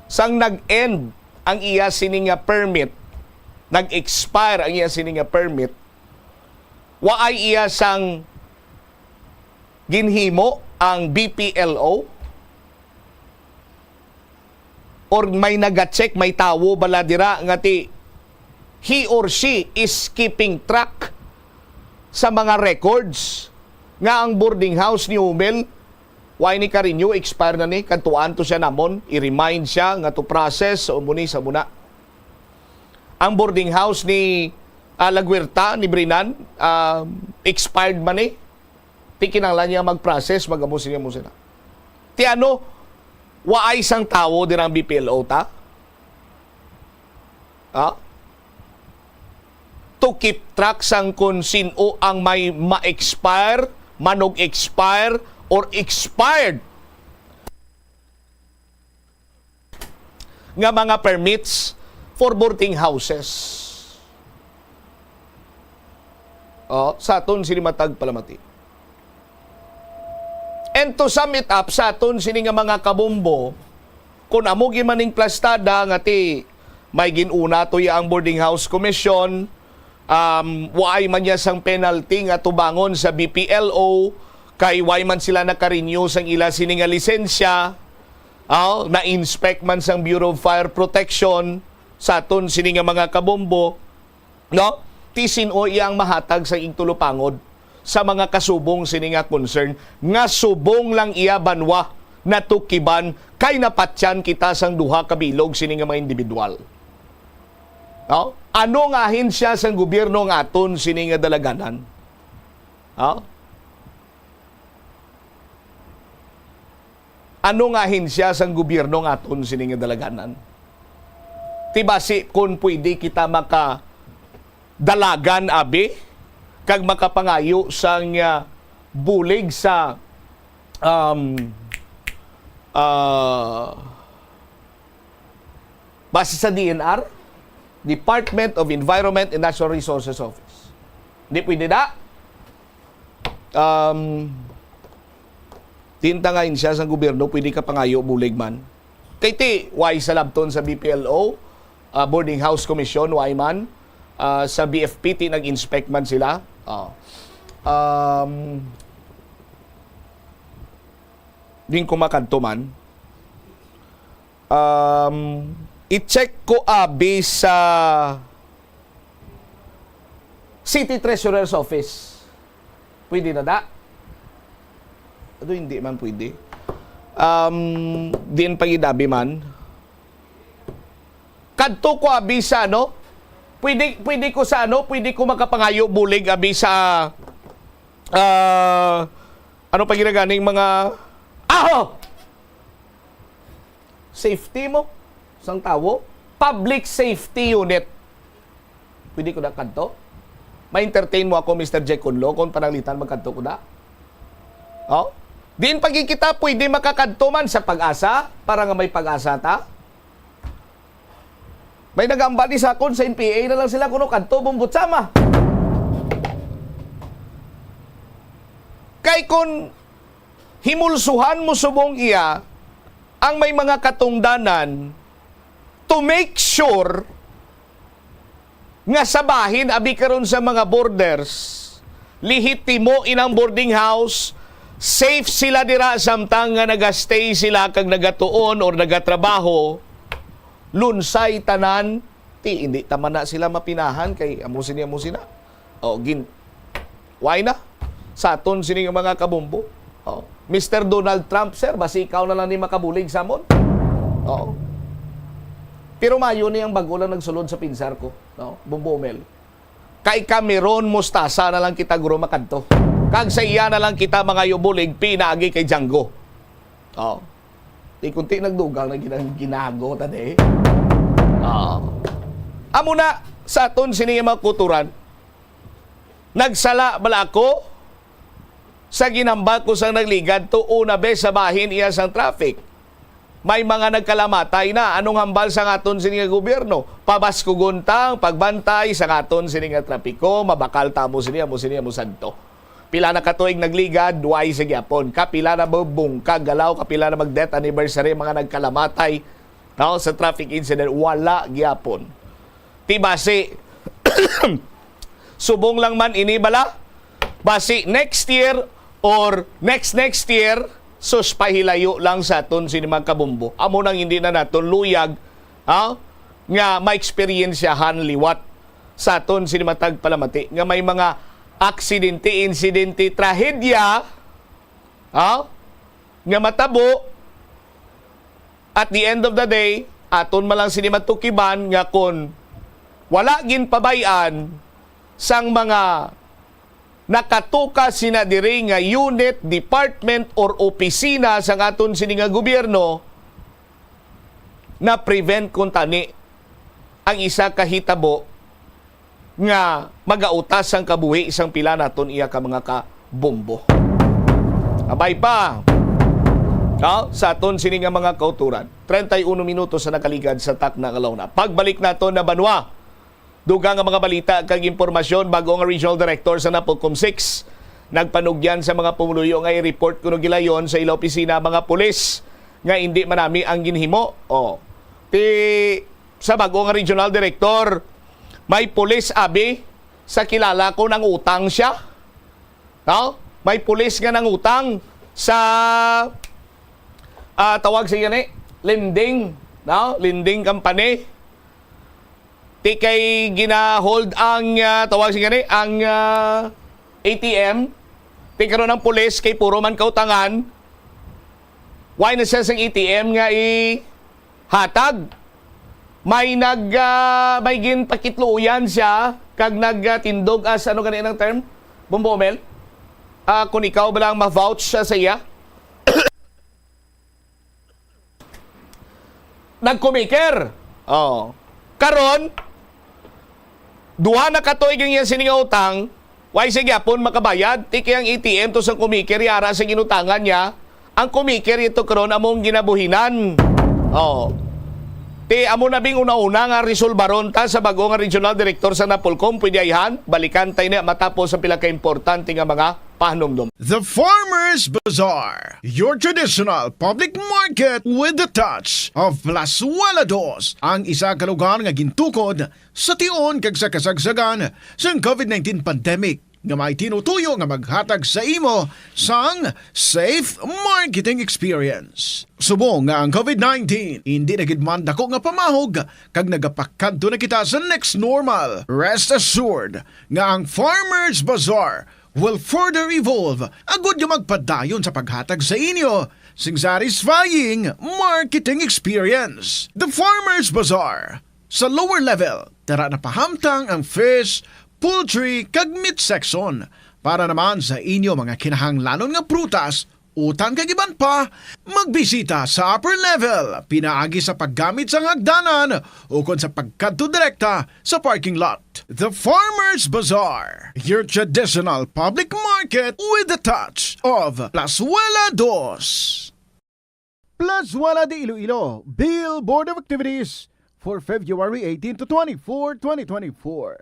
sang nag-end ang iya sini nga permit, nag-expire ang iya sini nga permit, waay iya sang ginhimo ang B P L O? Or may naga-check, may tawo bala dira nga ti he or she is keeping track sa mga records nga ang boarding house ni Humel, way ni ka-renew, expire na ni, kadtuan to siya namon, i-remind siya nga to process, sa umuni, sa muna. Ang boarding house ni, ah, Laguerta, ni Brinan, ah, expired man ni. Ti kinahanglan niya mag-process, mag-amo sila, mo sila. Ti ano, waay sang tawo dirang B P L O ta? Ha? To keep track sang kung sino ang may ma-expire, manog-expire, or expired nga mga permits for boarding houses. Oh, sa aton sini matag palamati. And to sum it up, sa aton sini nga mga kabombo, kung amo gid man ning plastada nga ti may gin-una to ya ang Boarding House Commission, um, waay man niya sang penalty nga tubangon sa B P L O, kay way man sila naka-renew sang ila sini nga lisensya, aw, na-inspect man sang Bureau of Fire Protection sa aton sini nga mga kabombo, no? Ti sin-o iya ang mahatag sang igtulopangod sa mga kasubong sini nga concern, nga subong lang iya banwa natukiban, kay napatyan kita sang duha ka bilog sini nga mga individual. No? Ano nga ahensya sang gobyerno nga aton sini nga dalaganan? No? Ano nga ahensya sang gobyerno nga aton sini nga dalaganan? Ti basi kun pwede kita makadalagan, abi, kag makapangayo sang, ah, bulig sa, um, ah, base sa D N R, Department of Environment and Natural Resources Office. Hindi pwede na. Um, tinta nga ahensya sang gobyerno, pwede ka pangayo bulig man. Kay ti, way sa labton sa B P L O, ah, Boarding House Commission, way man, ah, sa B F P, ti nag-inspect man sila. Oh. Um, din ko makadto man. Um, i-check ko abi sa City Treasurer's Office. Pwede na da? Ado, hindi man pwede. Um, diin pa gid abi man. Kadto ko abi sa ano? Pwede, pwede ko sa ano? Pwede ko makapangayo bulig abi sa, ah, ano pa ginaganing mga, aho! Safety mo sang tawo, Public Safety Unit. Pwede ko na kadto? Ma-entertain mo ako, Mister Jack Kunlo, kung pananglitan magkadto ko na? Oh? Diin pa gid kita pwede makakadto man sa Pag-asa para nga may pag-asa ta? May nagambal ni sakon sa N P A na lang sila kuno kadto, Bombo Cham. Kay kun himulsuhan mo subong iya ang may mga katungdanan to make sure nga sa bahin abi karon sa mga borders, lehitimo inang boarding house, Safe sila dira samtang nga nagastay sila kag nagatuon or nagatrabaho, lunsay tanan, ti hindi ta man na sila mapinahan kay amo sini, amo sina. O, gin-, why na? Sa aton sini nga mga kabombo. O, Mister Donald Trump, sir, basi ikaw na lang ni makabulig sa amon. O. Pero mayo ni ang bago lang nagsulod sa pinsar ko, no? Bombo Mel. Kay kami ron, mustasa na lang kita, guro, makadto. Kag sa iya na lang kita mangayo bulig, pinaagi kay Django. O. Ti kunti nagdugang na ginang ginago ta, de. O. Amo na, sa aton sini nga mga kuturan, nagsala bala ako sa ginhambal ko sang nagligad to una, be, sa bahin iya sang traffic? May mga nagkalamatay na. Anong hambal sang aton sini nga gobyerno? Pabaskugon ta ang pagbantay sang aton sini nga trapiko, mabakal ta amo sini, amo sini, amo sadto. Pila na ka tuig nagligad, why sa gyapon? Kapila na ba bungkag galaw, kapila na mag-death anniversary mga nagkalamatay, no, sa traffic incident? Wala gyapon. Ti basi, subong lang man ini bala, basi next year or next next year, sus, pahilayo lang sa aton sini mga kabombo. Amo nang hindi na naton luyag, ha, nga maeksperiensyahan liwat sa aton sini matag palamati nga may mga aksidente, insidente, trahedya, ha, nga matabo. At the end of the day, aton man lang sini matukiban nga kon wala ginpabay-an sang mga nakatuka sina diri nga unit, department, or opisina sang aton sini nga gobyerno, na-prevent kuntani ang isa ka hitabo nga magautas ang kabuhi sang pila naton iya ka mga kabombo. Abay pa, ha, sa aton sini nga mga kauturan, treinta y uno minutos sa nakaligad sa takna nga launa. Pagbalik naton na banwa, dugang nga mga balita kag impormasyon, bag-o nga Regional Director sa Napolcom six nagpanugyan sa mga pumuluyo nga i-report kuno gilayon sa ila opisina ang mga pulis nga indi manami ang ginhimo. O, ti sa bag-o nga Regional Director, may pulis abi sa kilala ko nangutang siya. No? May pulis nga nangutang sa, ah, tawag sa gani, lending, no? Lending company. Ti kay gina-hold ang, ah, tawag sa gani, ang, ah, A T M. Ti karon ang pulis kay puro man kautangan. Why na siya sang A T M nga ihatag? May nag, ah, may ginpakitluoyan siya kag nagtindog as, ano gani ang term, Bombo Omel? Ah, kung ikaw ba lang ma-vouch siya sa iya? Nagkumiker. Oh. Karon, duha na ka tuig ang iya sini nga utang, why siya gyapon makabayad? Ti kay ang A T M to sang kumiker, yara sa ginutangan niya. Ang kumiker ito karon among ginabuhinan. Oh. Ti amo na bing una-una nga resolbaron ta sa bag-o nga regional director sa Napolcom, pwede ayhan, balikan tay na matapos sa pila ka importante nga mga pahanumdom. The Farmers Bazaar, your traditional public market with the touch of Plazuela Dos, ang isa ka lugar nga gintukod sa tion kag sa kasagsagan sang covid nineteen pandemic, nga may tinutuyo nga maghatag sa imo sang safe marketing experience. Subong nga ang covid nineteen indi na gid man dako nga pamahog kag nagapakadto na kita sa next normal, rest assured nga ang Farmers Bazaar will further evolve agud nga magpadayon sa paghatag sa inyo sing satisfying marketing experience. The Farmers Bazaar. Sa lower level, tara na pahamtang ang fish, poultry, kag meat section. Para naman sa inyo mga kinahanglanon nga prutas, utan kag iban pa, magbisita sa upper level, pinaagi sa paggamit sang hagdanan ukon sa pagkadto direkta sa parking lot. The Farmers Bazaar, your traditional public market with the touch of Plazuela Dos. Plazuela de Iloilo, Billboard of Activities for February eighteen to twenty-four, twenty twenty-four.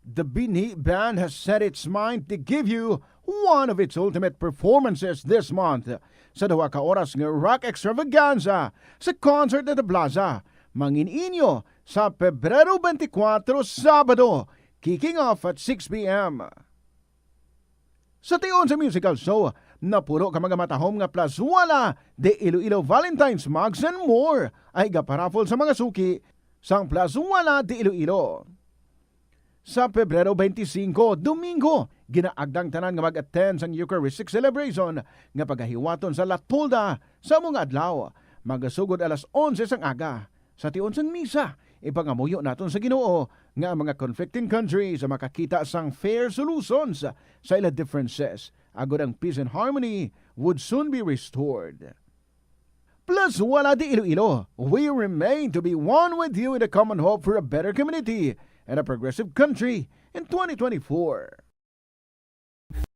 The Binhi Band has set its mind to give you one of its ultimate performances this month sa duha ka oras nga rock extravaganza sa Concert at the Plaza, mangin-inyo sa Pebrero twenty-four, Sabado, kicking off at six p m. Sa tion sa musical show, napulo ka mga matahom nga Plazuela de Iloilo Valentine's mugs and more ay gaparaffle sa mga suki sang Plazuela de Iloilo. Sa Pebrero twenty-five, Domingo, ginaagdang tanan nga mag-attend sang Eucharistic celebration nga pagahiwaton sa Latpolda sa amo nga adlaw. Magasugod alas onse sang aga. Sa tion sang misa, ipangamuyo naton sa Ginoo nga ang mga conflicting countries makakita sang fair solutions sa ila differences, agod ang peace and harmony would soon be restored. Plazuela de Iloilo, we remain to be one with you in the common hope for a better community and a progressive country in twenty twenty-four.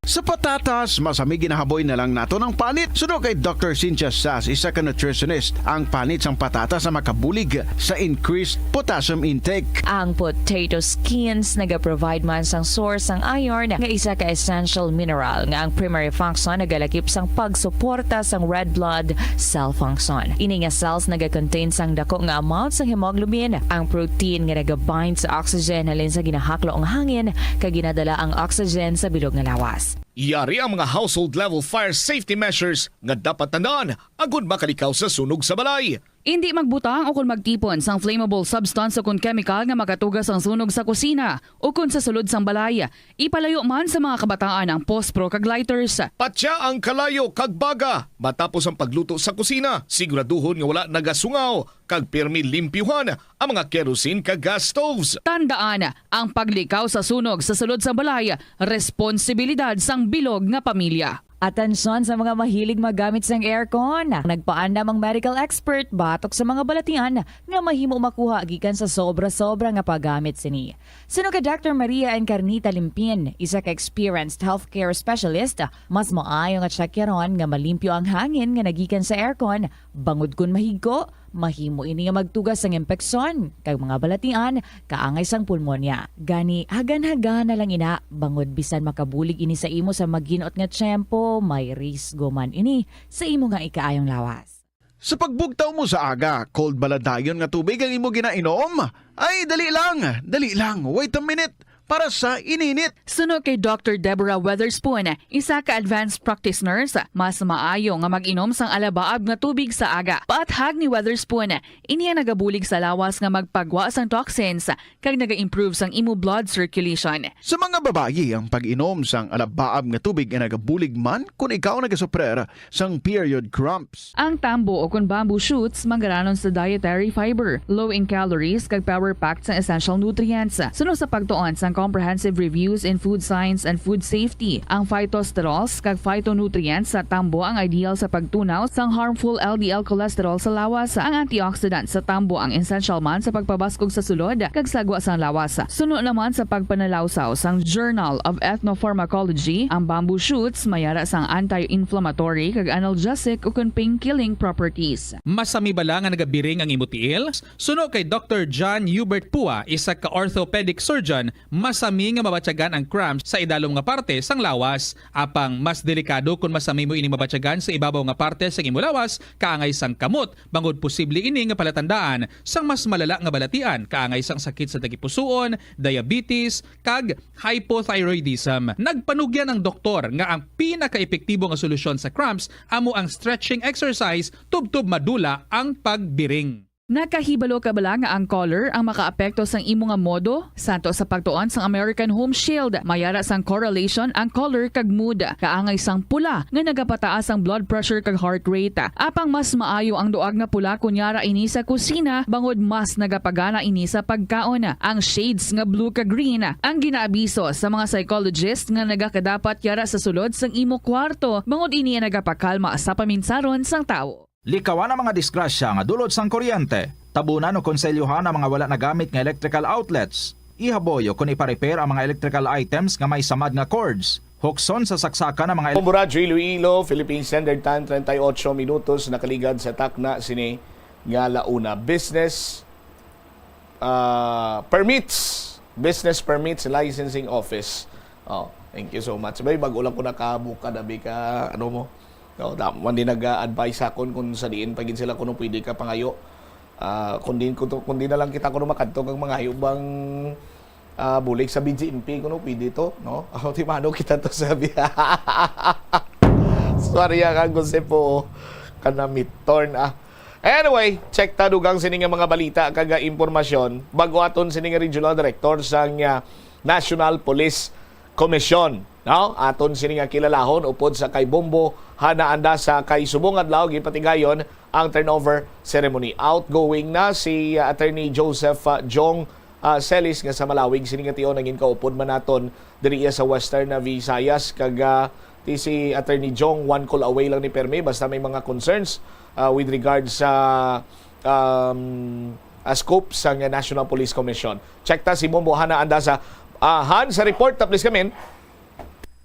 Sa patatas, masami ginahaboy na lang naton ang panit. Suno kay Doctor Cynthia Sas, isa ka nutritionist, ang panit sang patatas ang makabulig sa increased potassium intake. Ang potato skins nagaprovide man sang source sang iron nga isa ka essential mineral nga ang primary function nagalakip sang pagsuporta sang red blood cell function. Ini nga cells nagakontain sang dako nga amount sang hemoglobin, ang protein nga nagabind sa oxygen halin sa ginahaklo nga hangin kag ginadala ang oxygen sa bilog nga lawas. Yari ang mga household level fire safety measures nga dapat tandaan agud makalikaw sa sunog sa balay. Indi magbutang o kon magtipon sang flammable substance o kon chemical nga makatuga sang sunog sa kusina o kon sa sulod sang balay. Ipalayo man sa mga kabataan ang pospro kag lighters. Patya ang kalayo kag baga matapos ang pagluto sa kusina. Siguraduhon nga wala nagasungaw kag pirmi limpyuhan ang mga kerosene kag gas stoves. Tandaan, ang paglikaw sa sunog sa sulod sang balay, responsibilidad sang bilog nga pamilya. Atensyon sa mga mahilig maggamit sang aircon. Nagpaandam ang medical expert batok sa mga balatian nga mahimo makuha gikan sa sobra-sobra nga paggamit sini. Suno kay Doctor Maria Encarnita Limpin, isa ka experienced healthcare specialist, mas maayo nga tsakyaron nga malimpyo ang hangin nga nagikan sa aircon, bangod kon mahigko, mahimo ini nga magtuga sang impeksyon kag mga balatian kaangay sang pulmonya. Gani, hagan-hagan na lang ina, bangod bisan makabulig ini sa imo sa maginot nga tiyempo, may risgo man ini sa imo nga ikaayong lawas. Sa pagbugtaw mo sa aga, cold bala dayon nga tubig ang imo ginainom? Ay, dali lang, dali lang, wait a minute, para sa ininit. Suno kay Doctor Deborah Weatherspoon, isa ka advanced practice nurse, mas maayo nga mag-inom sang alabaab nga tubig sa aga. Paathag ni Weatherspoon, ini ang nagabulig sa lawas nga magpagwa sang toxins kag naga-improve sang imo blood circulation. Sa mga babayi, ang pag-inom sang alabaab nga tubig ay nagabulig man kon ikaw nagasuprer sang period cramps. Ang tambo o kon bamboo shoots manggaranon sa dietary fiber, low in calories, kag power-packed sang essential nutrients. Suno sa pagtuon sang Comprehensive Reviews in Food Science and Food Safety, ang phytosterols kag phytonutrients sa tambo ang ideal sa pagtunaw sang harmful L D L cholesterol sa lawas. Ang antioxidant sa tambo ang essential man sa pagpabaskog sa sulod kag sagwa sang lawas. Suno naman sa pagpanalawsaw sang Journal of Ethnopharmacology, ang bamboo shoots may ara sang anti-inflammatory kag analgesic ukon pain-killing properties. Masami bala nga nagabiring ang imo tiil? Suno kay Doctor John Hubert Pua, isa ka orthopedic surgeon, masami nga mabatyagan ang cramps sa idalom nga parte sang lawas. Apang mas delikado kon masami mo ini mabatyagan sa ibabaw nga parte sang imo lawas, kaangay sang kamot, bangod posible ini nga palatandaan sang mas malala nga balatian, kaangay sang sakit sa tagipusoon, diabetes, kag hypothyroidism. Nagpanugyan ang doktor nga ang pinakaepektibo nga solusyon sa cramps amo ang stretching exercise tubtob madula ang pagbiring. Nakahibalo ka bala nga ang color ang makaapekto sang imo nga modo? Santo sa pagtuon sang American Home Shield, may ara sang correlation ang color kag mood. Kaangay sang pula nga nagapataas ang blood pressure kag heart rate. Apang mas maayo ang duag nga pula kon yara ini sa kusina, bangod mas nagapagana ini sa pagkaon. Ang shades nga blue kag green ang ginaabiso sa mga psychologist nga nagakadapat yara sa sulod sang imo kwarto, bangod ini ang nagapakalma sa paminsaron sang tawo. Likawan ang mga disgrasya nga dulot sang kuryente. Tabunan o konselyohan ang mga wala nagamit nga electrical outlets. Ihaboy o kon ipa-repair ang mga electrical items nga may samad nga cords. Hukson sa saksakan ang mga ele- Bombo Radyo Iloilo, Philippine Standard Time, treinta y ocho minutos, nakaligad sa takna sini nga launa. Business, ah, permits, business permits licensing office. Oh, thank you so much. Bay, bago lang ko nakabuka, dabi ka, ano mo. No, da-, man din nag-advise sa akon kung sa diin pa gid sila kuno pwede ka pangayo. Ah, kung din, kung, kung di na lang kita kuno makadto kag mangayo bang Ah, bulig sa B J M P, kuno pwede to, no? Ako, ti mano kita to sabi. Sorry, ah, kang Jose po, oh. Kanamiton, ah. Anyway, check ta dugang sini nga mga balita kag, ah, impormasyon. Bag-o aton sini nga regional director sang, ah, National Police Commission, no? Aton sini nga kilalahon upod sa kay Bombo Hana Andasa kay subong adlaw gipatigayon ang turnover ceremony. Outgoing na si, ah, Attorney Joseph, ah, Jong, ah, Celis nga sa malawig sini nga tion nangin kaupod man naton diri iya sa Western, ah, Visayas kag, ah, ti si Attorney Jong one call away lang ni permi basta may mga concerns, ah, with regards sa, um, ah, scope sang National Police Commission. Check ta si Bombo Hana Andasa. Ah, Han, sa report ta, please come in.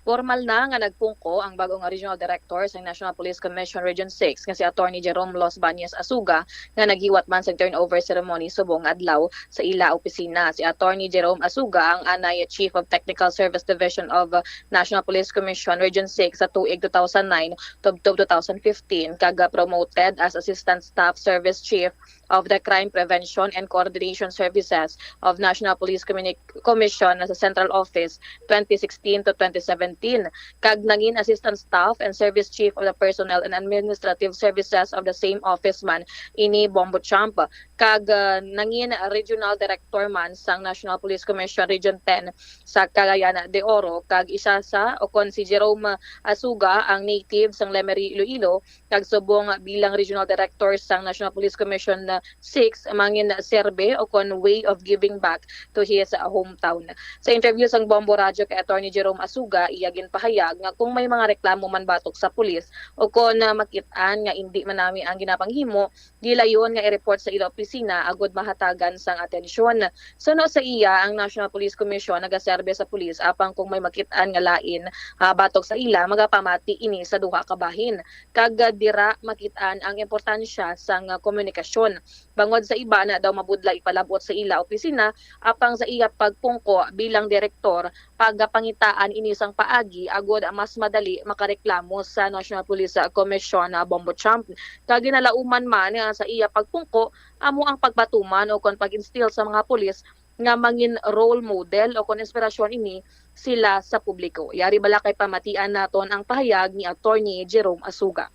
Formal na nga nagpungko ang bag-o nga Regional Director sa National Police Commission Region six nga si Attorney Jerome Los Bañez Asuga nga naghiwat man sa turnover ceremony subong nga adlaw sa ila opisina. Si Attorney Jerome Asuga ang anay Chief of Technical Service Division of, uh, National Police Commission Region six sa tuig two thousand nine tubtob two thousand fifteen kag, uh, promoted as Assistant Staff Service Chief of the Crime Prevention and Coordination Services of National Police Communi- Commission sa Central Office twenty sixteen to twenty seventeen, kag nangin Assistant Staff and Service Chief of the Personnel and Administrative Services of the same office man ini Bombo Champ, kag, ah, nangin Regional Director man sang National Police Commission Region ten sa Cagayan de Oro, kag isa sa, o kon si Jerome Asuga, ang native sang Lemery, Iloilo, kag subong bilang Regional Director sang National Police Commission six, mangin serbe o kon way of giving back to his, uh, hometown. Sa interview sang Bombo Radyo kay Attorney Jerome Asuga, iya ginpahayag nga kung may mga reklamo man batok sa pulis o kon, uh, makit-an nga indi man nami ang ginapanghimo, gilayon nga i-report sa ila opisina agud mahatagan sang atensyon. Suno sa iya, ang National Police Commission nagaserbe sa pulis apang kung may makit-an nga lain, ah, batok sa ila, magapamati ini sa duha ka bahin. Kag, ah, dira makit-an ang importansya sang, ah, komunikasyon. Bangod sa iba na daw mabudlay ipalab-ot sa ila opisina, apang sa iya pagpungko bilang direktor, pagapangitaan ini sang paagi agud mas madali makareklamo sa National Police, ah, Commission, ah, Bombo Champ. Kag ginalauman man, ah, sa iya pagpungko, amo ang pagpatuman o kon pag-instill sa mga pulis nga mangin role model o kon inspirasyon ini sila sa publiko. Yari bala kay pamatian naton ang pahayag ni Attorney Jerome Asuga.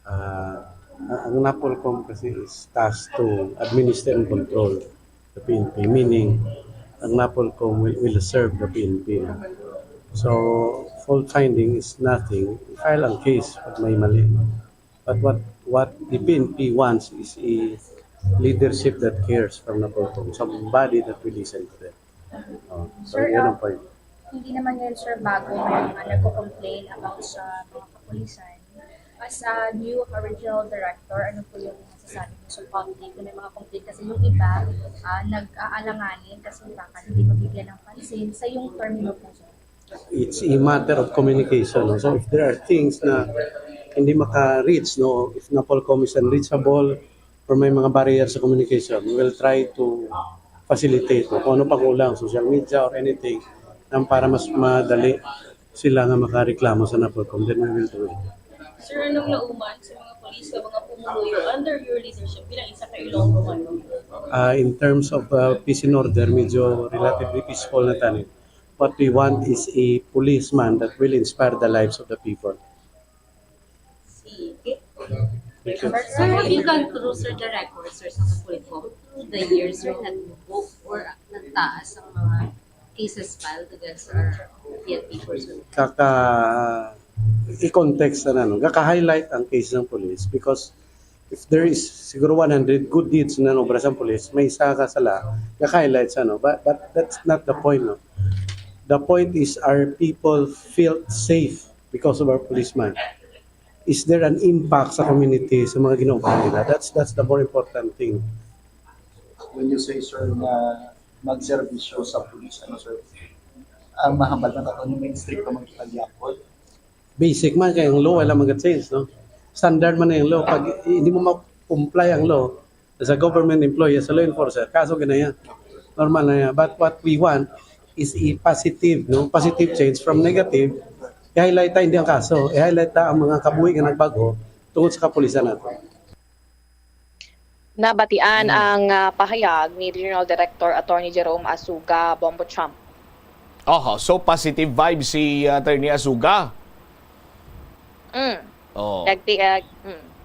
Ah, ang NAPOLCOM kasi is tasked to administer and control the P N P, meaning ang NAPOLCOM will, will serve the P N P. So, fault finding is nothing. File ang case pag may mali. No? But what what the P N P wants is a leadership that cares from NAPOLCOM, somebody that will listen to them. Oh, so, Sir, yun ah, ang point. Hindi naman ngayon, sir, bago may mga nagko-complain about sa mga kapulisan. As a new regional director, ano po yung masasabi niyo sa public na may mga complaint? Kasi yung iba, ah, nag-aalanganin kasi baka hindi mabigyan ng pansin sa yung term niyo po, sir. It's a matter of communication. No? So if there are things na hindi maka-reach, no, if NAPOLCOM is unreachable or may mga barrier sa communication, we will try to facilitate. No? Kung ano pa kulang, social media or anything, nang para mas madali sila nga makareklamo sa NAPOLCOM, then we will do it. Sir, anong lauman sa mga polis nga mga pumuluyo under your leadership bilang isa ka Ilonggo man? Uh, in terms of uh, peace and order, medyo relatively peaceful na tani. What we want is a policeman that will inspire the lives of the people. Sige. Thank you. Sir, have you gone through, sir, the records, sir, sa Police through the years, sir, nag-book or nagtaas ang mga cases filed against our P N P personnel? Kaka i-context na, no, kaka-highlight ang case ng police because if there is siguro one hundred good deeds na obra sa police, may isa ka sala, kaka-highlight sa, no, but, but that's not the point, no. The point is our people felt safe because of our policeman. Is there an impact sa community sa mga ginawa nila? That's that's the more important thing. When you say, sir, na magserbisyo sa pulis, ano, sir, ang mahambal na tato yung mainstream ka magkitagyapon? Basic man kay ang law wala mag-change, no? Standard man ang law. Pag hindi mo ma-comply ang law as a government employee, as a law enforcer, kaso ganaya. Normal na yan. But what we want is a positive, no? Positive change from negative. I-highlight ta hindi ang kaso. I-highlight ta ang mga kabuhi nga nagbago tungod sa kapulisan nato. Nabatian Mm. ang, ah, pahayag ni Regional Director Attorney Jerome Asuga, Bombo Trump. Oho, so positive vibes si Attorney Asuga. Mm. Oh. Nagti-, ah, mm.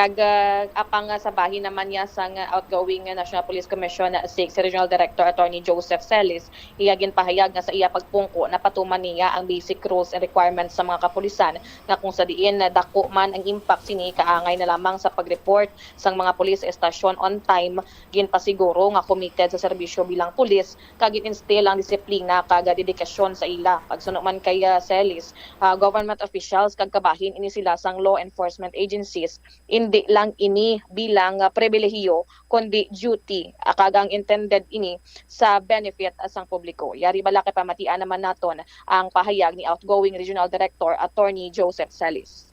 Nag, ah, apang, ah, sa bahin naman niya sang, ah, outgoing, ah, National Police Commission, ah, Six Regional Director Attorney Joseph Celis, iya ginpahayag nga sa iya pagpungko, napatuman niya ang basic rules and requirements sa mga kapulisan, nga kung sa diin, ah, dako man ang impact sini, kaangay na lamang sa pag-report sang mga pulis sa estasyon on time, ginpasiguro nga committed sa serbisyo bilang pulis, kag gin-instill ang disiplina kag dedikasyon sa ila. Pagsuno man kay, ah, Celis, ah, government officials kag kabahin ini sila sang law enforcement agencies, indi lang ini bilang, ah, pribilehiyo, kundi duty, ah, kag ang intended ini sa benefit, ah, sang publiko. Yari bala kay pamatian naman naton ang pahayag ni outgoing Regional Director Attorney Joseph Celis.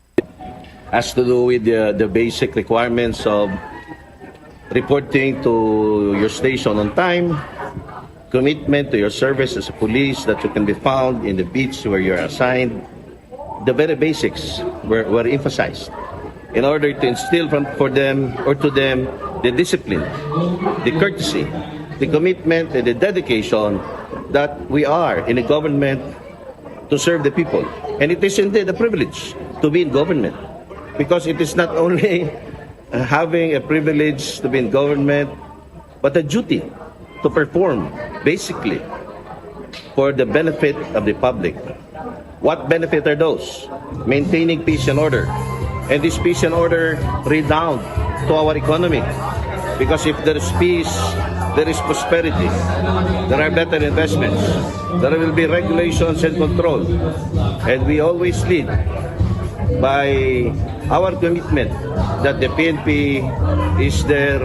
Has to do with the, the basic requirements of reporting to your station on time, commitment to your service as a police, that you can be found in the beats where you're assigned. The very basics were, were emphasized in order to instill from, for them or to them the discipline, the courtesy, the commitment, and the dedication that we are in a government to serve the people. And it is indeed a privilege to be in government, because it is not only, uh, having a privilege to be in government, but a duty to perform, basically, for the benefit of the public. What benefit are those? Maintaining peace and order. And this peace and order redound to our economy. Because if there is peace, there is prosperity. There are better investments. There will be regulations and control. And we always lead by our commitment that the P N P is there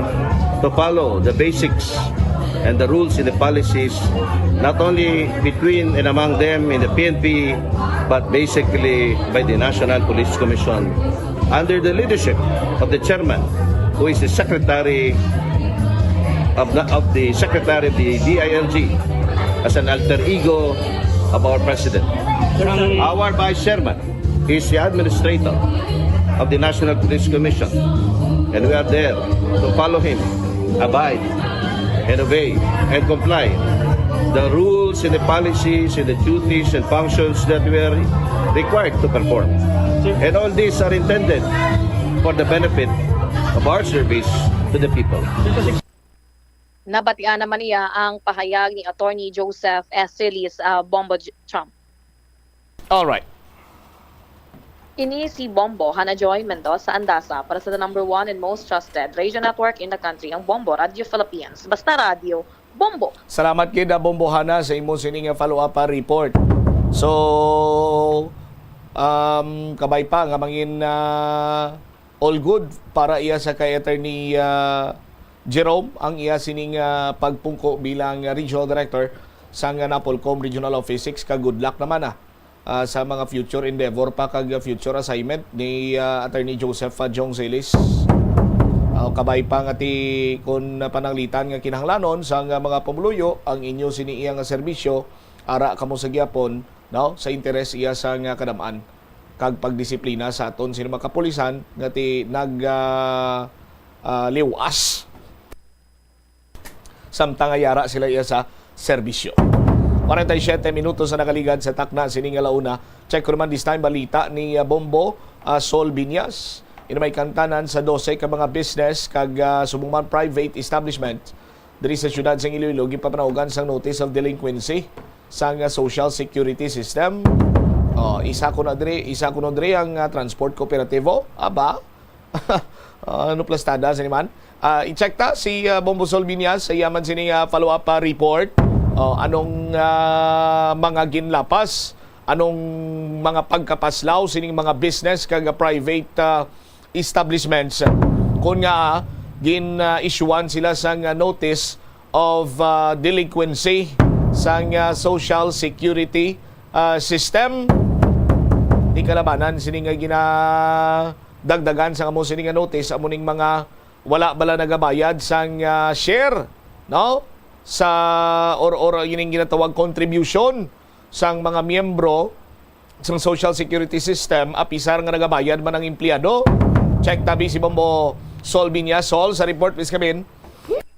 to follow the basics and the rules and the policies, not only between and among them in the P N P, but basically by the National Police Commission under the leadership of the chairman, who is the secretary of the, of the secretary of the D I L G, as an alter ego of our president. Our vice chairman is the administrator of the National Police Commission, and we are there to follow him, abide and obey and comply the rules and the policies and the duties and functions that we are required to perform. And all these are intended for the benefit of our service to the people. Nabatian naman niya ang pahayag ni Attorney Joseph S. Celis, ah, Bombo J-, Trump. All right. Ini si Bombo Hana Joy Mendoza Andasa para sa the number one and most trusted radio network in the country, ang Bombo Radio Philippines. Basta Radio, Bombo. Salamat gid, ah, Bombo Hana, sa imo sini nga follow-up, ah, report. So, um, kabay pa nga mangin, ah, all good para iya sa kay Attorney, ah, Jerome ang iya sining, ah, pagpungko bilang, ah, Regional Director sang, ah, NAPOLCOM Regional Office Six, ka good luck naman, ah, ah, sa mga future endeavor pa kag future assignment ni, ah, Attorney Joseph, ah, Jong Celis. Ah, kabay pa nga ti kun pananglitan nga kinahanglanon sang, ah, mga pumuluyo ang inyo sini iya nga serbisyo, ara kamo sa gihapon, no, sa interes iya sang, ah, kadam-an kag pagdisiplina sa aton sini mga kapulisan nga ti nag, ah, ah, liwas samtang nga yara sila iya sa serbisyo. Kwarenta y siyete minutos na nakaligad sa takna sini nga launa. Check ko naman this time balita ni, ah, Bombo, ah, Sol Binyas. Ini may kantanan sa dose ka mga business kag, ah, subong man private establishment diri sa siyudad sang Iloilo gipapanawagan sang notice of delinquency sang, ah, social security system. Oh, isa ko na diri, isa ko na diri ang, ah, transport kooperatibo. Aba, Ah, ano plastada sini man? Ah, i-check ta si, ah, Bombo Sol Binyas sa iya man sini nga follow-up, ah, report. Oh, anong, ah, mga ginlapas? Anong mga pagkapaslaw sining mga business kag private, ah, establishments? Kun nga gin, ah, issuean sila sang, ah, notice of, ah, delinquency sang, ah, social security, ah, system, di kalabanan sini nga gina dagdagan sang amo sini nga notice, amo ning mga wala bala nagabayad sang, ah, share, no? Sa, or, or ining ginatawag contribution sang mga miyembro sang social security system, apisar nga nagabayad man ang empleyado. Check tabi si Bombo, Sol Binya. Sol, sa report, please come in.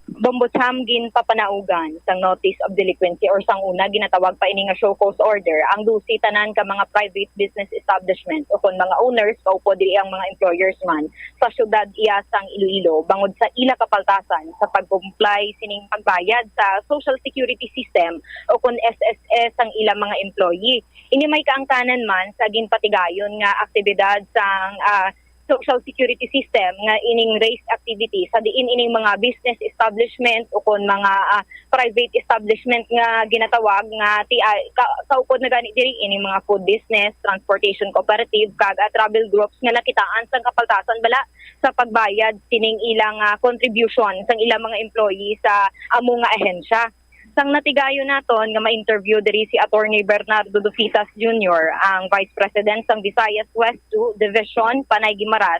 Bombo Sam, ginpapanaugan sang notice of delinquency or sang una ginatawag pa ini nga show cause order ang dose tanan ka mga private business establishment o kon mga owners, kaupod diri ang mga employers man, sa syudad iya sang Iloilo bangod sa ila kapaltasan sa pag-comply sining pagbayad sa social security system o kon S S S sang ilang mga employee. Ini may kaangtanan man sa ginpatigayon nga aktibidad sang ah, social security system nga ining race activity sa diin ining mga business establishment o kon mga ah, private establishment nga ginatawag nga ti ah, ka, kaupod na gani diri ining mga food business, transportation cooperative kag ah, travel groups nga nakitaan sang kapaltasan bala sa pagbayad sining ilang ah, contribution sang ilang mga employee sa amo nga ahensya. Sang natigayon naton nga ma-interview diri si Attorney Bernardo Dufitas Junior, ang Vice President sang Visayas West two Division, Panay Guimaras,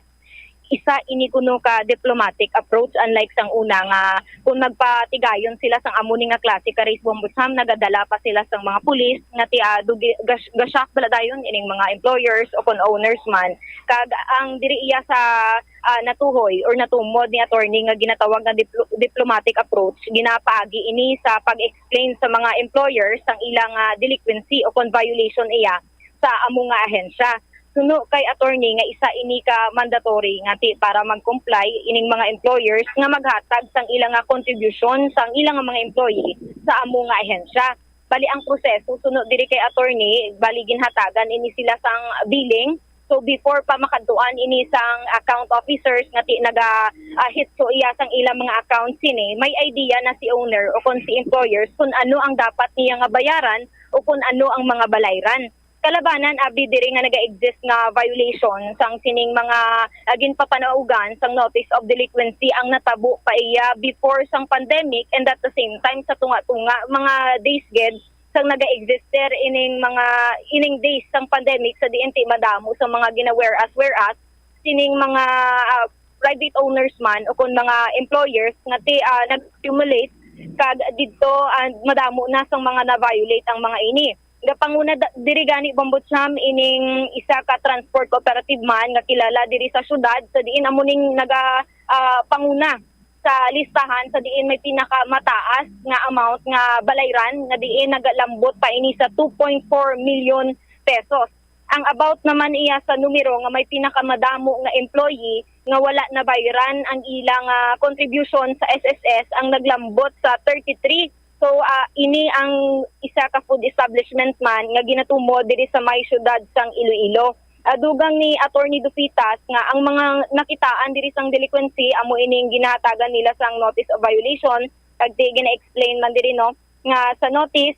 isa ini kuno ka diplomatic approach, unlike sang una nga kung magpatigayon sila sang amo ni nga klase ka race, Bombo Sam, nagadala pa sila sang mga pulis nga ti ah, dugi- gash- gasyak bala dayon ining mga employers o kon owners man. Kag ang diri iya sa ah, natuhoy or natumod ni attorney nga ginatawag nga diplo- diplomatic approach, ginapaagi ini sa pag-explain sa mga employers sang ilang ah, delinquency o kon violation iya sa amo nga ahensya. Suno kay attorney nga isa ini ka mandatory nga ti para mag-comply ining mga employers nga maghatag sang ilang nga contribution sang ilang nga mga employee sa amo nga ahensya. Bali ang proseso suno diri kay attorney, bali ginhatagan ini sila sang billing. So before pa makadtuan ini sang account officers nga ti naga ah, hitso iya sang ilang mga accounts sini, may idea na si owner o kon si employers kung ano ang dapat niya nga bayaran o kung ano ang mga balayran. Kalabanan abi diri nga naga-exist nga violation sang sining mga ah, ginpapanaugan sang notice of delinquency ang natabo pa iya before sang pandemic and at the same time sa tunga-tunga mga days gid sang naga-exist diri ining mga ining days sang pandemic sa diin ti madamo sa mga gina-whereas whereas sining mga ah, private owners man o kon mga employers nga ti ah, nag-accumulate kag didto ah, madamo na sang mga na-violate ang mga ini. Gapanguna da- diri gani, Bombo Sam, ining isa ka transport cooperative man nga kilala diri sa syudad sa diin amo ning naga ah, panguna sa listahan sa diin may pinakamataas nga amount nga balayran nga diin nagalambot pa ini sa two point four million pesos. Ang about naman iya sa numero nga may pinakamadamo nga employee nga wala nabayran ang ilang ah, contribution sa S S S ang naglambot sa thirty-three. So ah, ini ang isa ka food establishment man nga ginatumod diri sa may syudad sang Iloilo. Ah, dugang ni Attorney Dufitas nga ang mga nakitaan diri sang delinquency amo ining ginahatagan nila sang notice of violation, kag ti gina-explain man diri no nga sa notice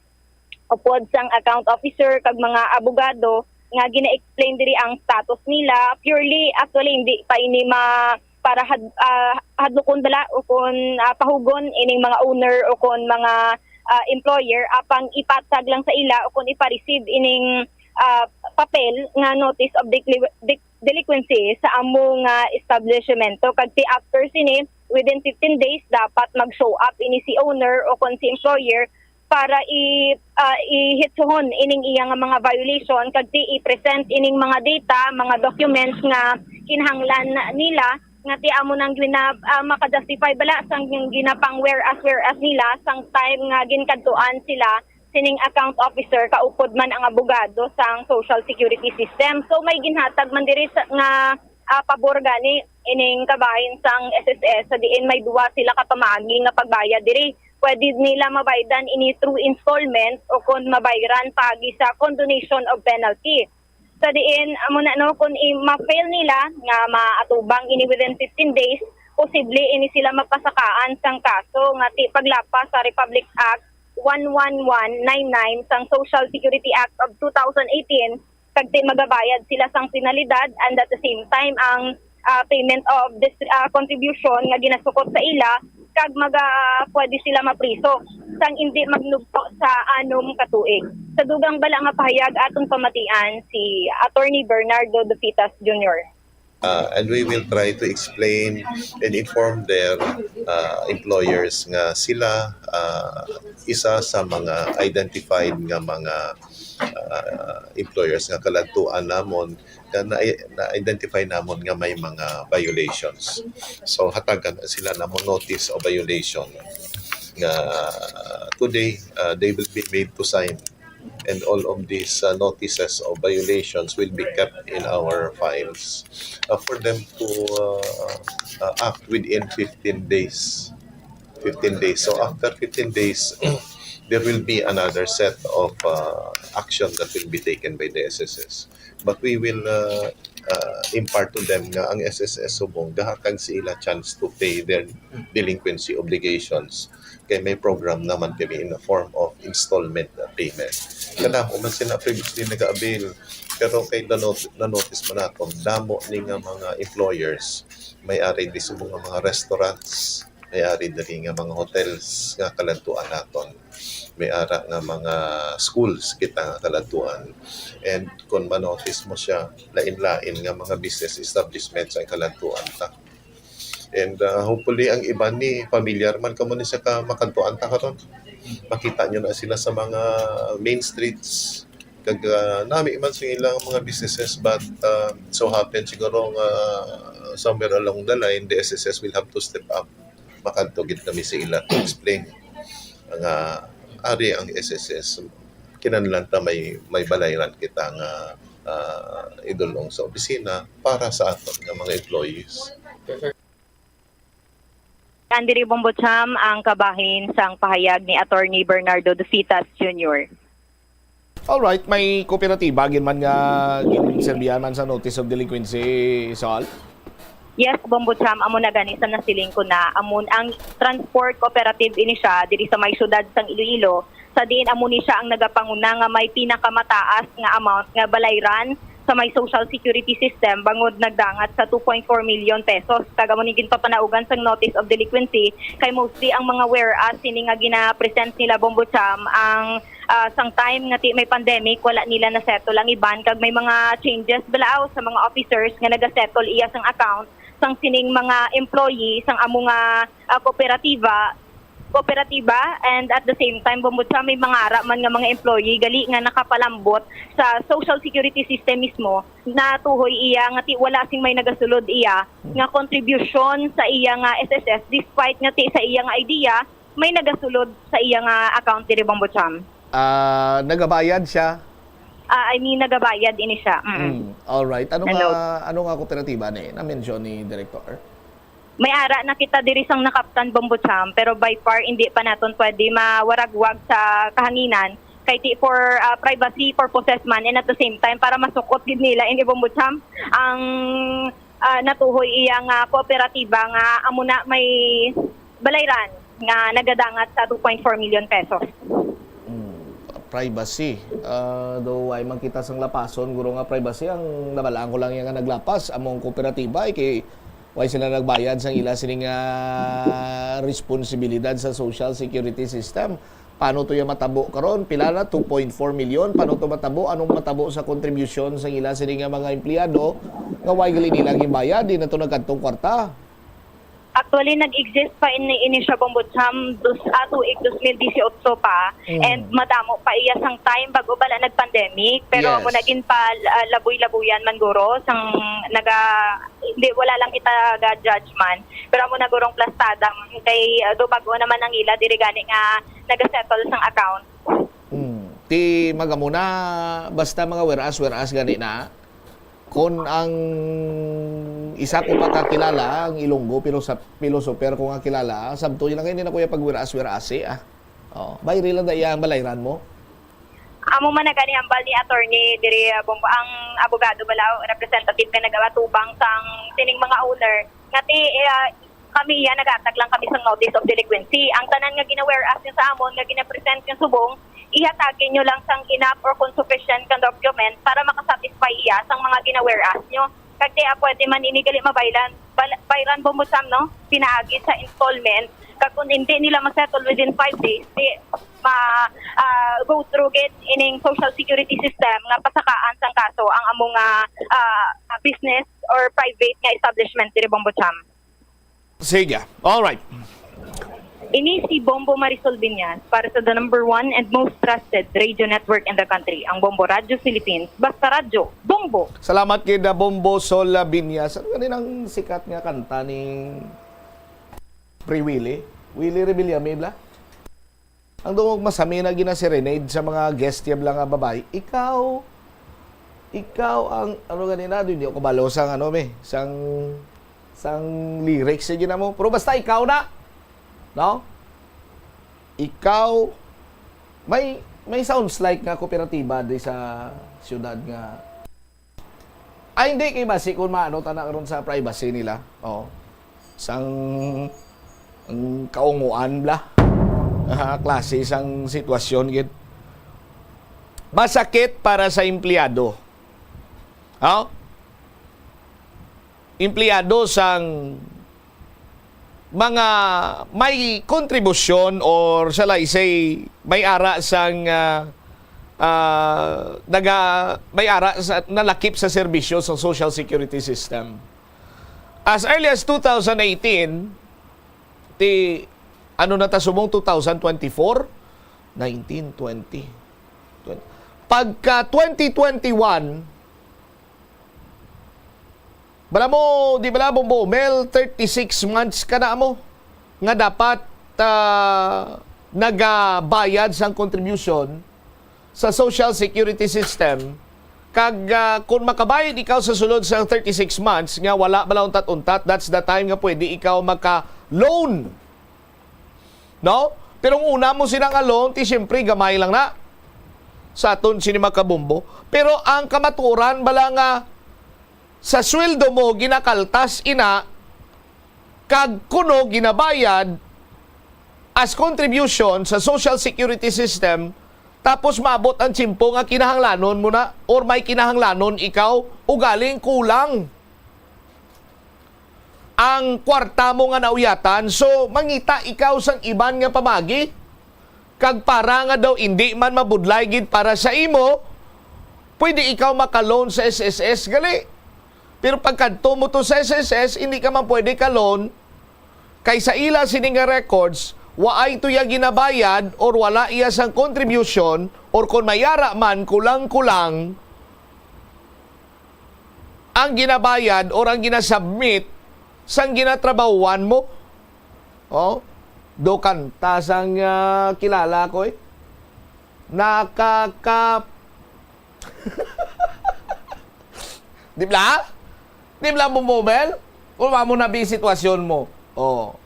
upod sang account officer kag mga abogado nga gina-explain diri ang status nila. Purely, actually, hindi pa ini ma para had, ah, hadlukon bala o kon ah, pahugon ining mga owner o kon mga ah, employer apang ipatag lang sa ila o kon ipa-receive ining ah, papel nga notice of decli- dec- delinquency sa amo nga establishmento kag ti after sini within fifteen days dapat mag-show up ini si owner o kon si employer para i ah, ihitsuhon ining iya nga mga violation kag ti i-present ining mga data, mga documents nga kinahanglan nila nga ti amo nang gina, ah, maka-justify bala sang ginapang whereas whereas nila sang time nga ginkadtuan sila sining account officer kaupod man ang abogado sang social security system. So may ginhatag man diri sa, nga ah, pabor gani ining kabahin sang S S S sa diin may duwa sila ka pamaagi nga pagbayad diri. Pwede nila mabaydan ini through installment o kon mabayran paagi sa condonation of penalty. Sa diin amo na no, kung i- ma-fail nila nga maatubang ini within fifteen days, posible ini sila mapasakaan sang kaso nga ti paglapas sa Republic Act one one one nine nine sang Social Security Act of two thousand eighteen, kag ti magabayad sila sang penalidad and at the same time ang ah, payment of this ah, contribution nga ginasukot sa ila kag maga pwede sila mapriso sang indi magnugto sa anom ka tuig. Sa dugang bala nga pahayag aton pamatian si Attorney Bernardo Dufitas Junior. Uh, and we will try to explain and inform their uh, employers nga sila uh, isa sa mga identified nga mga ah, employers nga kaladtuan namon nga na, na-identify namon nga may mga violations. So hatagan sila namon notice of violation nga today, ah, they will be made to sign, and all of these, uh, notices of violations will be kept in our files, uh, for them to, uh, uh, act within fifteen days. Fifteen days. So after fifteen days, there will be another set of, uh, action that will be taken by the S S S. But we will, uh, uh, impart to them nga ang S S S subong gahatag sa ila chance to pay their delinquency obligations. Kay may program naman kami in the form of installment, uh, payment. Kadamo man sila previously nag-avail, pero kay nanot-, nanotice man naton, damo ni nga mga employers, may ari di subong nga mga restaurants, may ari diri nga mga hotels nga kaladtuan naton, may ara nga mga schools kita nga kaladtuan. And kung manotice mo siya, lain-lain nga mga business establishments ang kaladtuan ta. And, uh, hopefully, ang iban ni familiar man kamo ni sa ka makadtuan ta karon. Makita nyo na sila sa mga main streets. Kag, uh, nami man sa ilang mga businesses, but, uh, so happen siguro nga somewhere along the line, the S S S will have to step up. Makadto gid kami sa ila to explain nga ari ang S S S. Kinahanglan ta may, may balayran kita nga, ah, idul-ong sa opisina para sa aton nga mga employees. Yan diri, Bombocham, ang kabahin sang pahayag ni Attorney Bernardo Dositas Junior. Alright, may kooperatiba gid man nga ginserbihan man sa notice of delinquency, Sol? Yes, Bombocham, amo na gani sa nasiling ko na. Amo ang transport cooperative ini siya diri sa may syudad sang Iloilo, sa diin amo ni siya ang nagapanguna nga may pinakamataas nga amount nga balayran sa may social security system bangod nagdangat sa two point four million pesos. Kag amo ni ginpapanaugan sang notice of delinquency kay mostly ang mga whereas sini nga gina-present nila, Bombocham, ang, ah, sang time nga ti may pandemic, wala nila na-settle ang iban kag may mga changes bala sa mga officers nga naga-settle iya sang account sang sining mga employee sang amo nga, ah, kooperatiba kooperatiba, and at the same time, Bombocham, may mga ara man nga mga employee gali nga nakapalambot sa social security system mismo, natuhoy iya nga ti wala sing may nagasulod iya nga contribution sa iya nga S S S, despite nga ti sa iya nga idea may nagasulod sa iya nga account diri, Bombocham. Ah, nagabayad siya? Ah, I mean, nagabayad ini siya. Mm. Mm, alright. Ano Hello. nga, ano nga kooperatiba ni na-mention ni Director? May ara na kita diri sang nakaptan, Bombocham, pero by far hindi pa naton pwede mawaragwag sa kahanginan kay ti for, ah, privacy purposes man, and at the same time para masukot gid nila ini, Bombocham, ang, ah, natuhoy iya nga kooperatiba nga amo na may balayran nga nagadangat sa two point four million pesos. Mm, privacy. Ah, do ay man kita sang lapason, guro, nga privacy. Ang nabalaan ko lang yan nga naglapas, among kooperatiba, eh, kay why sila nagbayad sang ila sini nga responsibilidad sa social security system. Paano to yung matabo karon? Pila na? Two point four million? Paano to matabo? Anong matabo sa kontribusyon sang ila sini nga mga empleyado nga why gali nila gibayad? Di na to nagkadtong kwarta. Actually, nag-exist pa ini, ini siya, Bombocham, dos, ah, tuig dos mil disiotso pa, Mm. and madamo pa iya sang time bago bala nag-pandemic, pero Yes. amo na gin pa, ah, labuy-labuyan man guro sang naga, hindi, wala lang kita ga-judge man, pero amo na gurong plastada man kay, ah, do bago naman ang ila diri gani nga nagasettle sang account. Hmm. Ti magamuna, basta mga whereas, whereas gani na. Kon ang isa ko pa kakilala, ang Ilonggo, pero sa philosopher ko nga kilala, sabto yun lang, hindi na kuya pag whereas, whereas eh, ah. Oh, bayri lang da iya ang balayran mo. Amo man na gani hambal ni attorney diri, ah, Bombo, ang abogado bala o representative nga nagaatubang sang sining mga owner nga ti, ah, kami iya nagahatag lang kami sang notice of delinquency. Ang tanan nga gina-whereas niya sa amon nga gina-present niya subong, ihatagin niyo lang sang enough or kung sufficient nga document para makasatisfy iya sang mga gina-whereas niyo. Kag ti, ah, pwede man ini gali mabaylan, bal-, bayran, Bombo Sam, no? Pinaagi sa installment. Kag kung hindi nila ma-settle within five days, di ma, ah, go through gid ining social security system nga pasakaan sang kaso ang among, ah, ah, business or private nga establishment diri, Bombo Sam. Sige. Alright. Ini si Bombo Marisol Binyas para sa the number one and most trusted radio network in the country, ang Bombo Radyo Philippines. Basta radyo, Bombo! Salamat kay da Bombo Sol Binyas. Ano ganin ang sikat nga kanta ni Pre Willie? Willie Revillame, bla? Ang dungog masami na gina-serenade sa mga guest niya, bla, nga babae. Ikaw, ikaw ang, ano ganina, di, di ako kabalo sang, ano, be, sang, sang lyrics, sige na mo. Pero basta ikaw na, no? Ikaw, may, may sounds like nga kooperatiba di sa syudad nga, ay, hindi, kay basi kung maano ta na karon sa privacy nila. Oh. Sang, ang kaunguan, bla. Ah, klase sang sitwasyon, gid. Masakit para sa empleyado. Oh? Empleyado sang mga may kontribusyon or, shall I say, may ara sang, ah, ah, naga-, may ara sa, nalakip sa serbisyo sa social security system. As early as two thousand eighteen, ti, ano na ta subong, two thousand twenty-four? Nineteen, twenty, twenty. Pagka twenty twenty-one, bala mo, di bala mo, Bomel, thirty-six months ka na mo nga dapat, ah, nagabayad sang contribution sa social security system. Kag, ah, kung makabayad ikaw sa sulod sa thirty-six months nga wala bala untat-untat, that's the time nga pwede ikaw maka-loan. No? Pero ang una mo sila nga loan, ti siyempre gamay lang na sa aton sini, mga kabombo. Pero ang kamatuoran bala nga sa sweldo mo ginakaltas ina, kag kuno ginabayad as contribution sa social security system, tapos maabot ang tiyempo nga kinahanglanon mo na or may kinahanglanon ikaw, ugaling kulang ang kwarta mo nga nauyatan, so mangita ikaw sang iban nga pamagi. Kag para nga daw indi man mabudlay gid para sa imo, pwede ikaw maka-loan sa S S S gali. Pero pagkadto mo to sa S S S, hindi ka man pwede ka-loan, kay sa ila sini nga records, waay to iya ginabayad or wala iya sang contribution, or kon may ara man, kulang-kulang ang ginabayad or ang ginasubmit sang ginatrabahuan mo. Oh, do kanta sang, ah, kilala ko, eh. Nakaka-, di bala? Di bala mo, Mobel? Kung mo na bi sitwasyon mo. Oh.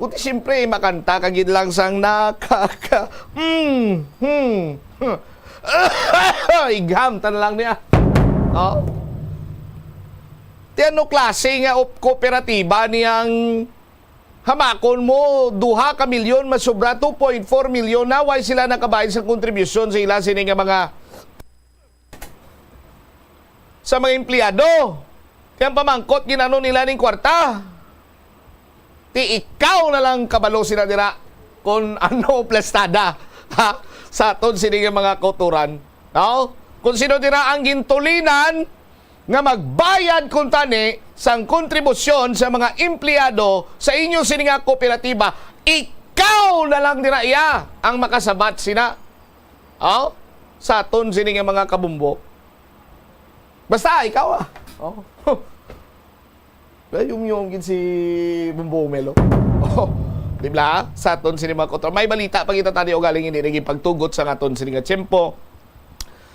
Kundi siyempre, makanta ka gid lang sang nakaka-, hmm, hmm, hmm. Igham ta na lang niya. Oh. Ti ano klase nga op-, kooperatiba niyang hamakon mo, duha ka milyon, masobra two point four milyon na, way sila nakabayad sa kontribusyon sa ila sini nga mga sa mga empleyado. Kaya ang pamangkot, gin-ano nila ning kwarta? Ti ikaw na lang kabalo sila dira kung ano plastada, ha? Sa aton sini nga mga kauturan, no? Kung sino dira ang gintulinan nga magbayad kuntani sang kontribusyon sa mga empleyado sa inyo sini nga kooperatiba, ikaw na lang dira iya ang makasabat sina. Oh? Sa aton sini nga mga kabumbo. Basta, ikaw, ah. Oh. Gayumyom gid si Bumbo Melo. Oh. Di ba? Sa aton sini mga kotor. May balita pa kita tani ugaling hindi naging pagtugot sa aton sini nga tiyempo.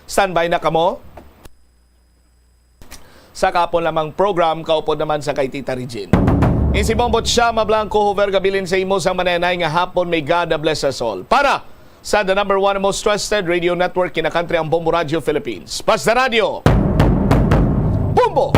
Standby na kamo. Sa kahapon lamang program, kaupod naman sa kay Tita Regine. Insi Bombo Chama Blanco, Hover Gabilin sa imo sang manenay nga hapon. May God bless us all. Para sa the number one most trusted radio network kinakantri ang Bombo Radio Philippines. Basta Radio. Bombo!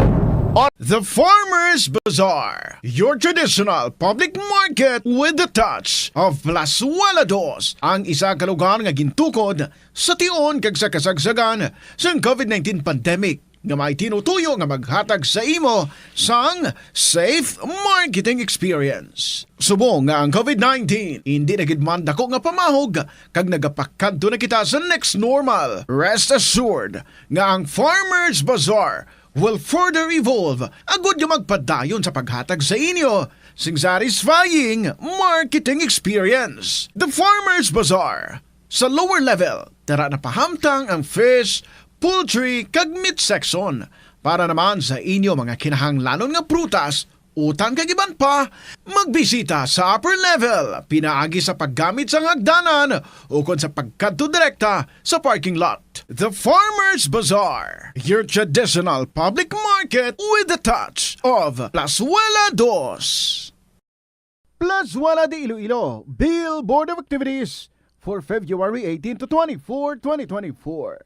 The Farmers Bazaar, your traditional public market with the touch of Plazuela Dos, ang isa ka lugar nga gintukod sa tion kag sa kasagsagan sang COVID nineteen pandemic. nga may tinutuyo nga maghatag sa imo sang safe marketing experience. Subong nga ang COVID nineteen indi na gid man dako nga pamahog kag nagapakadto na kita sa next normal, rest assured nga ang Farmers Bazaar will further evolve agud nga magpadayon sa paghatag sa inyo Sing satisfying marketing experience. The Farmers Bazaar. Sa lower level, tara na pahamtang ang fish, poultry, kag meat section. Para naman sa inyo mga kinahanglanon nga prutas, utan kag iban pa, magbisita sa upper level pinaagi sa paggamit sang hagdanan ukon sa pagkadto direkta sa parking lot. The Farmers Bazaar, your traditional public market with a touch of Plazuela Dos. Plazuela de Iloilo, Billboard of Activities for February eighteen to twenty-four, twenty twenty-four.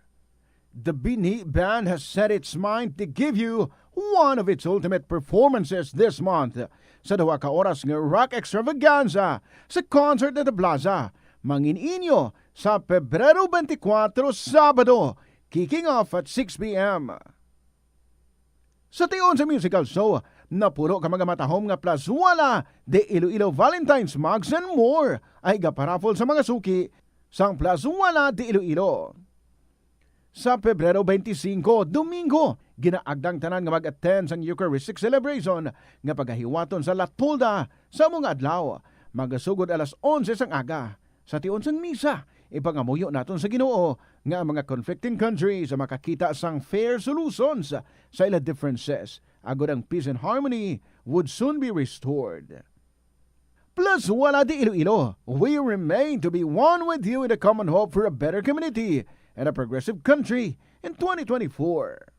The Binhi Band has set its mind to give you one of its ultimate performances this month sa duha ka oras nga rock extravaganza sa Concert at the Plaza. Mangin inyo sa Pebrero twenty-four, Sabado, kicking off at six p m. Sa tion sa musical show, napuno ka mga matahom nga Plazuela de Iloilo Valentine's mugs and more ay gaparaffle sa mga suki sang Plazuela de Iloilo. Sa Pebrero twenty-five, Domingo, ginaagda ang tanan nga mag-attend sang Eucharistic celebration nga pagahiwaton sa Latpolda sa amo nga adlaw, magasugod alas onse sang aga. Sa tion sang misa, ipangamuyo naton sa Ginoo nga ang mga conflicting countries makakita sang fair solutions sa ila differences, agod ang peace and harmony would soon be restored. Plazuela de Iloilo, we remain to be one with you in the common hope for a better community and a progressive country in twenty twenty-four.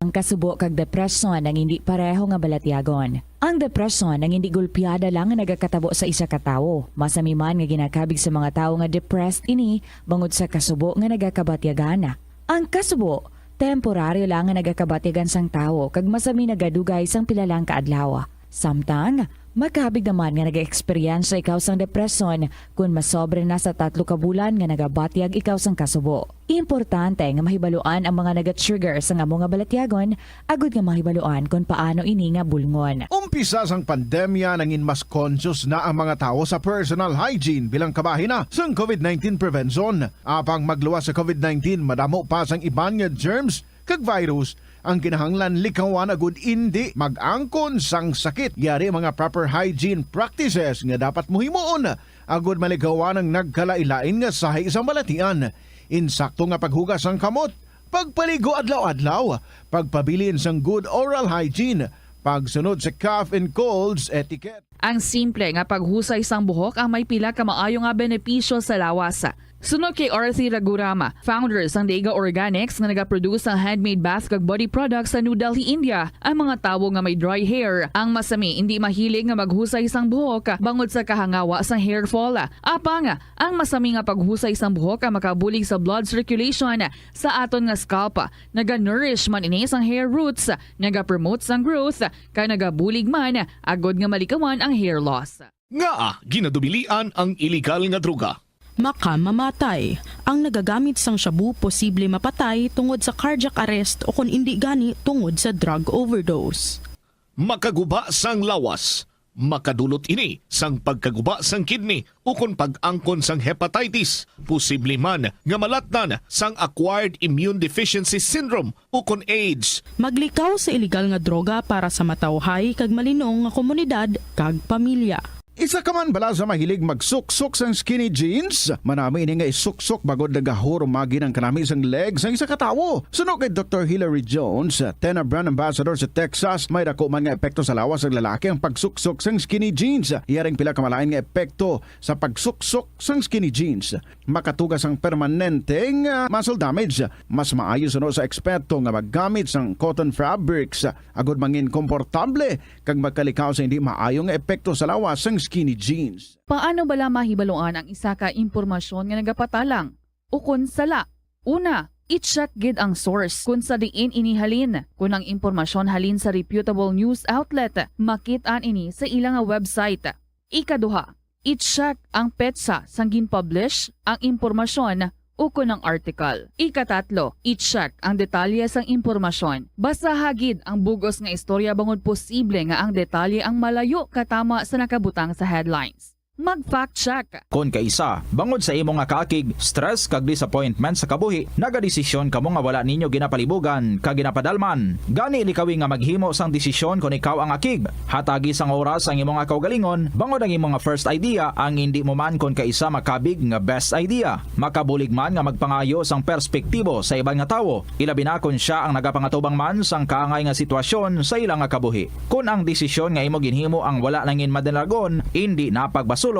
Ang kasubo kag depresyon ang hindi pareho nga balatyagon. Ang depresyon ang hindi gulpiada lang nga nagakatabo sa isa ka tawo. Masami man nga ginakabig sa mga tawo nga depressed ini bangod sa kasubo nga nagakabatyagan. Ang kasubo, temporaryo lang nga nagakabatyagan sang tawo kag masami nagadugay sang pila lang ka adlaw. Samtang, makabig naman nga nag-eksperyensya ikaw sang depresyon kon masobra na sa tatlo ka bulan nga nagabatyag ikaw sang kasubo. Importante nga mahibaluan ang mga naga-trigger sang amo nga balatyagon, agod nga mahibaluan kon paano ini nga bulngon. Umpisa sang pandemya, nangin mas conscious na ang mga tawo sa personal hygiene bilang kabahin na sang covid nineteen prevention. Apang magluwas sa covid nineteen, madamo pa sang iban nga germs kag virus ang kinahanglan likawan agud indi mag-angkon sang sakit. Yari mga proper hygiene practices nga dapat mohimuon agud malikawan ang nagkalain-lain nga sahi sang balatian. Insakto nga paghugas sang kamot, pagpaligo adlaw-adlaw, pagpabilin sang good oral hygiene, pagsunod sa cough and colds etiquette. Ang simple nga paghusay sang buhok ang may pila ka maayo nga benepisyo sa lawas. Suno kay Arthi Raghuram, founder sang Dega Organics nga nagaproduce sang handmade bath kag body products sa New Delhi, India, ang mga tawo nga may dry hair ang masami indi mahilig nga maghusay sang buhok bangod sa kahangawa sang hair fall. Apang, ang masami nga paghusay sang buhok ang makabulig sa blood circulation sa aton nga scalp, naga-nourish man ini sang hair roots, naga-promote sang growth, kag nagabulig man agod nga malikawan ang hair loss. Ngaa ginadubilian ang iligal nga droga? Makamamatay. Ang nagagamit sang shabu posible mapatay tungod sa cardiac arrest o kon indi gani tungod sa drug overdose. Makaguba sang lawas. Makadulot ini sang pagkaguba sang kidney ukon pag-angkon sang hepatitis, posible man nga malatnan sang acquired immune deficiency syndrome ukon AIDS. Maglikaw sa iligal nga droga para sa matawhay kag malinong nga komunidad kag pamilya. Isa ka man bala sa mahilig magsuksok sang skinny jeans? Manami ini nga isuksok bangod nagahurumagi ang kanami sang leg sang isa ka tawo. Suno kay Doktor Hilary Jones, Tena Brand Ambassador sa Texas, may dako man nga epekto sa lawas sang lalaki ang pagsuksok sang skinny jeans. Yari ang pila ka malain nga epekto sa pagsuksok sang skinny jeans. Makatuga sang permanenteng, ah, muscle damage. Mas maayo suno sa eksperto nga maggamit sang cotton fabrics, ah, agud mangin komportable kag magkalikaw sa hindi maayo nga epekto sa lawas sang skinny jeans. Paano bala mahibaluan ang isa ka impormasyon nga nagapatalang ukon sala? Una, i-check gid ang source kon sa diin ini halin. Kon ang impormasyon halin sa reputable news outlet, makit-an ini sa ila nga website. Ikaduha, i-check ang petsa sang gin-publish ang impormasyon ukon ang article. Ikatatlo, i-check ang detalye sang impormasyon. Basaha gid ang bug-os nga istorya bangod posible nga ang detalye ang malayo katama sa nakabutang sa headlines. Mag-fact check. Kon kaisa, bangod sa imo nga kaakig, stress kag disappointment sa kabuhi, nagadesisyon kamo nga wala ninyo ginapalibugan kag ginapadalman. Gani likawi nga maghimo sang desisyon kon ikaw ang akig. Hatagi sang oras ang imo nga kaugalingon, bangod ang imo nga first idea ang indi mo man kon kaisa makabig nga best idea. Makabulig man nga magpangayo sang perspektibo sa iban nga tawo, ilabi na kon sia ang nagapangatubang man sang kaangay nga sitwasyon sa ila nga kabuhi. Kon ang desisyon nga imo ginhimo ang wala nangin madalagon, indi na pagbasulon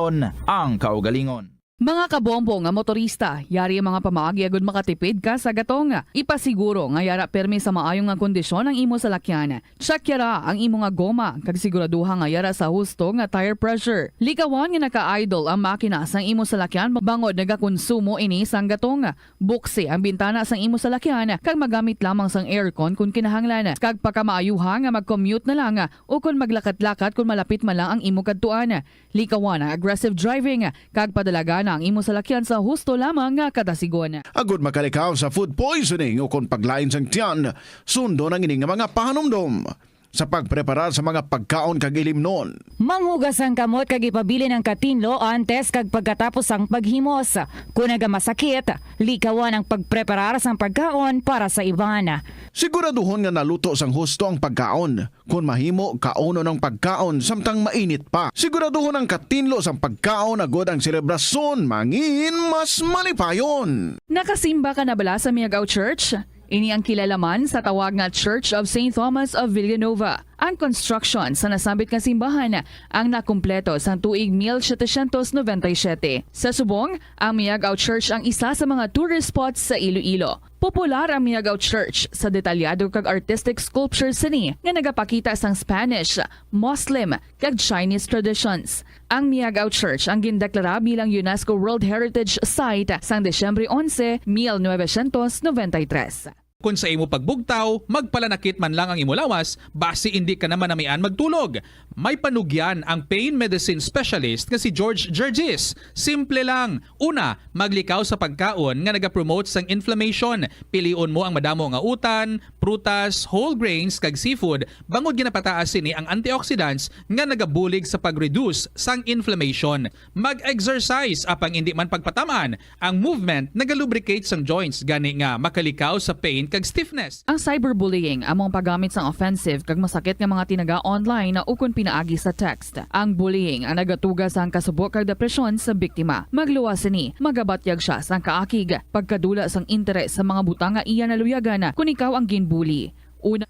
ang kaugalingon. Mga kabombo nga motorista, yari ang mga pamaagi agud makatipid ka sa gatong. Ipasiguro nga yara permi sa maayo nga kondisyon ang imo salakyan. Check yara ang imo nga goma kag siguraduha nga yara sa husto nga tire pressure. Likawan nga naka-idle ang makina sang imo salakyan bangod nagakonsumo ini sang gatong. Buksi ang bintana sang imo salakyan kag magamit lamang sang aircon kon kinahanglan, kag pakamaayuha nga mag-commute na lang o kon maglakat-lakat kon malapit man lang ang imo kadtuan. Likawan ang aggressive driving kag padalagana ang imo salakyan sa husto lamang nga kadasigon. Agud makalikaw sa food poisoning o kon paglain sang tiyan, sundon ang ini nga mga pahanumdom sa pagpreparar sa mga pagkaon kag ilimnon. Manghugas ang kamot kag ipabilin ang katinlo antes kag pagkatapos sang paghimos. Kon nagamasakit, likawan ang pagpreparar sang pagkaon para sa iban. Siguraduhon nga naluto sang husto ang pagkaon. Kon mahimo, kaunon ang pagkaon samtang mainit pa. Siguraduhon ang katinlo sang pagkaon agod ang selebrasyon mangin mas malipayon. Nakasimba ka na bala sa Miagao Church? Ini ang kilala man sa tawag nga Church of Saint Thomas of Villanova. Ang construction sa nasambit nga simbahan ang nakumpleto sang tuig mil setecientos noventa y siete. Sa subong, ang Miagao Church ang isa sa mga tourist spots sa Iloilo. Popular ang Miagao Church sa detalyado kag artistic sculptures sini nga nagapakita sang Spanish, Muslim, kag Chinese traditions. Ang Miagao Church ang gindeklara bilang UNESCO World Heritage Site sang Disyembre onse, mil novecientos noventa y tres. Kon sa imo pagbugtaw, magpalanakit man lang ang imo lawas, basi indi ka na manamian magtulog. May panugyan ang pain medicine specialist nga si George Gergis. Simple lang. Una, maglikaw sa pagkaon nga nagapromote sang inflammation. Pilion mo ang madamo nga utan, prutas, whole grains, kag seafood, bangod ginapataas sini ang antioxidants nga nagabulig sa pag-reduce sang inflammation. Mag-exercise, apang indi man pagpatam-an, ang movement nagalubricate sang joints, gani nga makalikaw sa pain kag stiffness. Ang cyberbullying amo ang paggamit sang offensive kag masakit nga mga tinaga online ukon pinaagi sa text. Ang bullying ang nagatuga sang kasubo kag depresyon sa biktima. Magluwas sini, magabatyag sia sang kaakig, pagkadula sang interes sa mga butang nga iya naluyagan kon ikaw ang ginbully. Una,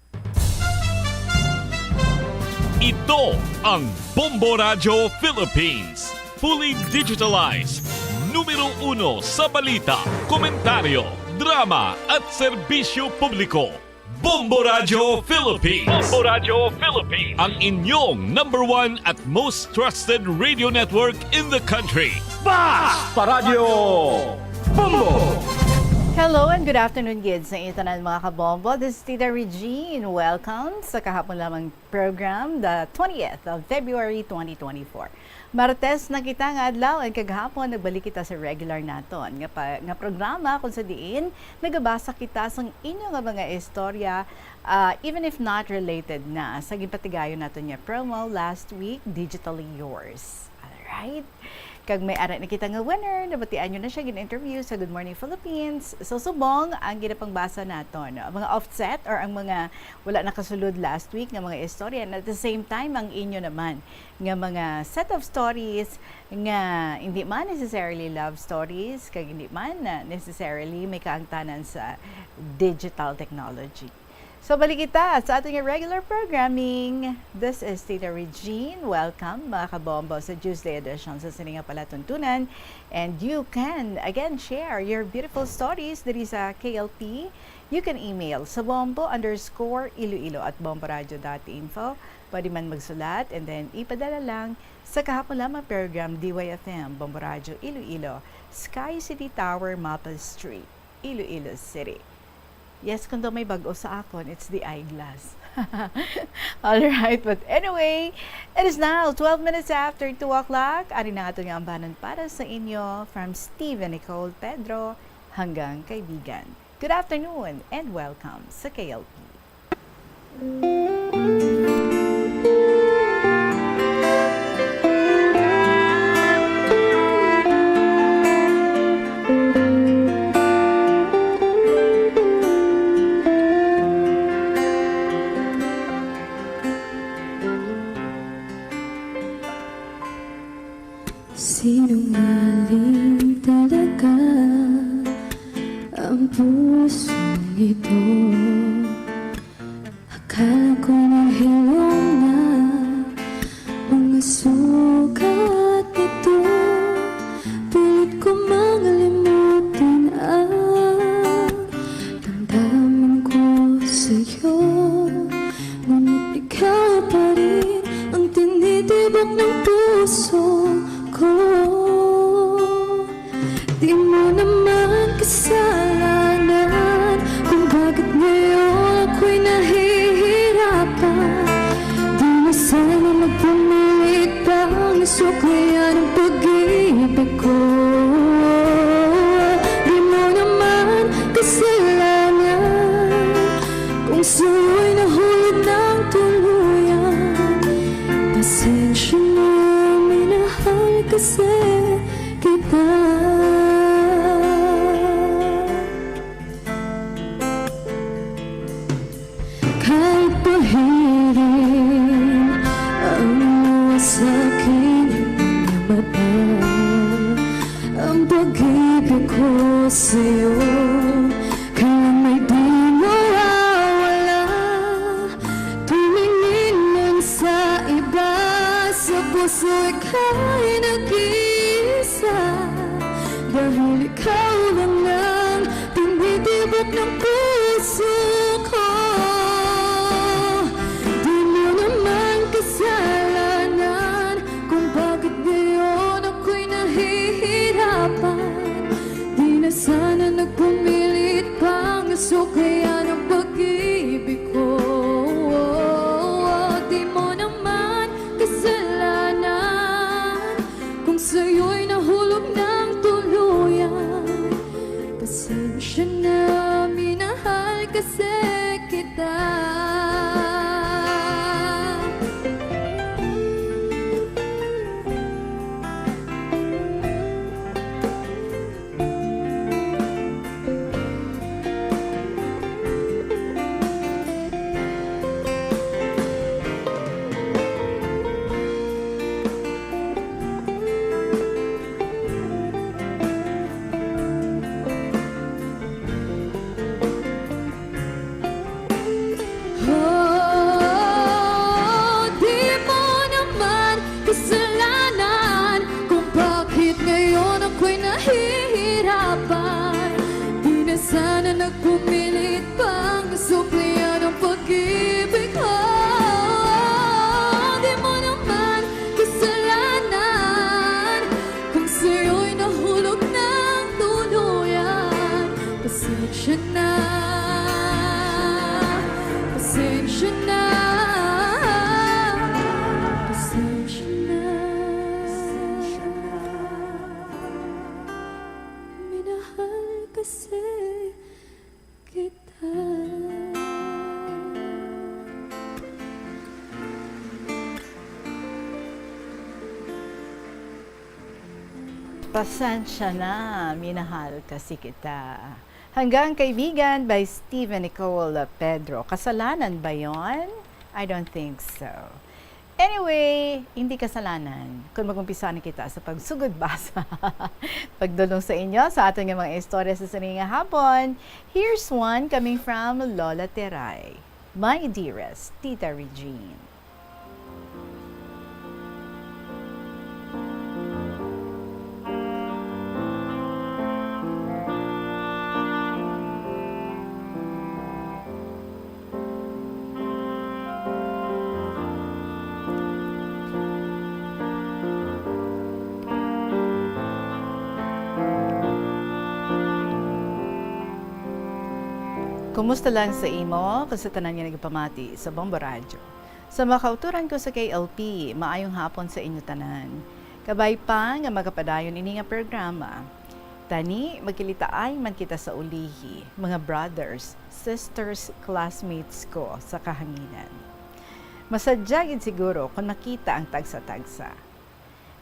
Ito ang Bombo Radyo Philippines. Fully digitalized. Numero uno sa balita, komentaryo, drama at serbisyo publiko. Bombo Radyo Philippines. Bombo Radyo Philippines. Ang inyong number one at most trusted radio network in the country. Basta Radyo Bombo! Hello and good afternoon, kids, sa inyo tanan, mga kabombo. This is Tita Regine. Welcome sa kahapon lamang program, the twentieth of February twenty twenty-four. Martes na kita nga adlaw, and kaghapon nagbalik kita sa regular naton nga pa, nga programa, kung sa diin nagabasa kita sang inyo nga mga istorya, ah, even if not related na sa ginpatigayon naton nga promo last week, Digitally Yours. Alright? Kag may ara na kita nga winner, nabatian nyo na siya, gin-interview sa Good Morning Philippines. So, subong ang ginapangbasa naton, no? Ang mga offset or ang mga wala nakasulod last week nga mga istorya, and at the same time, ang inyo naman nga mga set of stories nga hindi man necessarily love stories, kag hindi man na necessarily may kaangtanan sa digital technology. So, balik kita sa aton nga regular programming. This is Tita Regine. Welcome, mga kabombo, sa Tuesday edition sa sini nga palatuntunan. And you can, again, share your beautiful stories diri sa K L P. You can email sa bombo underscore iloilo at bomboradio dot info. Pwede man magsulat and then ipadala lang sa kahapon lamang program, D Y F M, Bombo Radyo Iloilo, Sky City Tower, Maple Street, Iloilo City. Yes, kung daw may bag-o sa akon, it's the eyeglass. All right, but anyway, it is now twelve minutes after two o'clock. Ari na ato nga ambanan para sa inyo from Steven Nicole Pedro hanggang kaibigan. Good afternoon and welcome sa K L P. Akala ko nahilom na mga sugat nito. Pilit ko mangalimutin ang damdamin ko sa'yo. Ngunit ikaw pa rin ang tinitibok ng puso ko. Di mo naman kasalanan kung bakit ngayon ako'y nahihirapan. Di na sana magpumilit pang suklayan ang pag-ibig ko. Di mo naman kasalanan kung sa'yo'y nahulog ng tuluyan. Pasensya na, minahal kasi kita. Kahit pahirin ang luha sa aking mga mata, ang pag-ibig ko sa'yo kailang may di mawawala. Tumingin lang sa iba, sa puso ika'y nag-iisa. Dahil ikaw lang ang tinitibok ng puso ko. Di mo naman kasalanan kung bakit ngayon ako'y nahihirapan. Di na sana nagpumilit pang suklayan ang pag-ibig ko. Di mo naman kasalanan kung sa'yo'y nahulog ng tuluyan. Pasensya na, minahal kasi kita. Oh, di mo naman kasalanan kung bakit ngayon ako'y nahihirapan. Di na sana nagpumilit pang suklayan ang pag-ibig ko. Di mo naman kasalanan kung sa'yo'y nahulog ng tuluyan. Pasensya na, pasensya na, pasensya na. Minahal kasi kita. Pasensya na, minahal kasi kita. Hanggang Kaibigan by Steven Nicole Pedro. Kasalanan ba yon? I don't think so. Anyway, hindi kasalanan kung mag-umpisa na kita sa pagsugod basa. Pagdulong sa inyo sa aton nga mga istorya sa sini nga hapon. Here's one coming from Lola Teray. My dearest Tita Regine. Kumusta lang sa imo kag sa tanan nga nagapamati sa Bombo Radyo? Sa mga kauturan ko sa K L P, maayong hapon sa inyo tanan. Kabay pa nga magapadayon ini nga programa. Tani, magkilitaay man kita sa ulihi, mga brothers, sisters, classmates ko sa kahanginan. Masadya gid siguro kon makita ang tagsa-tagsa.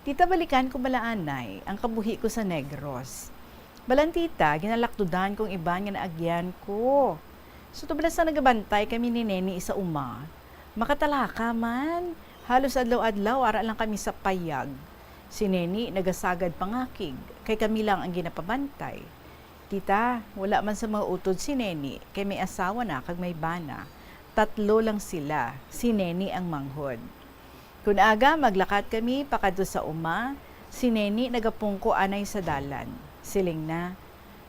Tita, balikan ko bala anay ang kabuhi ko sa Negros. Balan, tita, ginalakdudan ko ang iban nga naagyan ko. Suto bala sa nagabantay kami ni Neni sa uma, makatalaka man. Halos adlaw-adlaw ara lang kami sa payag. Si Neni nagasagad pangakig, kay kami lang ang ginapabantay. Tita, wala man sa mga utod si Neni, kay may asawa na kag may bana. Tatlo lang sila, si Neni ang manghod. Kun aga, maglakat kami pakadto sa uma, si Neni nagapungko anay sa dalan. Siling na,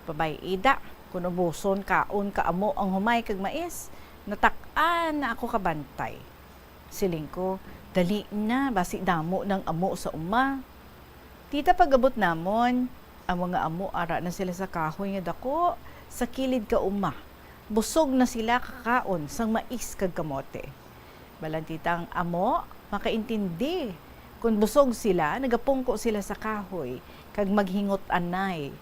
"Pabay, Ida, kun ubuson kaon ka amo ang humay kag mais, natak-an na ako kabantay." Siling ko, "Dali na, basi damo nang amo sa uma." Tita, pag-abot namon, ang mga amo ara na sila sa kahoy nga dako, sa kilid ka uma. Busog na sila kakaon sang mais kag kamote. Balantita ang amo, makaintindi. Kon busog sila, nagapungko sila sa kahoy, kag maghingot-anay.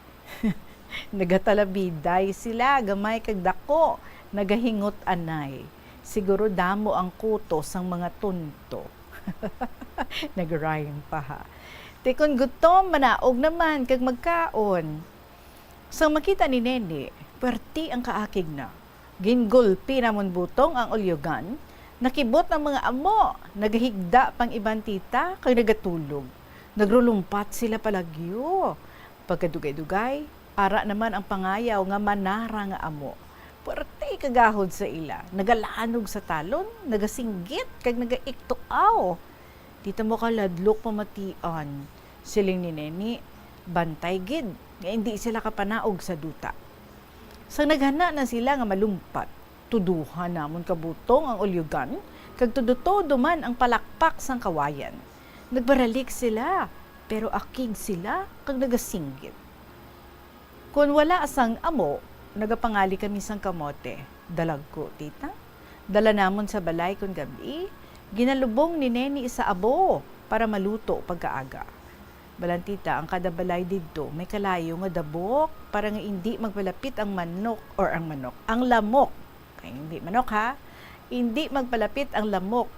Nagatalabiday sila, gamay kag dako, nagahingot-anay. Siguro damo ang kuto sang mga tunto. Nag-rhyme pa, ha. Ti kon gutom, manaog naman kag magkaon. Sang makita ni Neni, pwerti ang kaakig na. Gingulpi namon butong ang ulyogan, nakibot ang mga amo, nagahigda pang iban, tita, kag nagatulog. Nagrulumpat sila palagyo. Pagkadugay-dugay, ara naman ang pangayaw nga manara nga amo. Pwerti kagahod sa ila, nagalanog sa talon, nagasinggit, kag nagaiktuaw. "Di ta makaladlok pamatian," siling ni Neni. "Bantay gid nga indi sila kapanaog sa duta." Sang naghana na sila nga malumpat, tudohan namon kabutong ang ulyogan, kag todo-todo man ang palakpak sang kawayan. Nagbaralik sila, pero akig sila kag nagasinggit. Kon wala sang amo, nagapangali kami sang kamote. Dalagko, tita. Dala namon sa balay kon gab-i, ginalubong ni Neni sa abo para maluto pagkaaga. Balantita, ang kada balay didto may kalayo nga dabok para nga indi magpalapit ang manok, or ang manok, ang lamok. Kay hindi manok, ha? Indi magpalapit ang lamok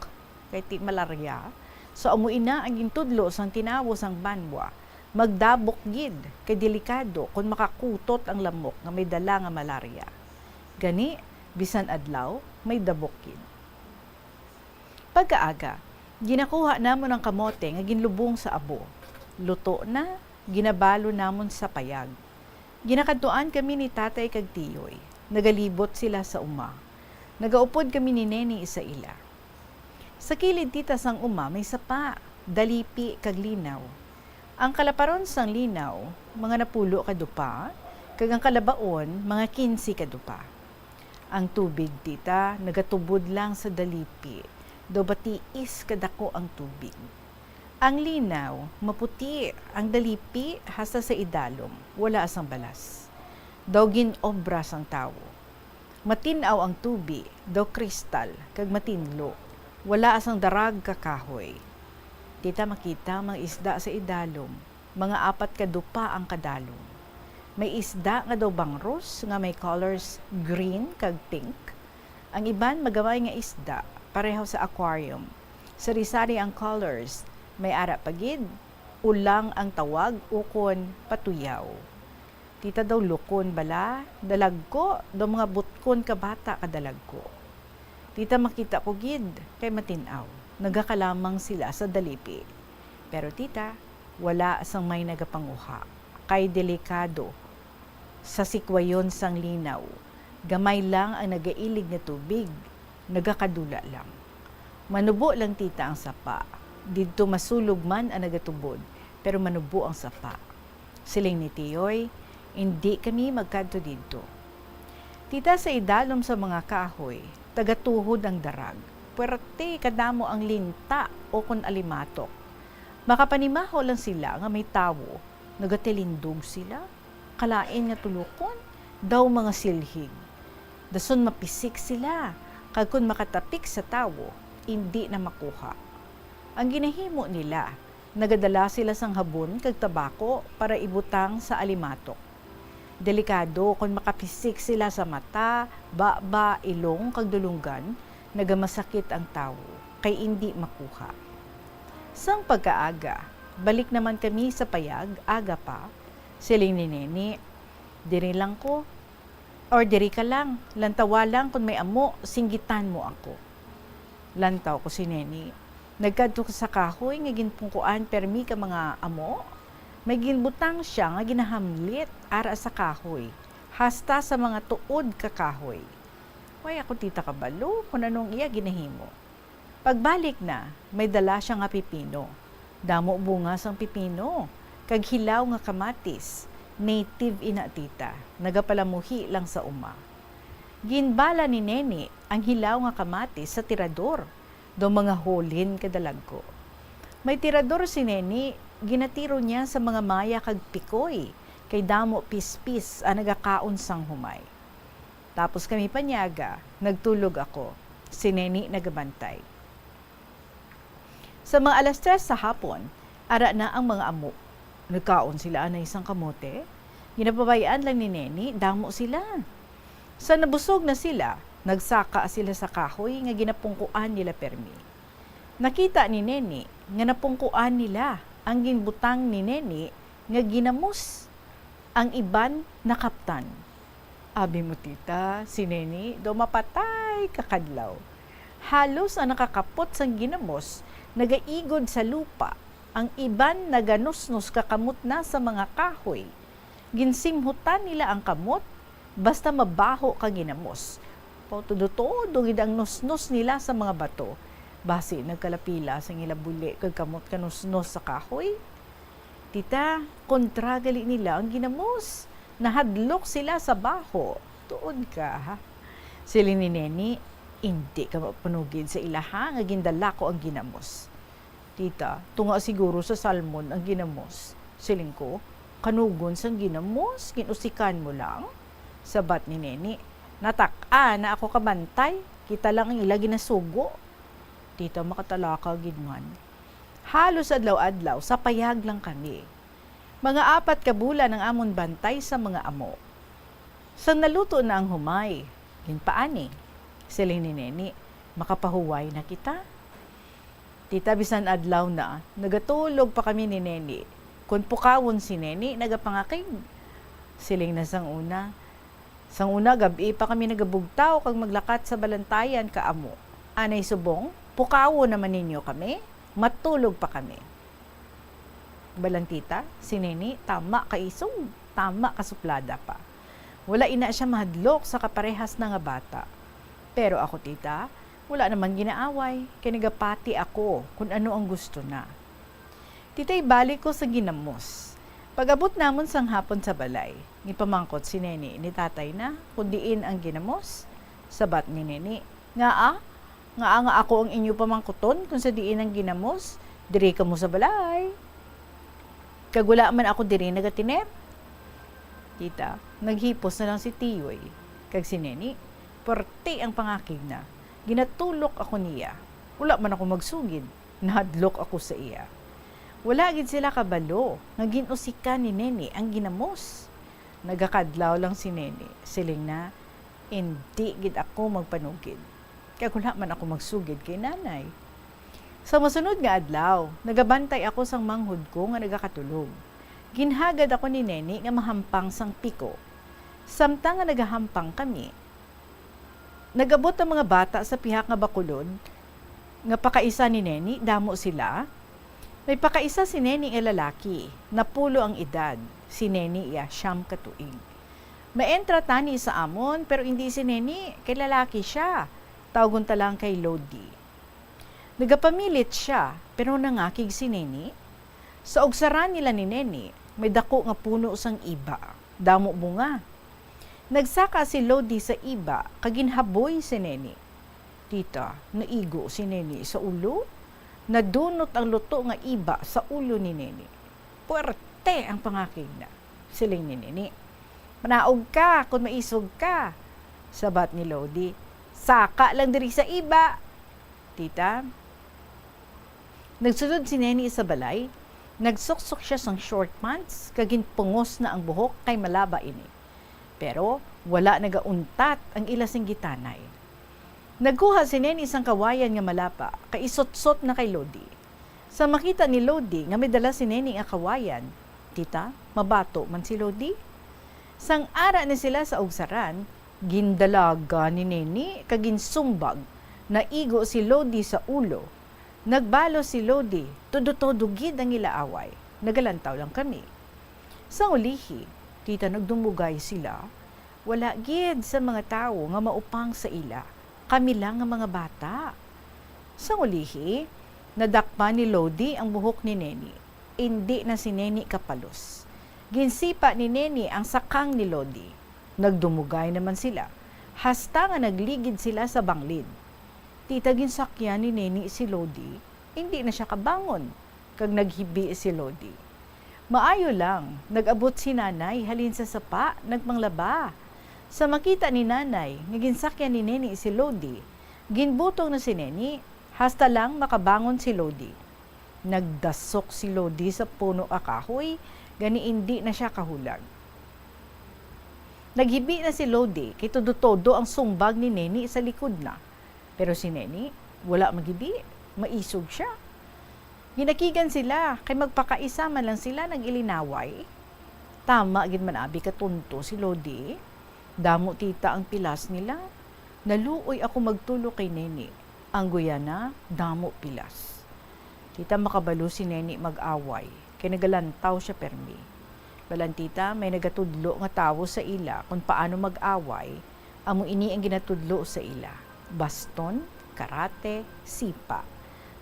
kay ti malarya. So, amo ina ang gintudlo sang tinawo sang banwa. Magdabok gid, kay delikado kon makakutot ang lamok nga may dala nga malarya. Gani, bisan adlaw, may dabok gid. Pagkaaga, ginakuha namon ang kamote nga ginlubong sa abo. Luto na, ginabalo namon sa payag. Ginakadtuan kami ni tatay kag tiyoy. Nagalibot sila sa uma. Nagaupod kami ni Neni sa ila. Sa kilid, tita, sang uma may sapa, dalipi, kag linaw. Ang kalaparon sang linaw, mga napulo ka dupa, kag ang kalabaon, mga kinse ka dupa. Ang tubig, tita, nagatubod lang sa dalipi, daw batiis kadako ang tubig. Ang linaw, maputi, ang dalipi, hasta sa idalom, wala sang balas. Daw gin-obra sang tawo. Matin-aw ang tubi, daw kristal, kag matinlo, wala sang darag ka kahoy. Tita, makita mga isda sa idalom, mga apat ka dupa ang kadalom. May isda nga daw bangros nga may colors green kag pink. Ang iban magamay nga isda, pareho sa aquarium. Sari-sari ang colors, may ara pa gid, ulang ang tawag ukon patuyaw. Tita, daw lukon bala, dalagko, daw mga butkon ka bata ka dalagko. Tita, makita ko gid, kay matin-aw. Nagakalamang sila sa dalipi. Pero, tita, wala sang may nagapanguha, kay delikado. Sa sikwayon sang linaw, gamay lang ang nagailig nga tubig, nagakadula lang. Manubo lang, tita, ang sapa. Didto masulog man ang nagatubod, pero manubo ang sapa. Siling ni Tiyoy, "Indi kami magkadto didto." Tita, sa idalom sa mga kahoy, tagatuhod ang darag. Puwerte kadamo ang linta o kon alimatok. Makapanimaho lang sila nga may tawo, nagatilindog sila. Kalain nga tulokon, daw mga silhig. Dason mapisik sila, kag kon makatapik sa tawo, indi na makuha. Ang ginahimo nila, nagadala sila sang habon kag tabako para ibutang sa alimatok. Delikado kon makapisik sila sa mata, baba, ilong, kag dulonggan, nagamasakit ang tawo, kay indi makuha. Sang pagkaaga, balik naman kami sa payag, aga pa. Siling ni Neni, "Diri lang ko, or diri ka lang, lantawa lang kon may amo, singgitan mo ako." Lantaw ko si Neni. Nagkadto sa kahoy nga ginpungkuan permi ka mga amo. May ginbutang sia nga ginahamlit ara sa kahoy. hasta sa mga tuod ka kahoy. Way ako tita kabalo kon ano ang iya ginahimo. Pagbalik na, may dala sia nga pipino. Damo bunga sang pipino, kag hilaw nga kamatis, native ina tita, nagapalamuhi lang sa uma. Ginbala ni Neni ang hilaw nga kamatis sa tirador, daw mga hulin kadalagko. May tirador si Neni, ginatiro niya sa mga maya kag pikoy, kay damo pispis ang nagakaon sang humay. Tapos kami paniaga, nagtulog ako. Si Neni nagabantay. Sa mga alas tres sa hapon, ara na ang mga amo. Nagkaon sila anay sang kamote. Ginapabay-an lang ni Neni, damo sila. Sa nabusog na sila, nagsaka sila sa kahoy nga ginapungkuan nila permi. Nakita ni Neni nga napungkuan nila ang ginbutang ni Neni nga ginamos. Ang iban nakaptan. Abi mo, tita, si Neni daw mapatay ka kadlaw. Halos ang nakakapot sang ginamos nagaigod sa lupa. Ang iban naganusnos ka kamot na sa mga kahoy. Ginsimhutan nila ang kamot, basta mabaho ka ginamos. Pautudo-tudo gid ang nusnos nila sa mga bato. Basi nagkalapila sang ila buli kag kamot kanusnos sa kahoy. Tita, kontra gali nila ang ginamos. Nahadlok sila sa baho. Tuod ka, ha? Siling ni Neni, "Indi ka mapanugid sa ilaha nga gindala ko ang ginamos." "Tita, tunga siguro sa salmon ang ginamos." Siling ko, "Kanugon sang ginamos, gin-usikan mo lang?" Sabat ni Neni, "Natak-a na ako kabantay, kita lang ang ila ginasugo." Tita, makatalaka gid man. Halos adlaw-adlaw, sa payag lang kami. Mga apat ka bulan ang amon bantay sa mga amo. Sang naluto na ang humay, ginpaani, siling ni Neni, "Makapahuway na kita." Tita, bisan adlaw na, nagatulog pa kami ni Neni. Kon pukawon si Neni, nagapangakig. Siling na sang una, Sang una, gab-i pa kami nagabugtaw kag maglakat sa balantayan ka amo. Anay subong, pukawon naman ninyo kami, matulog pa kami. Balantita, si Neni, tama ka isog, tama ka suplada pa. Wala ina siya mahadlok sa kaparehas na nga bata. Pero ako, tita, wala naman ginaaway, kay nagapati ako kun ano ang gusto na. Titay, balik ko sa ginamos. Pag-abot namon sang hapon sa balay, gipamangkot si Neni ni tatay na kon diin ang ginamos. Sabat ni Neni, "Ngaa? Ngaa nga ako ang inyo pamangkuton kon sa diin ang ginamos? Diri kamo sa balay. Kag wala man ako diri nagatinep." Kita, naghipos na lang si Tiyoy kag si Neni. Puwerte ang pangakig na. Ginatulok ako niya. Wala man ako magsugid. Nahadlok ako sa iya. Wala gid sila kabalo nga gin-usikan ni Neni ang ginamos. Nagakadlaw lang si Neni. Siling na, "Indi gid ako magpanugid. Kag wala man ako magsugid kay nanay." Sa masunod nga adlaw, nagabantay ako sang manghod ko nga nagakatulog. Ginhagad ako ni Neni nga mahampang sang piko. Samtang nga nagahampang kami, nag-abot ang mga bata sa pihak nga bakulod nga pakaisa ni Neni, damo sila. May pakaisa si Neni nga lalaki, napulo ang edad, si Neni iya siyam ka tuig. Maentra tani sa amon, pero indi si Neni, kay lalaki siya. Tawgon ta lang kay Lodi. Nagapamilit siya, pero nangakig si Neni. Sa ugsaran nila ni Neni, may dako nga puno sang iba, damo bunga. Nagsaka si Lodi sa iba kag ginhaboy si Neni. Tita, naigo si Neni sa ulo. Nadunot ang luto nga iba sa ulo ni Neni. Puwerte ang pangakig na. Siling ni Neni, "Manaog ka kon maisog ka." Sabat ni Lodi, "Saka lang diri sa iba." Tita, nagsulod si Neni sa balay, nagsuksok siya sang short pants, kag ginpungos na ang buhok kay malaba ini. Pero wala nagauntat ang ila sing gitanay. Nagkuha si Neni sang kawayan nga malaba, kay isutsot na kay Lodi. Sa makita ni Lodi nga may dala si Neni nga kawayan, tita, mabato man si Lodi. Sang ara na sila sa ugsaran, gindalagan ni Neni kag ginsumbag. Naigo si Lodi sa ulo. Nagbalos si Lodi, todo-todo gid ang ila away. Nagalantaw lang kami. Sang ulihi, tita, nagdumugay sila. Wala gid sa mga tawo nga maupang sa ila, kami lang nga mga bata. Sang ulihi, nadakpan ni Lodi ang buhok ni Neni. Indi na si Neni kapalos. Ginsipa ni Neni ang sakang ni Lodi. Nagdumugay naman sila, hasta nga nagligid sila sa banglid. Tita, ginsakyan ni Neni si Lodi. Indi na sia kabangon, kag naghibi si Lodi. Maayo lang, nag-abot si Nanay halin sa sapa, nagpanglaba. Sa makita ni Nanay nga ginsakyan ni Neni si Lodi, ginbutong na si Neni, hasta lang makabangon si Lodi. Nagdasok si Lodi sa puno ka kahoy, gani indi na sia kahulag. Naghibi na si Lodi, kay todo-todo ang sumbag ni Neni sa likod na. Pero si Neni, wala maghibi, maisog sia. Ginakigan sila, kay magpakaisa man lang sila nag-ilinaway. Tama gid man abi ka tonto si Lodi. Damo, tita, ang pilas nila. Naluoy ako magtulok kay Neni. Ang guyana, damo pilas. Tita, makabalo si Neni mag-away, kay nagalantaw sia permi. Balan, tita, may nagatudlo nga tawo sa ila kon paano mag-away, amo ini ang ginatudlo sa ila. Baston, karate, sipa.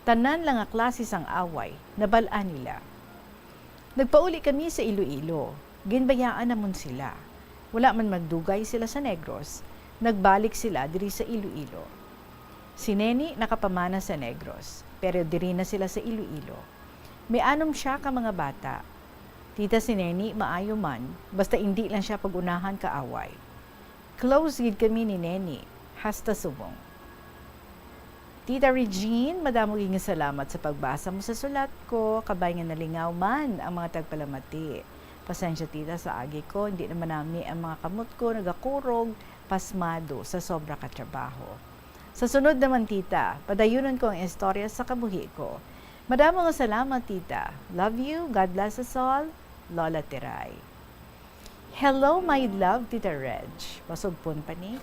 Tanan lang nga klase sang away, nabal-an nila. Nagpauli kami sa Iloilo. Ginbayaan namon sila. Wala man magdugay sila sa Negros, nagbalik sila diri sa Iloilo. Si Neni nakapamana sa Negros, pero diri na sila sa Iloilo. May anom sia ka mga bata. Tita, si Neni maayo man, basta indi lang sia pag-unahan kaaway. Close gid kami ni Neni, hasta subong. Tita Regine, madamo gid nga salamat sa pagbasa mo sa sulat ko, kabay nga nalingaw man ang mga tagpalamati. Pasensya, tita, sa agi ko, hindi naman nami ang mga kamot ko nagakurog, pasmado sa sobra ka trabaho. Sa sunod naman, tita, padayunon ko ang istorya sa kabuhi ko. Madamo nga salamat, tita. Love you. God bless us all. Lola Tiray. Hello, my love, Tita Reg. Masugpon pa ni.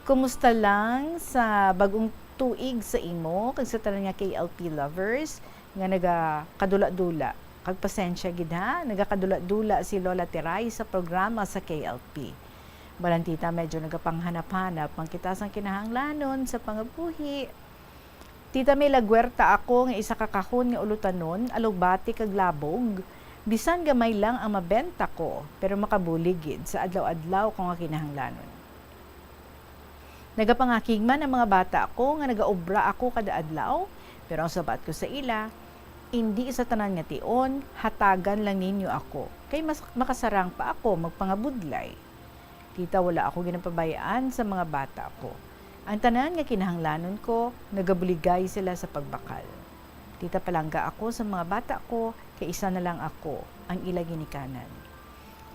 Kumusta lang sa bagong tuig sa imo kag sa tanan nga K L P lovers nga nagakadula-dula? Kag pasensya gid, ha, nagakadula-dula si Lola Tiray sa programa sa K L P. Balan, tita, medyo nagapanghanap-hanap man kita sang kinahanglanon sa pangabuhi. Tita, may lagwerta ako nga isa ka kahon nga ulutanon, alugbati kag labog. Bisan gamay lang ang mabenta ko, pero makabulig gid sa adlaw-adlaw ko nga kinahanglanon. Nagapangakig man ang mga bata ko nga nagaobra ako kada adlaw, pero ang sabat ko sa ila, indi sa tanan nga tion, hatagan lang ninyo ako, kay mas makasarang pa ako magpangabudlay. Tita, wala ako ginapabay-an sa mga bata ko. Ang tanan nga kinahanglanon ko, nagabuligay sila sa pagbakal. Tita, palangga ako sa mga bata ko, kay isa na lang ako ang ila ginikanan.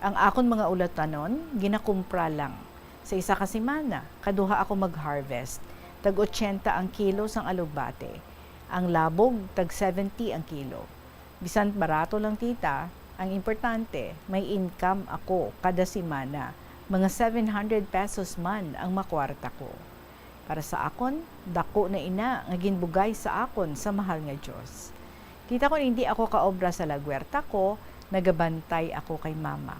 Ang akon mga ulutanon, ginakumpra lang. Sa isa ka semana, kaduha ako mag-harvest. Tag otsenta ang kilo sang alugbate. Ang labog, tag seventy ang kilo. Bisan barato lang, tita, ang importante, may income ako kada semana. Mga seven hundred pesos man ang makwarta ko. Para sa akon, dako na ina nga ginbugay sa akon sa mahal nga Dios. Tita, kon indi ako kaobra sa lagwerta ko, nagabantay ako kay mama.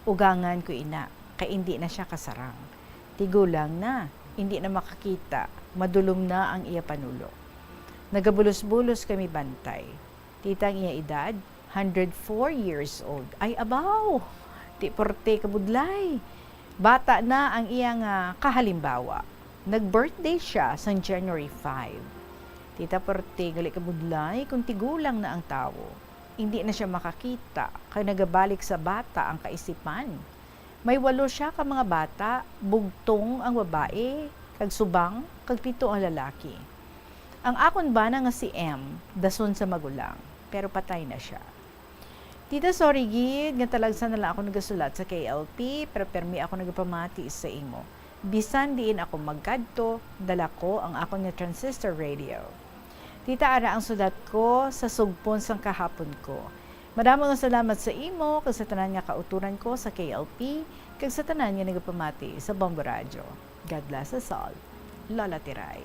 Ugangan ko ina, kay indi na sia kasarang. Tigulang na, indi na makakita, madulom na ang iya panulo. Nagabulos-bulos kami bantay. Tita, ang iya edad, hundred four years old. Ay, abaw! Ti porte kabudlay. Bata na ang iya nga kahalimbawa. Nag-birthday sia sang January five. Tita, porte gali kabudlay kung tigulang na ang tawo. Indi na sia makakita, kag nagabalik sa bata ang kaisipan. May walo sia ka mga bata, bugtong ang babae, kag subang, kag pito ang lalaki. Ang akon bana nga si M, dason sa magulang, pero patay na sia. Tita, sorry gid nga talagsa na lang ako nagasulat sa K L P, pero permi ako nagapamati sa imo. Bisan diin ako magkadto, dala ko ang akon nga transistor radio. Tita, ara ang sulat ko sa sugpon sang kahapon ko. Madamo nga salamat sa imo kag sa tanan nga kautoran ko sa K L P kag sa tanan nga nagapamati sa Bombo Radyo. God bless us all. Lola Tiray.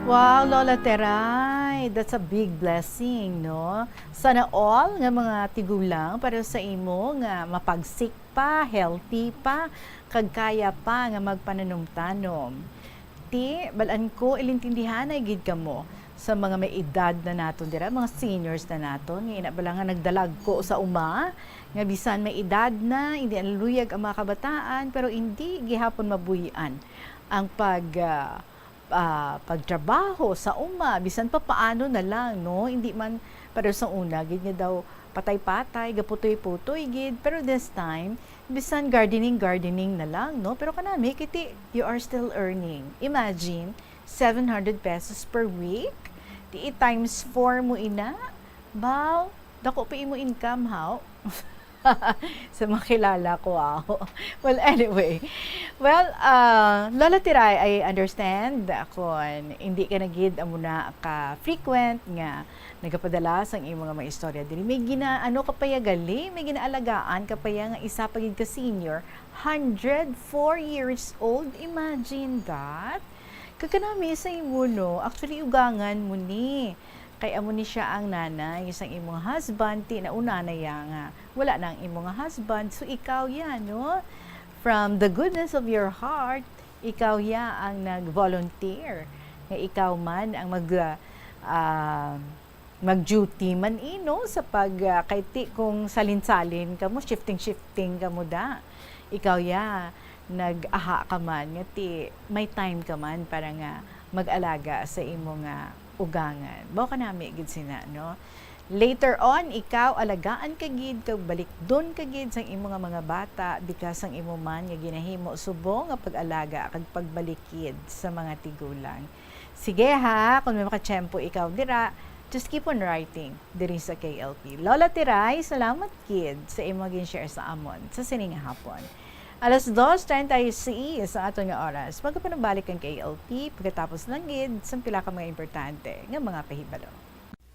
Wow, Lola Teray, that's a big blessing, no? Sana all nga mga tigulang para sa imo nga mapagsik pa, healthy pa, kag kaya pa nga magpananumtanom. Ti, balan ko, ilintindihanay gid kamo sa mga may edad na naton dira, mga seniors na naton, nga ina bala nga nagdalagko sa uma, nga bisan may edad na, hindi naluyag ang mga kabataan, pero hindi gihapon mabuhian ang pag, ah, ah, pagtrabaho sa uma, bisan pa paano na lang, no? Hindi man pareho sa una, gid nga daw patay-patay, gaputoy-putoy gid. Pero this time, bisan gardening-gardening na lang, no? Pero kanami, kiti, you are still earning. Imagine, seven hundred pesos per week. Di i-times four mo ina. Baw, dako pa imo income, haw? Sa mga kilala ko, aw. Well, anyway. Well, ah, Lola Tiray, I understand kung hindi ka na gid amo na ka frequent nga nagapadala sang imo nga mga istorya diri. May gina-, ano ka pa ya gali? May ginaalagaan ka pa ya nga isa pa gid ka senior? Hundred four years old? Imagine that! Kag kanami sa imo, no? Actually, ugangan mo ni. Kay amo ni sia ang nanay sang imong husband, ti nauna na ya nga wala na ang imong husband. So, ikaw ya, no? From the goodness of your heart, ikaw ya ang nag-volunteer nga ikaw man ang mag, ah, mag-duty man, eh, no? Sa pag, ah, kay ti kung salin-salin kamo, shifting-shifting kamo da. Ikaw ya, nag-aha ka man, nga ti may time ka man para nga mag-alaga sa imo nga ugangan. Baw kanami gid sina, no? Later on, ikaw alagaan ka gid kag balikdon ka gid sang imo nga mga bata, bikas sang imo man nga ginahimo subong nga pag-alaga kag pagbalikid sa mga tigulang. Sige ha, kung may makatiyempo ikaw dira, just keep on writing diri sa K L P. Lola Tiray, salamat gid sa imo gin-share sa amon sa sini nga hapon. Alas dos treinta y seis ang aton nga oras. Magapanabalik ang K L P pagkatapos lang gid sang pila ka mga importante nga mga pahibalo.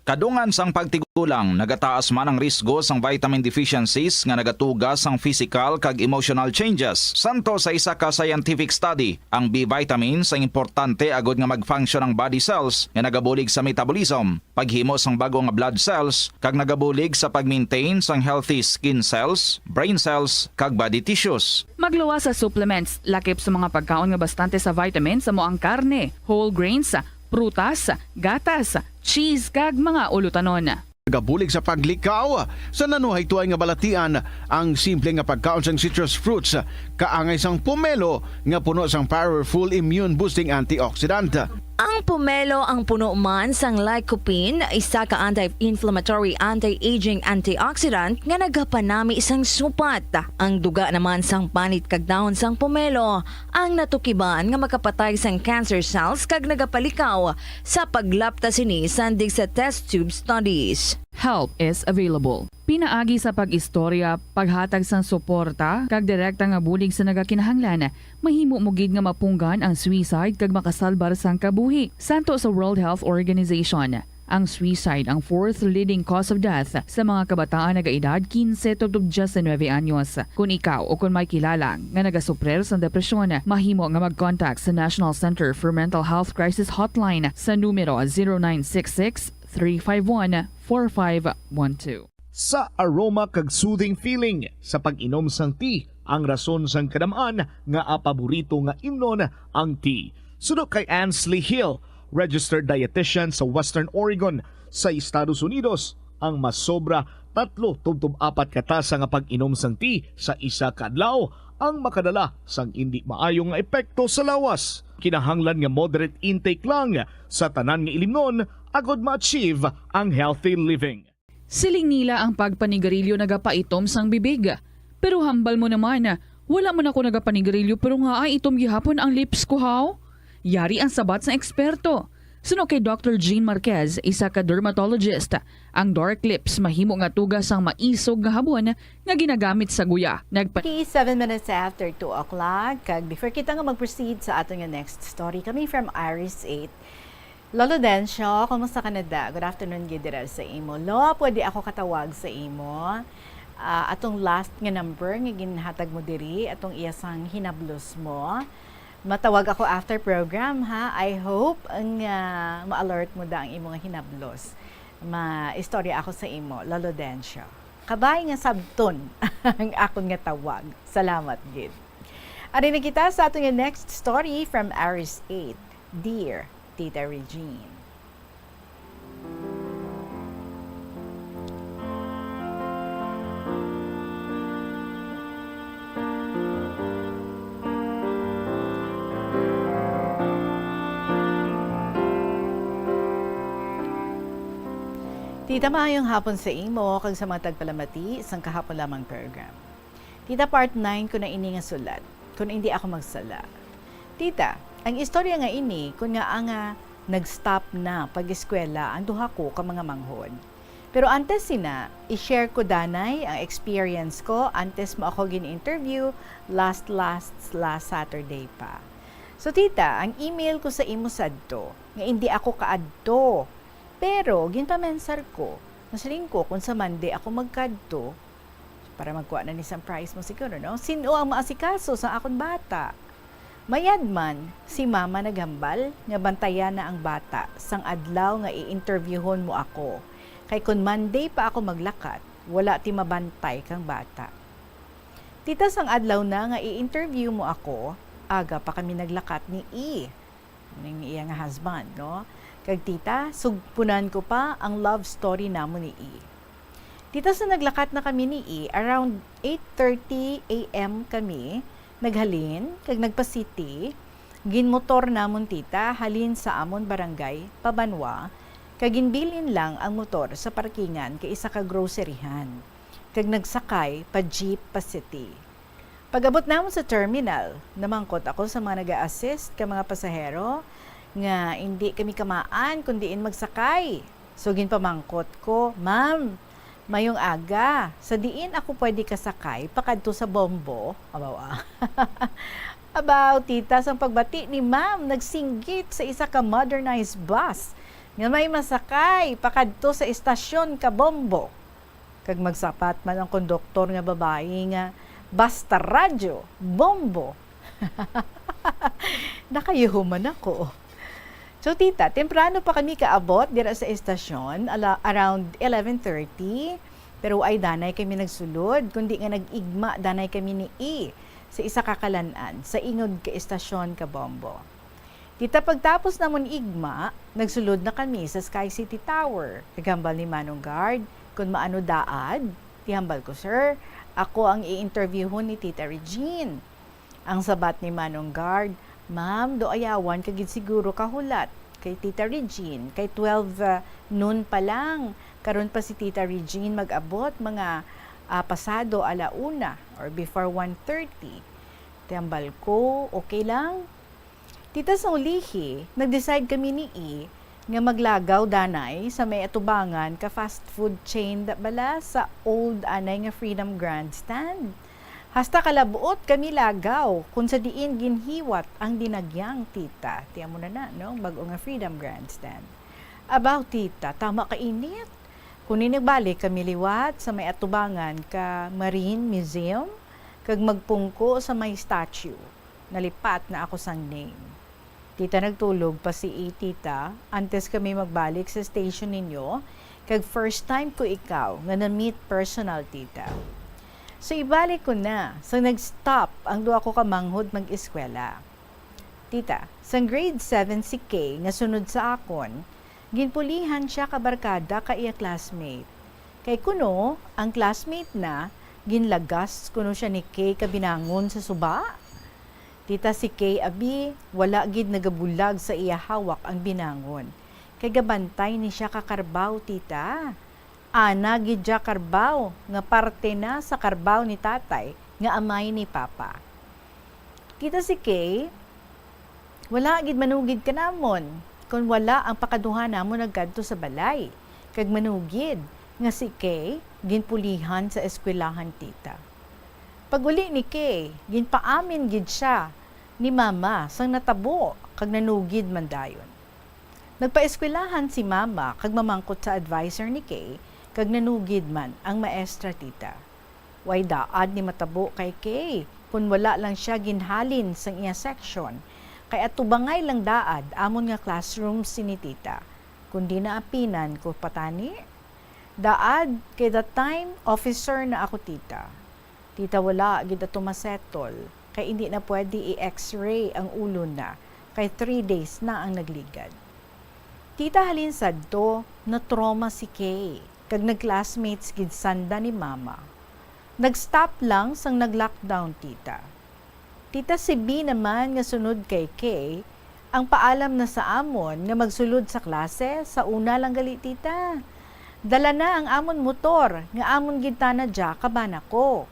Kadungan sang pagtigulang, nagataas man ang risgo sang vitamin deficiencies nga nagatuga sang physical kag emotional changes. Santo sa isa ka scientific study, ang B vitamins ang importante agud nga mag-function ang body cells nga nagabulig sa metabolism, paghimo sang bag-o nga blood cells, kag nagabulig sa pag-maintain sang healthy skin cells, brain cells, kag body tissues. Magluwas sa supplements, lakip sa mga pagkaon nga bastante sa vitamins, amo ang karne, whole grains, prutas, gatas, cheese, kag mga ulutanon. Nagabulig sa paglikaw sa nanuhaytoay nga balatian ang simple nga pagkaon sang citrus fruits, kaangay sang pomelo nga puno sang powerful immune-boosting antioxidant. Ang pomelo ang puno man sang lycopene, isa ka anti-inflammatory, anti-aging antioxidant nga nagapanami sang supat. Ang duga naman sang panit kag dahon sang pomelo ang natukiban nga makapatay sang cancer cells kag nagapalikaw sa paglapta sini sandig sa test tube studies. Help is available. Pinaagi sa pag-istorya, paghatag sang suporta, kag direkta nga bulig sa nagakinahanglan, mahimo mo gid nga mapunggan ang suicide kag makasalbar sang kabuhi. Santo sa World Health Organization, ang suicide ang fourth leading cause of death sa mga kabataan nagaedad quince tubtob diecinuebe anyos. Kon ikaw o kon may kilala nga nagasuprir sang depresyon, mahimo nga mag-contact sa National Center for Mental Health Crisis Hotline sa numero zero nine six six, three five one, four five one two. Sa aroma kag soothing feeling sa pag-inom sang tea ang rason sang kadam-an nga paborito nga imnon ang tea. Suno kay Ansley Hill, registered dietitian sa Western Oregon sa Estados Unidos, ang masobra tatlo tubtob apat ka tasa nga pag-inom sang tea sa isa ka adlaw ang makadala sang indi maayo nga epekto sa lawas. Kinahanglan nga moderate intake lang sa tanan nga ilimnon agod ma-achieve ang healthy living. Siling nila ang pagpanigarilyo nagapaitom sang bibig. Pero hambal mo naman, wala man ako nagapanigarilyo pero ngaa itom gihapon ang lips ko, haw? Yari ang sabat sang eksperto. Suno kay Doctor Jean Marquez, isa ka dermatologist, ang dark lips mahimo nga tuga sang maisog nga habon nga ginagamit sa guya. Nagpa- Seven minutes after two o'clock, kag before kita nga mag-proceed sa aton nga next story, kami from Iris eight, Lolo Dencio, kumusta ka na da? Good afternoon gid dira sa imo. Lo, pwede ako katawag sa imo? Ah, atong last nga number nga ginhatag mo diri, atong iya sang hinablos mo. Matawag ako after program, ha? I hope nga ma-alert mo da ang imo nga hinablos. Maistorya ako sa imo, Lolo Dencio. Kabay nga sabton ang akon nga tawag. Salamat gid. Ari na kita sa aton nga next story from Aris eight. Dear Tita Regine. Tita, maayong hapon sa imo kag sa mga tagpalamati sang kahapon lamang program. Tita, part nine ko na ini nga sulat, kun indi ako magsala. Tita, ang istorya nga ini, kun ngaa nga nag-stop na pag-eskwela ang duha ko ka mga manghod. Pero antes sina, i-share ko danay ang experience ko antes mo ako gin-interview last, last, last Saturday pa. So, tita, ang email ko sa imo sadto nga indi ako kaadto. Pero ginpamensar ko, nasiling ko kung sa Monday ako magkadto, para magkuha na ni sang prize mo siguro, no? Sin-o ang maasikaso sa akon bata? Mayad man, si mama naghambal nga bantayan na ang bata sang adlaw nga i-interviewhon mo ako. Kay kon Monday pa ako maglakat, wala ti mabantay kang bata. Tita, sang adlaw na nga i-interview mo ako, aga pa kami naglakat ni E, ning iya nga husband, no? Kag tita, sugpunan ko pa ang love story namon ni E. Tita, sa naglakat na kami ni E, around eight thirty A M kami naghalin kag nagpa-city. Ginmotor namon, tita, halin sa amon barangay pa Banwa, kag ginbilin lang ang motor sa parkingan kay isa ka groceryhan, kag nagsakay pa jeep pa city. Pag-abot namon sa terminal, namangkot ako sa mga naga-assist ka mga pasahero nga indi kami kamaan kon diin magsakay. So, ginpamangkot ko, "Ma'am, mayong aga, sa diin ako pwede kasakay pakadto sa Bombo?" Abaw, ah. Abaw, tita, sang pagbati ni ma'am, nagsinggit sa isa ka modernized bus nga may masakay pakadto sa estasyon ka Bombo. Kag magsapat man ang konduktor nga babayi nga, "Basta radyo, bombo!" Nakayuhuman ako. So, tita, temprano pa kami kaabot dira sa estasyon, ala-, around eleven thirty. Pero ay danay kami nagsulod, kundi nga nag-igma danay kami ni E sa isa ka kalan-an sa ingod ka estasyon ka Bombo. Tita, pagtapos namon igma, nagsulod na kami sa Sky City Tower. Naghambal ni Manong Guard, "Kun maano daad?" Tihambal ko, "Sir, ako ang i-interviewhon ni Tita Regine." Ang sabat ni Manong Guard, "Ma'am, do ayawan ka gid siguro kahulat kay Tita Regine, kay twelve, ah, noon pa lang. Karon pa si Tita Regine mag-abot, mga, ah, pasado ala una or before one thirty." Tihambal ko, "Okay lang." Tita, sa ulihi, nag-decide kami ni E nga maglagaw danay sa may atubangan ka fast food chain da bala sa old anay nga Freedom Grandstand. Hasta kalab-ot kami lagaw kung sa diin ginhiwat ang dinagyang, tita. Ti amo na na, no? Bag-o nga Freedom Grandstand. Abaw, tita, tama ka init. Kundi nagbalik kami liwat sa may atubangan ka Marine Museum kag magpungko sa may statue. Nalipat na ako sang name. Tita, nagtulog pa si E, tita, antes kami magbalik sa station ninyo, kag first time ko ikaw nga na-meet personal, tita. So, ibalik ko na, sa nag-stop ang duha ko ka manghod mag-eskwela. Tita, sang grade seven si Kay nga sunod sa akon, ginpulihan sia ka barkada ka iya classmate. Kay kuno, ang classmate na, ginlagas kuno sia ni Kay ka binangon sa suba. Tita, si Kay abi, wala gid nagabulag sa iya hawak ang binangon, kay gabantay ni sia ka karbaw, tita. Ana gid sia karbaw nga parte na sa karbaw ni tatay nga amay ni papa. Tita, si Kay, wala gid manugid kanamon kon wala ang pakaduha namon nagkadto sa balay, kag manugid nga si Kay ginpulihan sa eskwelahan, tita. Pag-uli ni Kay, ginpaamin gid sia ni mama sang natabo kag nanugid man dayon. Nagpaeskwelahan si mama kag mamangkot sa adviser ni Kay, kag nanugid man ang maestra, tita. Way daad ni matabo kay Kay kon wala lang sia ginhalin sang iya section kay atubangay lang daad amon nga classroom sini tita. Kundi naapinan ko pa tani? Daad, kay that time, officer na ako, tita. Tita, wala gid ato masettle, kay indi na pwede i-X-ray ang ulo na, kay three days na ang nagligad. Tita, halin sadto, na-trauma si Kay, kag nag-classmates gid sanda ni Mama. Nag-stop lang sang nag-lockdown, tita. Tita, si B naman nga sunod kay Kay, ang paalam na sa amon nga magsulod sa klase sa una lang gali, tita. Dala na ang amon motor nga amon gintana dya kaban ako.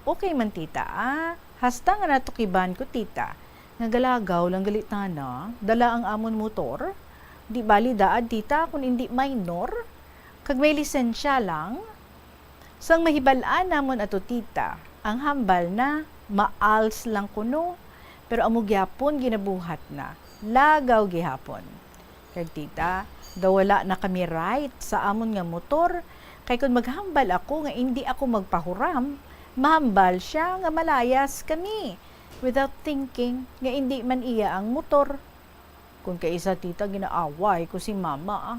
Okay man, tita, ah. Hasta nga natukiban ko, tita, nga galagaw lang gali tana, dala ang amon motor. Di bali daad, tita, kun indi minor, kag may lisensya lang. Sang mahibal-an namon ato, tita, ang hambal na maals lang kuno, pero amo gyapon ginabuhat na, lagaw gihapon. Kag, tita, daw wala na kami right sa amon nga motor, kay kon maghambal ako nga indi ako magpahuram, mahambal sia nga malayas kami, without thinking nga indi man iya ang motor. Kon kaisa, tita, ginaaway ko si mama, ah.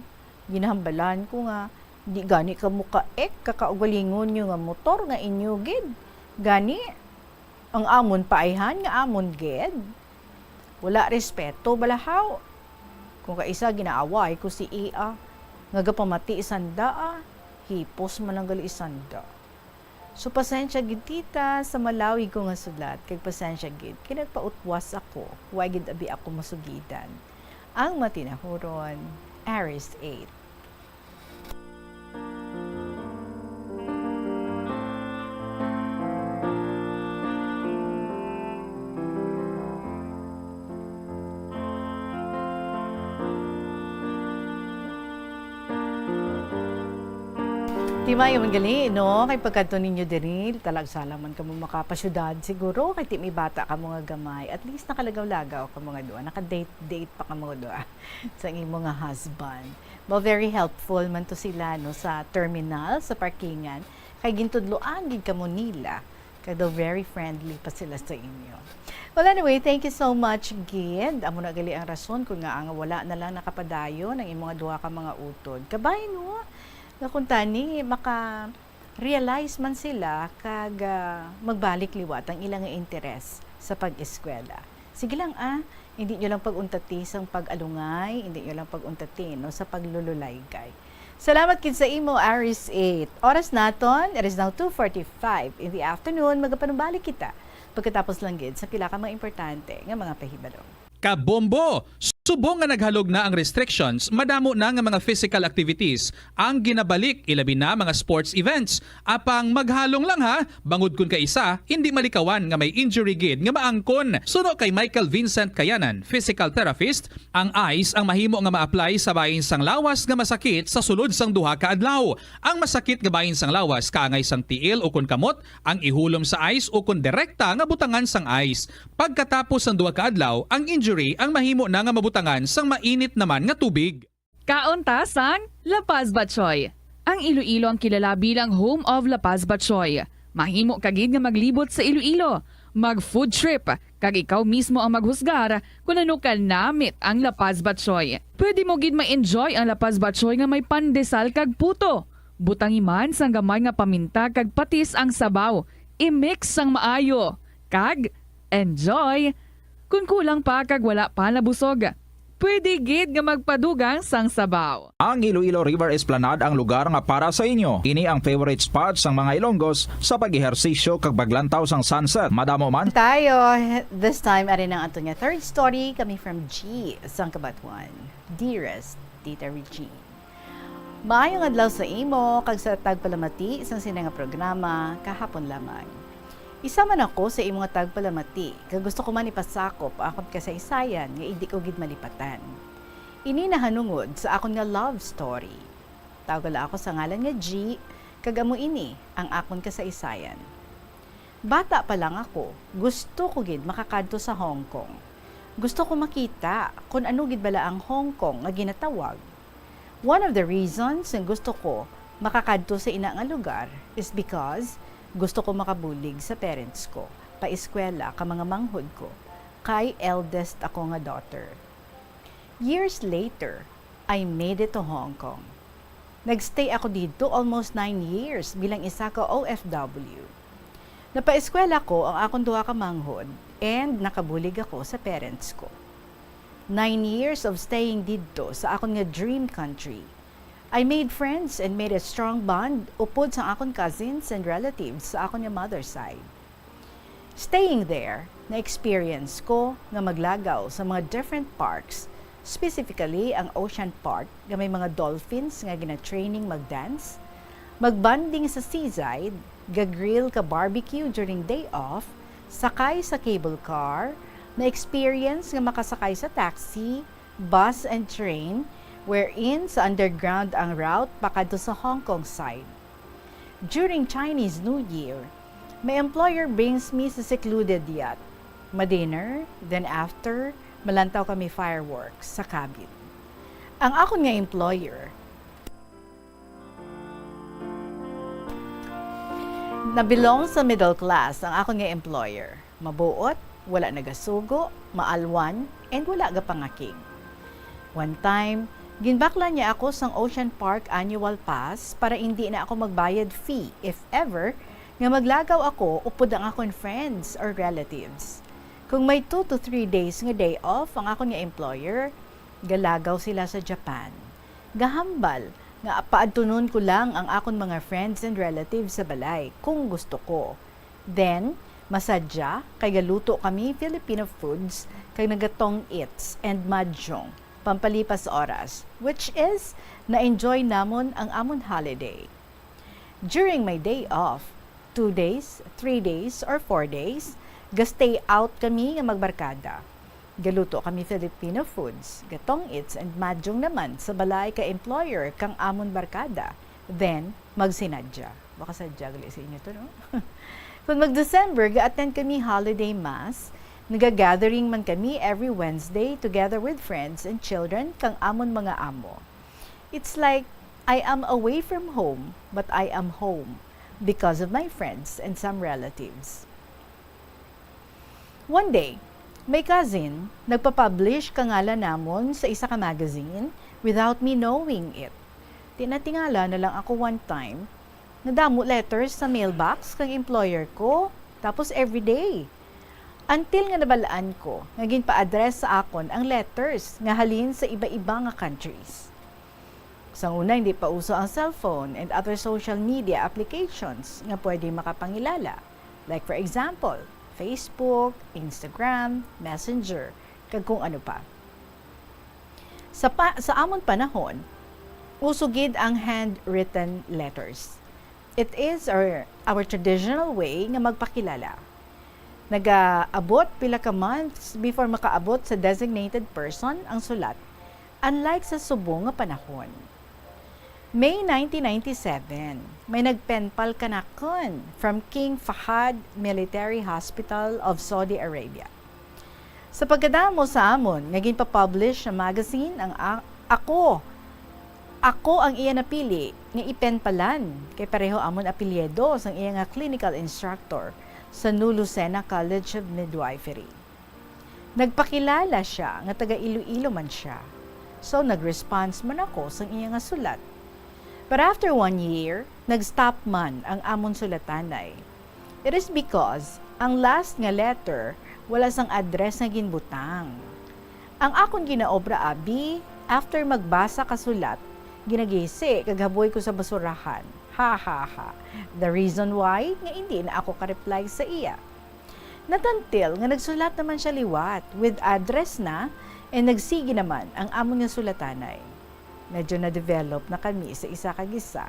Ginahambalan ko nga, "Di gani kamo kaek ka kaugalingon niyo nga motor nga inyo gid. Gani, ang amon pa ayhan nga amon gid." Wala respeto, bala haw. Kon kaisa, ginaaway ko si iya, nga gapamati sanda, ah. Hipos man ang gali sanda. So, pasensya gid, tita, sa malawig ko nga sulat, kag pasensya gid kay nagpautwas ako, wa gid abi ako masugidan. Ang Matinahuron, Aris eight. Timayo man gali, no? Kay pagkadto ninyo diri, talagsa lang man kamo makapasyudad siguro, kay ti may bata kamo nga gamay. At least nakalagaw-lagaw kamo nga duha, naka-date-date pa kamo nga duha sa imo nga husband. Mao, very helpful man to sila, no, sa terminal, sa parkingan, kay gintudloan gid kamo nila. Kag daw very friendly pa sila sa inyo. Well, anyway, thank you so much gid. Amo na gali ang rason kon ngaa nga wala na lang nakapadayon ang imo nga duha ka mga utod. Kabay, no? Nga kuntani, maka-realize man sila kag, ah, magbalik liwat ang ila nga interes sa pag-eskwela. Sige lang, ah, hindi nyo lang pag-untati sang pag-alungay, hindi nyo lang pag-untati, no, sa paglululaygay. Salamat gid sa imo, Aris eight. Oras naton, it is now two forty-five in the afternoon. Magapanumbalik kita pagkatapos lang gid sa pila ka mga importante nga mga pahibalo. Kabombo! Subong nga naghalog na ang restrictions, madamo na nga mga physical activities ang ginabalik, ilabi na mga sports events. Apang maghalong lang ha, bangod kun kaisa, hindi malikawan nga may injury gid nga maangkon. Suno kay Michael Vincent Kayanan, physical therapist, ang ice ang mahimo nga ma-apply sa bahin sang lawas nga masakit sa sulod sang duha ka adlaw. Ang masakit nga bahin sang lawas kaangay sang tiil ukon kamot ang ihulom sa ice ukon direkta nga butangan sang ice. Pagkatapos sang duha ka adlaw, ang injury ang mahimo na nga mabutangan sang mainit naman nga tubig. Kaon ta sang La Paz Batchoy. Ang Iloilo ang kilala bilang home of La Paz Batchoy. Mahimo ka gid nga maglibot sa Iloilo, mag-food trip, kag ikaw mismo ang maghusgar kon ano ka namit ang La Paz Batchoy. Pwede mo gid ma-enjoy ang La Paz Batchoy nga may pandesal kag puto. Butangi man sang gamay nga paminta kag patis ang sabaw. I-mix sang maayo. Kag enjoy! Kon kulang pa kag wala pa nabusog, pwede gid nga magpadugang sang sabaw. Ang Iloilo River Esplanade ang lugar nga para sa inyo. Ini ang favorite spot sang mga Ilonggos sa pag-ehersisyo kag paglantaw sang sunset. Madamo man. Tayo, this time, ari na ang aton nga third story coming from G sang Cabatuan. Dearest Tita Regine. Maayong adlaw sa imo kag sa tagpalamati sang sini nga programa kahapon lamang. Isa man ako sa imo nga tagpalamati, kag gusto ko man ipasakop ang akon kasaysayan nga indi ko gid malipatan. Ini nahanungod sa akon nga love story. Tawga la ako sa ngalan nga G, kag amo ini ang akon kasaysayan. Bata pa lang ako, gusto ko gid makakadto sa Hong Kong. Gusto ko makita kon ano gid bala ang Hong Kong nga ginatawag. One of the reasons nga gusto ko makakadto sa ina nga lugar is because gusto ko makabulig sa parents ko, paeskwela ka mga manghod ko, kay eldest ako nga daughter. Years later, I made it to Hong Kong. Nagstay ako didto almost nine years bilang isa ka O F W. Napaeskwela ko ang akon duha ka manghod and nakabulig ako sa parents ko. Nine years of staying didto sa akon nga dream country. I made friends and made a strong bond upod sa akon cousins and relatives sa akon nga mother side. Staying there, na-experience ko nga maglagaw sa mga different parks, specifically ang Ocean Park nga may mga dolphins nga gina-training mag-dance, magbonding sa seaside, ga-grill ka barbecue during day off, sakay sa cable car, na-experience nga makasakay sa taxi, bus and train, wherein sa underground ang route pakadto sa Hong Kong side. During Chinese New Year, my employer brings me sa secluded yacht. Ma-dinner, then after, malantaw kami fireworks sa cabin. Ang akon nga employer, nabilong sa middle class ang akon nga employer. Mabuot, wala nagasugo, maalwan, and wala gapangakig. One time, ginbaklan niya ako sang Ocean Park annual pass para indi na ako magbayad fee if ever nga maglagaw ako upod ang akon friends or relatives. Kung may two to three days nga day off ang akon nga employer, galagaw sila sa Japan. Gahambal nga paadtunon ko lang ang akon mga friends and relatives sa balay kung gusto ko. Then, masadya kay galuto kami Filipino foods kag nagatong its and mahjong, pampalipas oras, which is, na-enjoy namon ang amon holiday. During my day off, two days, three days, or four days, ga-stay out kami nga magbarkada. Galuto kami Filipino foods, gatong its and mahjong naman sa balay ka employer kang amon barkada. Then, magsinadya. Baka sadya gali sa inyo to, no? Kung mag-December, ga-attend kami holiday mass, naga-gathering man kami every Wednesday together with friends and children kang amon mga amo. It's like I am away from home, but I am home because of my friends and some relatives. One day, my cousin nagpa-publish ka ngalan namon sa isa ka magazine without me knowing it. Tinatingala na lang ako one time, nadamo letters sa mailbox kang employer ko, tapos everyday. Until nga nabalaan ko nga ginpa-address sa akon ang letters nga halin sa iba-iba nga countries. Sang una, hindi pa uso ang cellphone and other social media applications nga pwede makapangilala. Like, for example, Facebook, Instagram, Messenger, kag kung ano pa. Sa pa-, sa amon panahon, uso gid ang handwritten letters. It is our, our traditional way nga magpakilala. Nagaabot pila ka months before makaabot sa designated person ang sulat, unlike sa subong nga panahon. May nineteen ninety-seven, may nag-pen pal kanakon from King Fahad Military Hospital of Saudi Arabia. Sa pagkadamo sa amon nga ginpapublish sa magazine, ang a-, ako, ako ang iya napili nga i-pen palan, kay pareho amon apelyido sang iya nga clinical instructor sa New Lucena College of Midwifery. Nagpakilala sia nga taga Iloilo man sia. So, nag-response man ako sang iya nga sulat. But after one year, nag-stop man ang amon sulatanay. It is because ang last nga letter wala sang address nga ginbutang. Ang akon ginaobra, abi, after magbasa ka sulat, ginagisi kag haboy ko sa basurahan. Ha, ha, ha. The reason why nga indi na ako ka-reply sa iya. Natantil nga nagsulat naman sia liwat, with address na, and nagsigi naman ang amon nga sulatanay. Medyo na-develop na kami sa isa kag isa.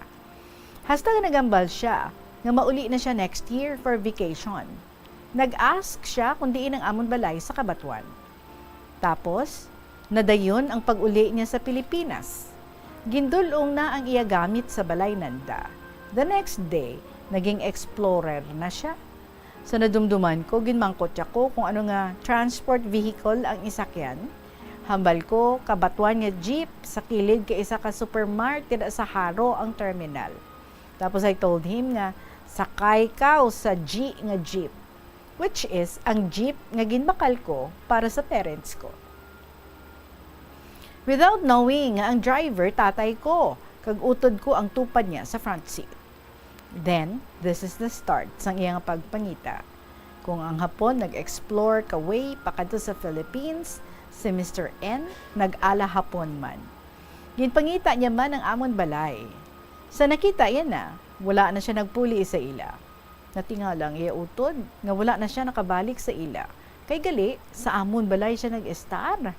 Hasta nga nagambal sia nga mauli na sia next year for vacation. Nag-ask sia kung diin ang amon balay sa Cabatuan. Tapos, nadayon ang pag-uli niya sa Pilipinas. Gindul-ong na ang iya gamit sa balay nanda. The next day, naging explorer na sia. Sa nadumduman ko, ginmangkot ako kung ano nga transport vehicle ang isakyan. Hambal ko, Cabatuan nga jeep sa kilid kay isa ka supermart dira sa Jaro ang terminal. Tapos I told him nga, "Sakay kaw sa G nga jeep." which is ang jeep nga ginbakal ko para sa parents ko. Without knowing nga ang driver tatay ko, kag utod ko ang tupad niya sa front seat. Then, this is the start sang iya nga pagpangita. Kung ang Hapon nag-explore kaway pakadto sa Philippines, si Mister N nag-ala Hapon man. Ginpangita niya man ang amon balay. Sa nakita iya na, wala na siya nagpuli sa ila. Natingala ang iya utod nga wala na siya nakabalik sa ila, kay gali sa amon balay siya nag-estar.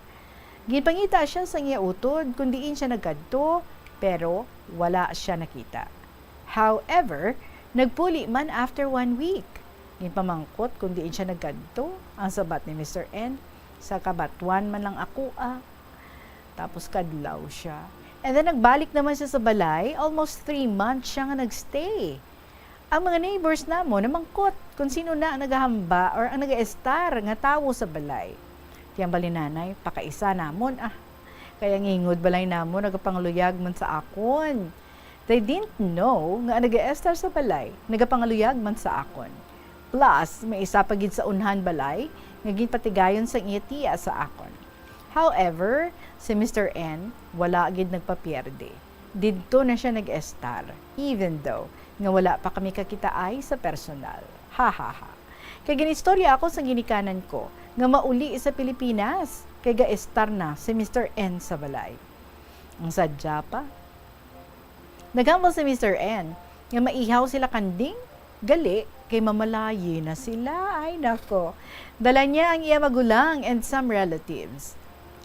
Ginpangita siya sang iya utod kon diin siya nagkadto, pero wala siya nakita. However, nagpuli man after one week. Ginpamangkot kon diin siya nagkadto, ang sabat ni Mister N, "Sa kabatuan man lang ako, ah." Tapos kadlaw siya. And then nagbalik naman siya sa balay. Almost three months siya nga nagstay. Ang mga neighbors namon namangkot kon sino na ang nagahamba or ang nagaestar nga tawo sa balay. Ti ang balinanay, pakaisa namon, ah. Kay ang ingod balay namon nagapangaluyag man sa akon. They didn't know nga ang nagaestar sa balay nagapangaluyag man sa akon. Plus, may isa pa gid sa unhan balay nga ginpatigayon sang iya tiya sa akon. However, si Mister N wala gid nagpapierde. Didto na siya nag-estar, even though nga wala pa kami kakitaay sa personal. Ha, ha, ha. Kay ginistorya ako sa ginikanan ko nga mauli sa Pilipinas, kay ga-estar na si Mister N sa balay. Ang sadya pa, naghambal si Mister N nga maihaw sila kanding, gali kay mamalayi na sila. Ay, nako. Dala niya ang iya magulang and some relatives.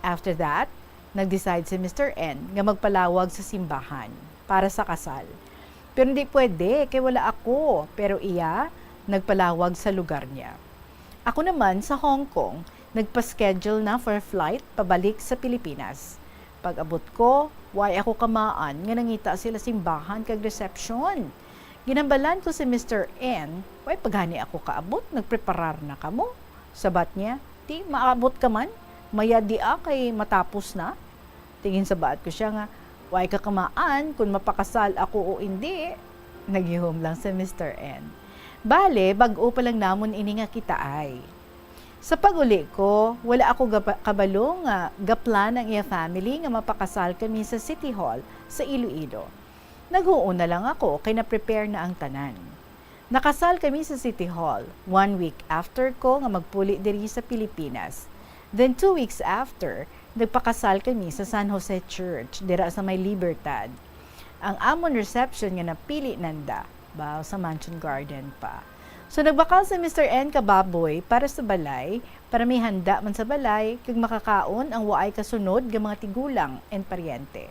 After that, nag-decide si Mister N nga magpalawag sa simbahan para sa kasal. Pero hindi pwede kay wala ako, pero iya nagpalawag sa lugar niya. Ako naman sa Hong Kong, nagpa-schedule na for flight pabalik sa Pilipinas. Pag-abot ko, way ako kamaan nga nangita sila simbahan kag reception. Ginhambalan ko si Mister N, "Way pa gani ako kaabot, nagpreparar na kamo." Sabat niya, "Ti, maabot ka man, mayad dia kay matapos na." Ti ginsabat ko siya nga, "Way ka kamaan kon mapakasal ako o indi." Nagihom lang si Mister N. Bale, bag-o pa lang namon ini nga kitaay. Sa pag-uli ko, wala ako gaba-, kabalo nga gaplan ang iya family nga mapakasal kami sa City Hall sa Iloilo. Naghuon na lang ako kay na-prepare na ang tanan. Nakasal kami sa City Hall one week after ko nga magpuli diri sa Pilipinas. Then two weeks after, nagpakasal kami sa San Jose Church dira sa may Libertad. Ang amon reception nga napili nanda, baw sa Mansion Garden pa. So nagbakal si Mister N ka baboy para sa balay, para may handa man sa balay kag makakaon ang waay kasunod nga mga tigulang and paryente.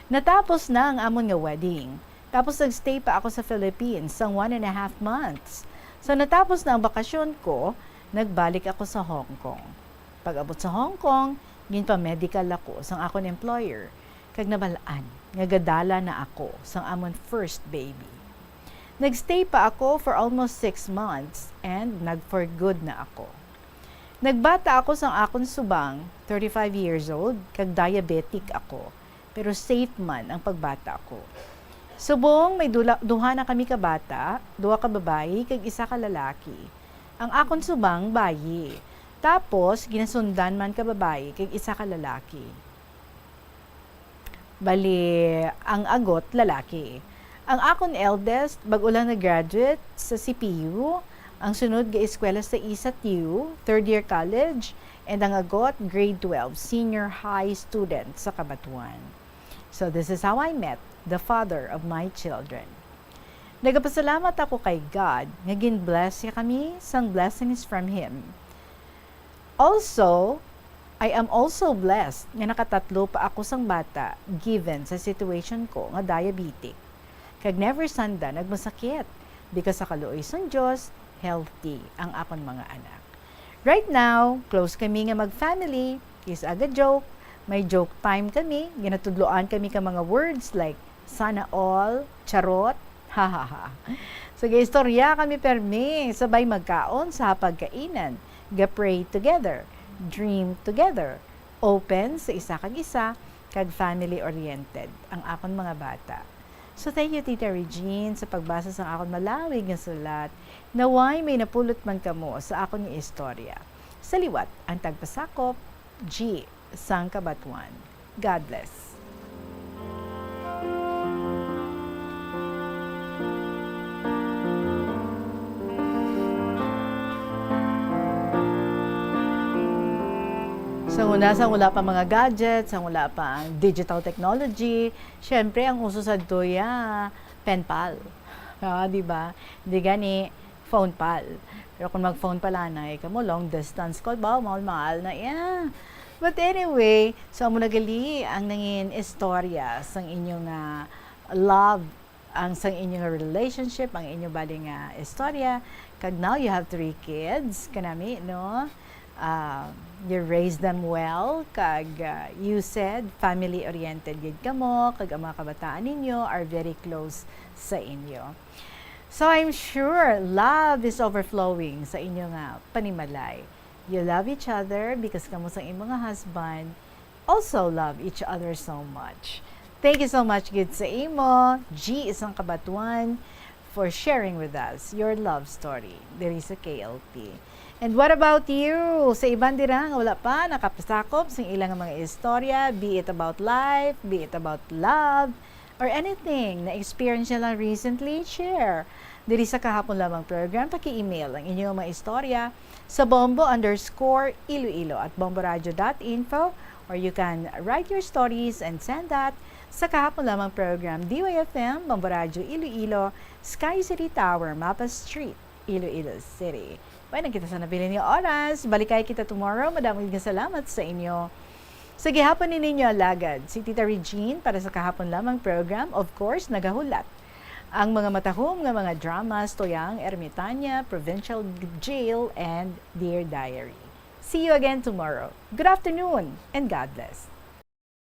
Natapos na ang amon nga wedding. Tapos nagstay pa ako sa Philippines sang one and a half months. So natapos na ang bakasyon ko, nagbalik ako sa Hong Kong. Pag-abot sa Hong Kong, ginpa-medical ako sang akon employer, kag nabal-an nga gadala na ako sang amon first baby. Nagstay pa ako for almost six months and nag-for good na ako. Nagbata ako sang akon subang, thirty-five years old, kag diabetic ako, pero safe man ang pagbata ko. Subong may dula-, duha na kami ka bata, duha ka babayi kag isa ka lalaki. Ang akon subang bayi. Tapos ginasundan man ka babayi kag isa ka lalaki. Bali, ang agot lalaki. Ang akon eldest, bag-o lang nag-graduate sa C P U. Ang sunod gaeskwela sa isa T U, third year college, and ang agot, grade twelve, senior high student sa Cabatuan. So, this is how I met the father of my children. Nagapasalamat ako kay God nga gin-bless niya kami sang blessings from Him. Also, I am also blessed nga nakatatlo pa ako sang bata, given sa situation ko nga diabetic. Kag never sanda nagmasakit, because sa kaluoy sang Dios, healthy ang akon mga anak. Right now, close kami nga mag-family, is aga joke, may joke time kami, ginatudloan kami ka mga words like sana all, charot, ha ha ha. So, gaistorya kami permi, sabay magkaon sa hapagkainan, ga-pray together, dream together, open sa isa kag isa, kag family-oriented ang akon mga bata. So thank you, Tita Regine, sa pagbasa sa akon malawig nga sulat. Naway may napulot man kamo sa akon nga istorya. Sa liwat, ang tagpasakop, G sang Kabatuan. God bless. Sa una, sa wala pa mga gadgets, sa wala pa ang digital technology, syempre, ang uso sa tuya, pen pal. Ah, di ba? Di gani, phone pal. Pero kung mag-phone pala na, eh, kamo, long distance call, ba, mahal-mahal na, yeah. But anyway, so, amo na gali ang nangin istorya sang inyong, ah, love, ang sang inyong relationship, ang inyong bali nga istorya. Kag now you have three kids, kanami, no? Ah, you raised them well, kag, ah, you said family-oriented gid kamo, kag ang mga kabataan ninyo are very close sa inyo. So I'm sure love is overflowing sa inyo nga panimalay. You love each other because kamo sang imo nga husband also love each other so much. Thank you so much gid sa imo, G sang Kabatuan, for sharing with us your love story diri sa K L T. And what about you? Sa iban dira nga wala pa nakapasakop sing ilang mga istorya, be it about life, be it about love, or anything na experience nyo lang recently, share. Diri sa Kahapon Lamang program, paki-email ang inyong mga istorya sa bombo underscore iloilo at bomboradio dot info, or you can write your stories and send that sa Kahapon Lamang program, D Y F M, Bombo Radio Iloilo, Sky City Tower, Mapa Street, Iloilo City. Pwede kita sa nabilin nga oras. Balikay kita tomorrow. Madamo gid nga salamat sa inyo. Sa gihapon ni ninyo alagad, si Tita Regine para sa Kahapon Lamang program, of course, nagahulat ang mga matahom nga mga dramas, Toyang Ermitanya, Provincial Jail, and Dear Diary. See you again tomorrow. Good afternoon and God bless.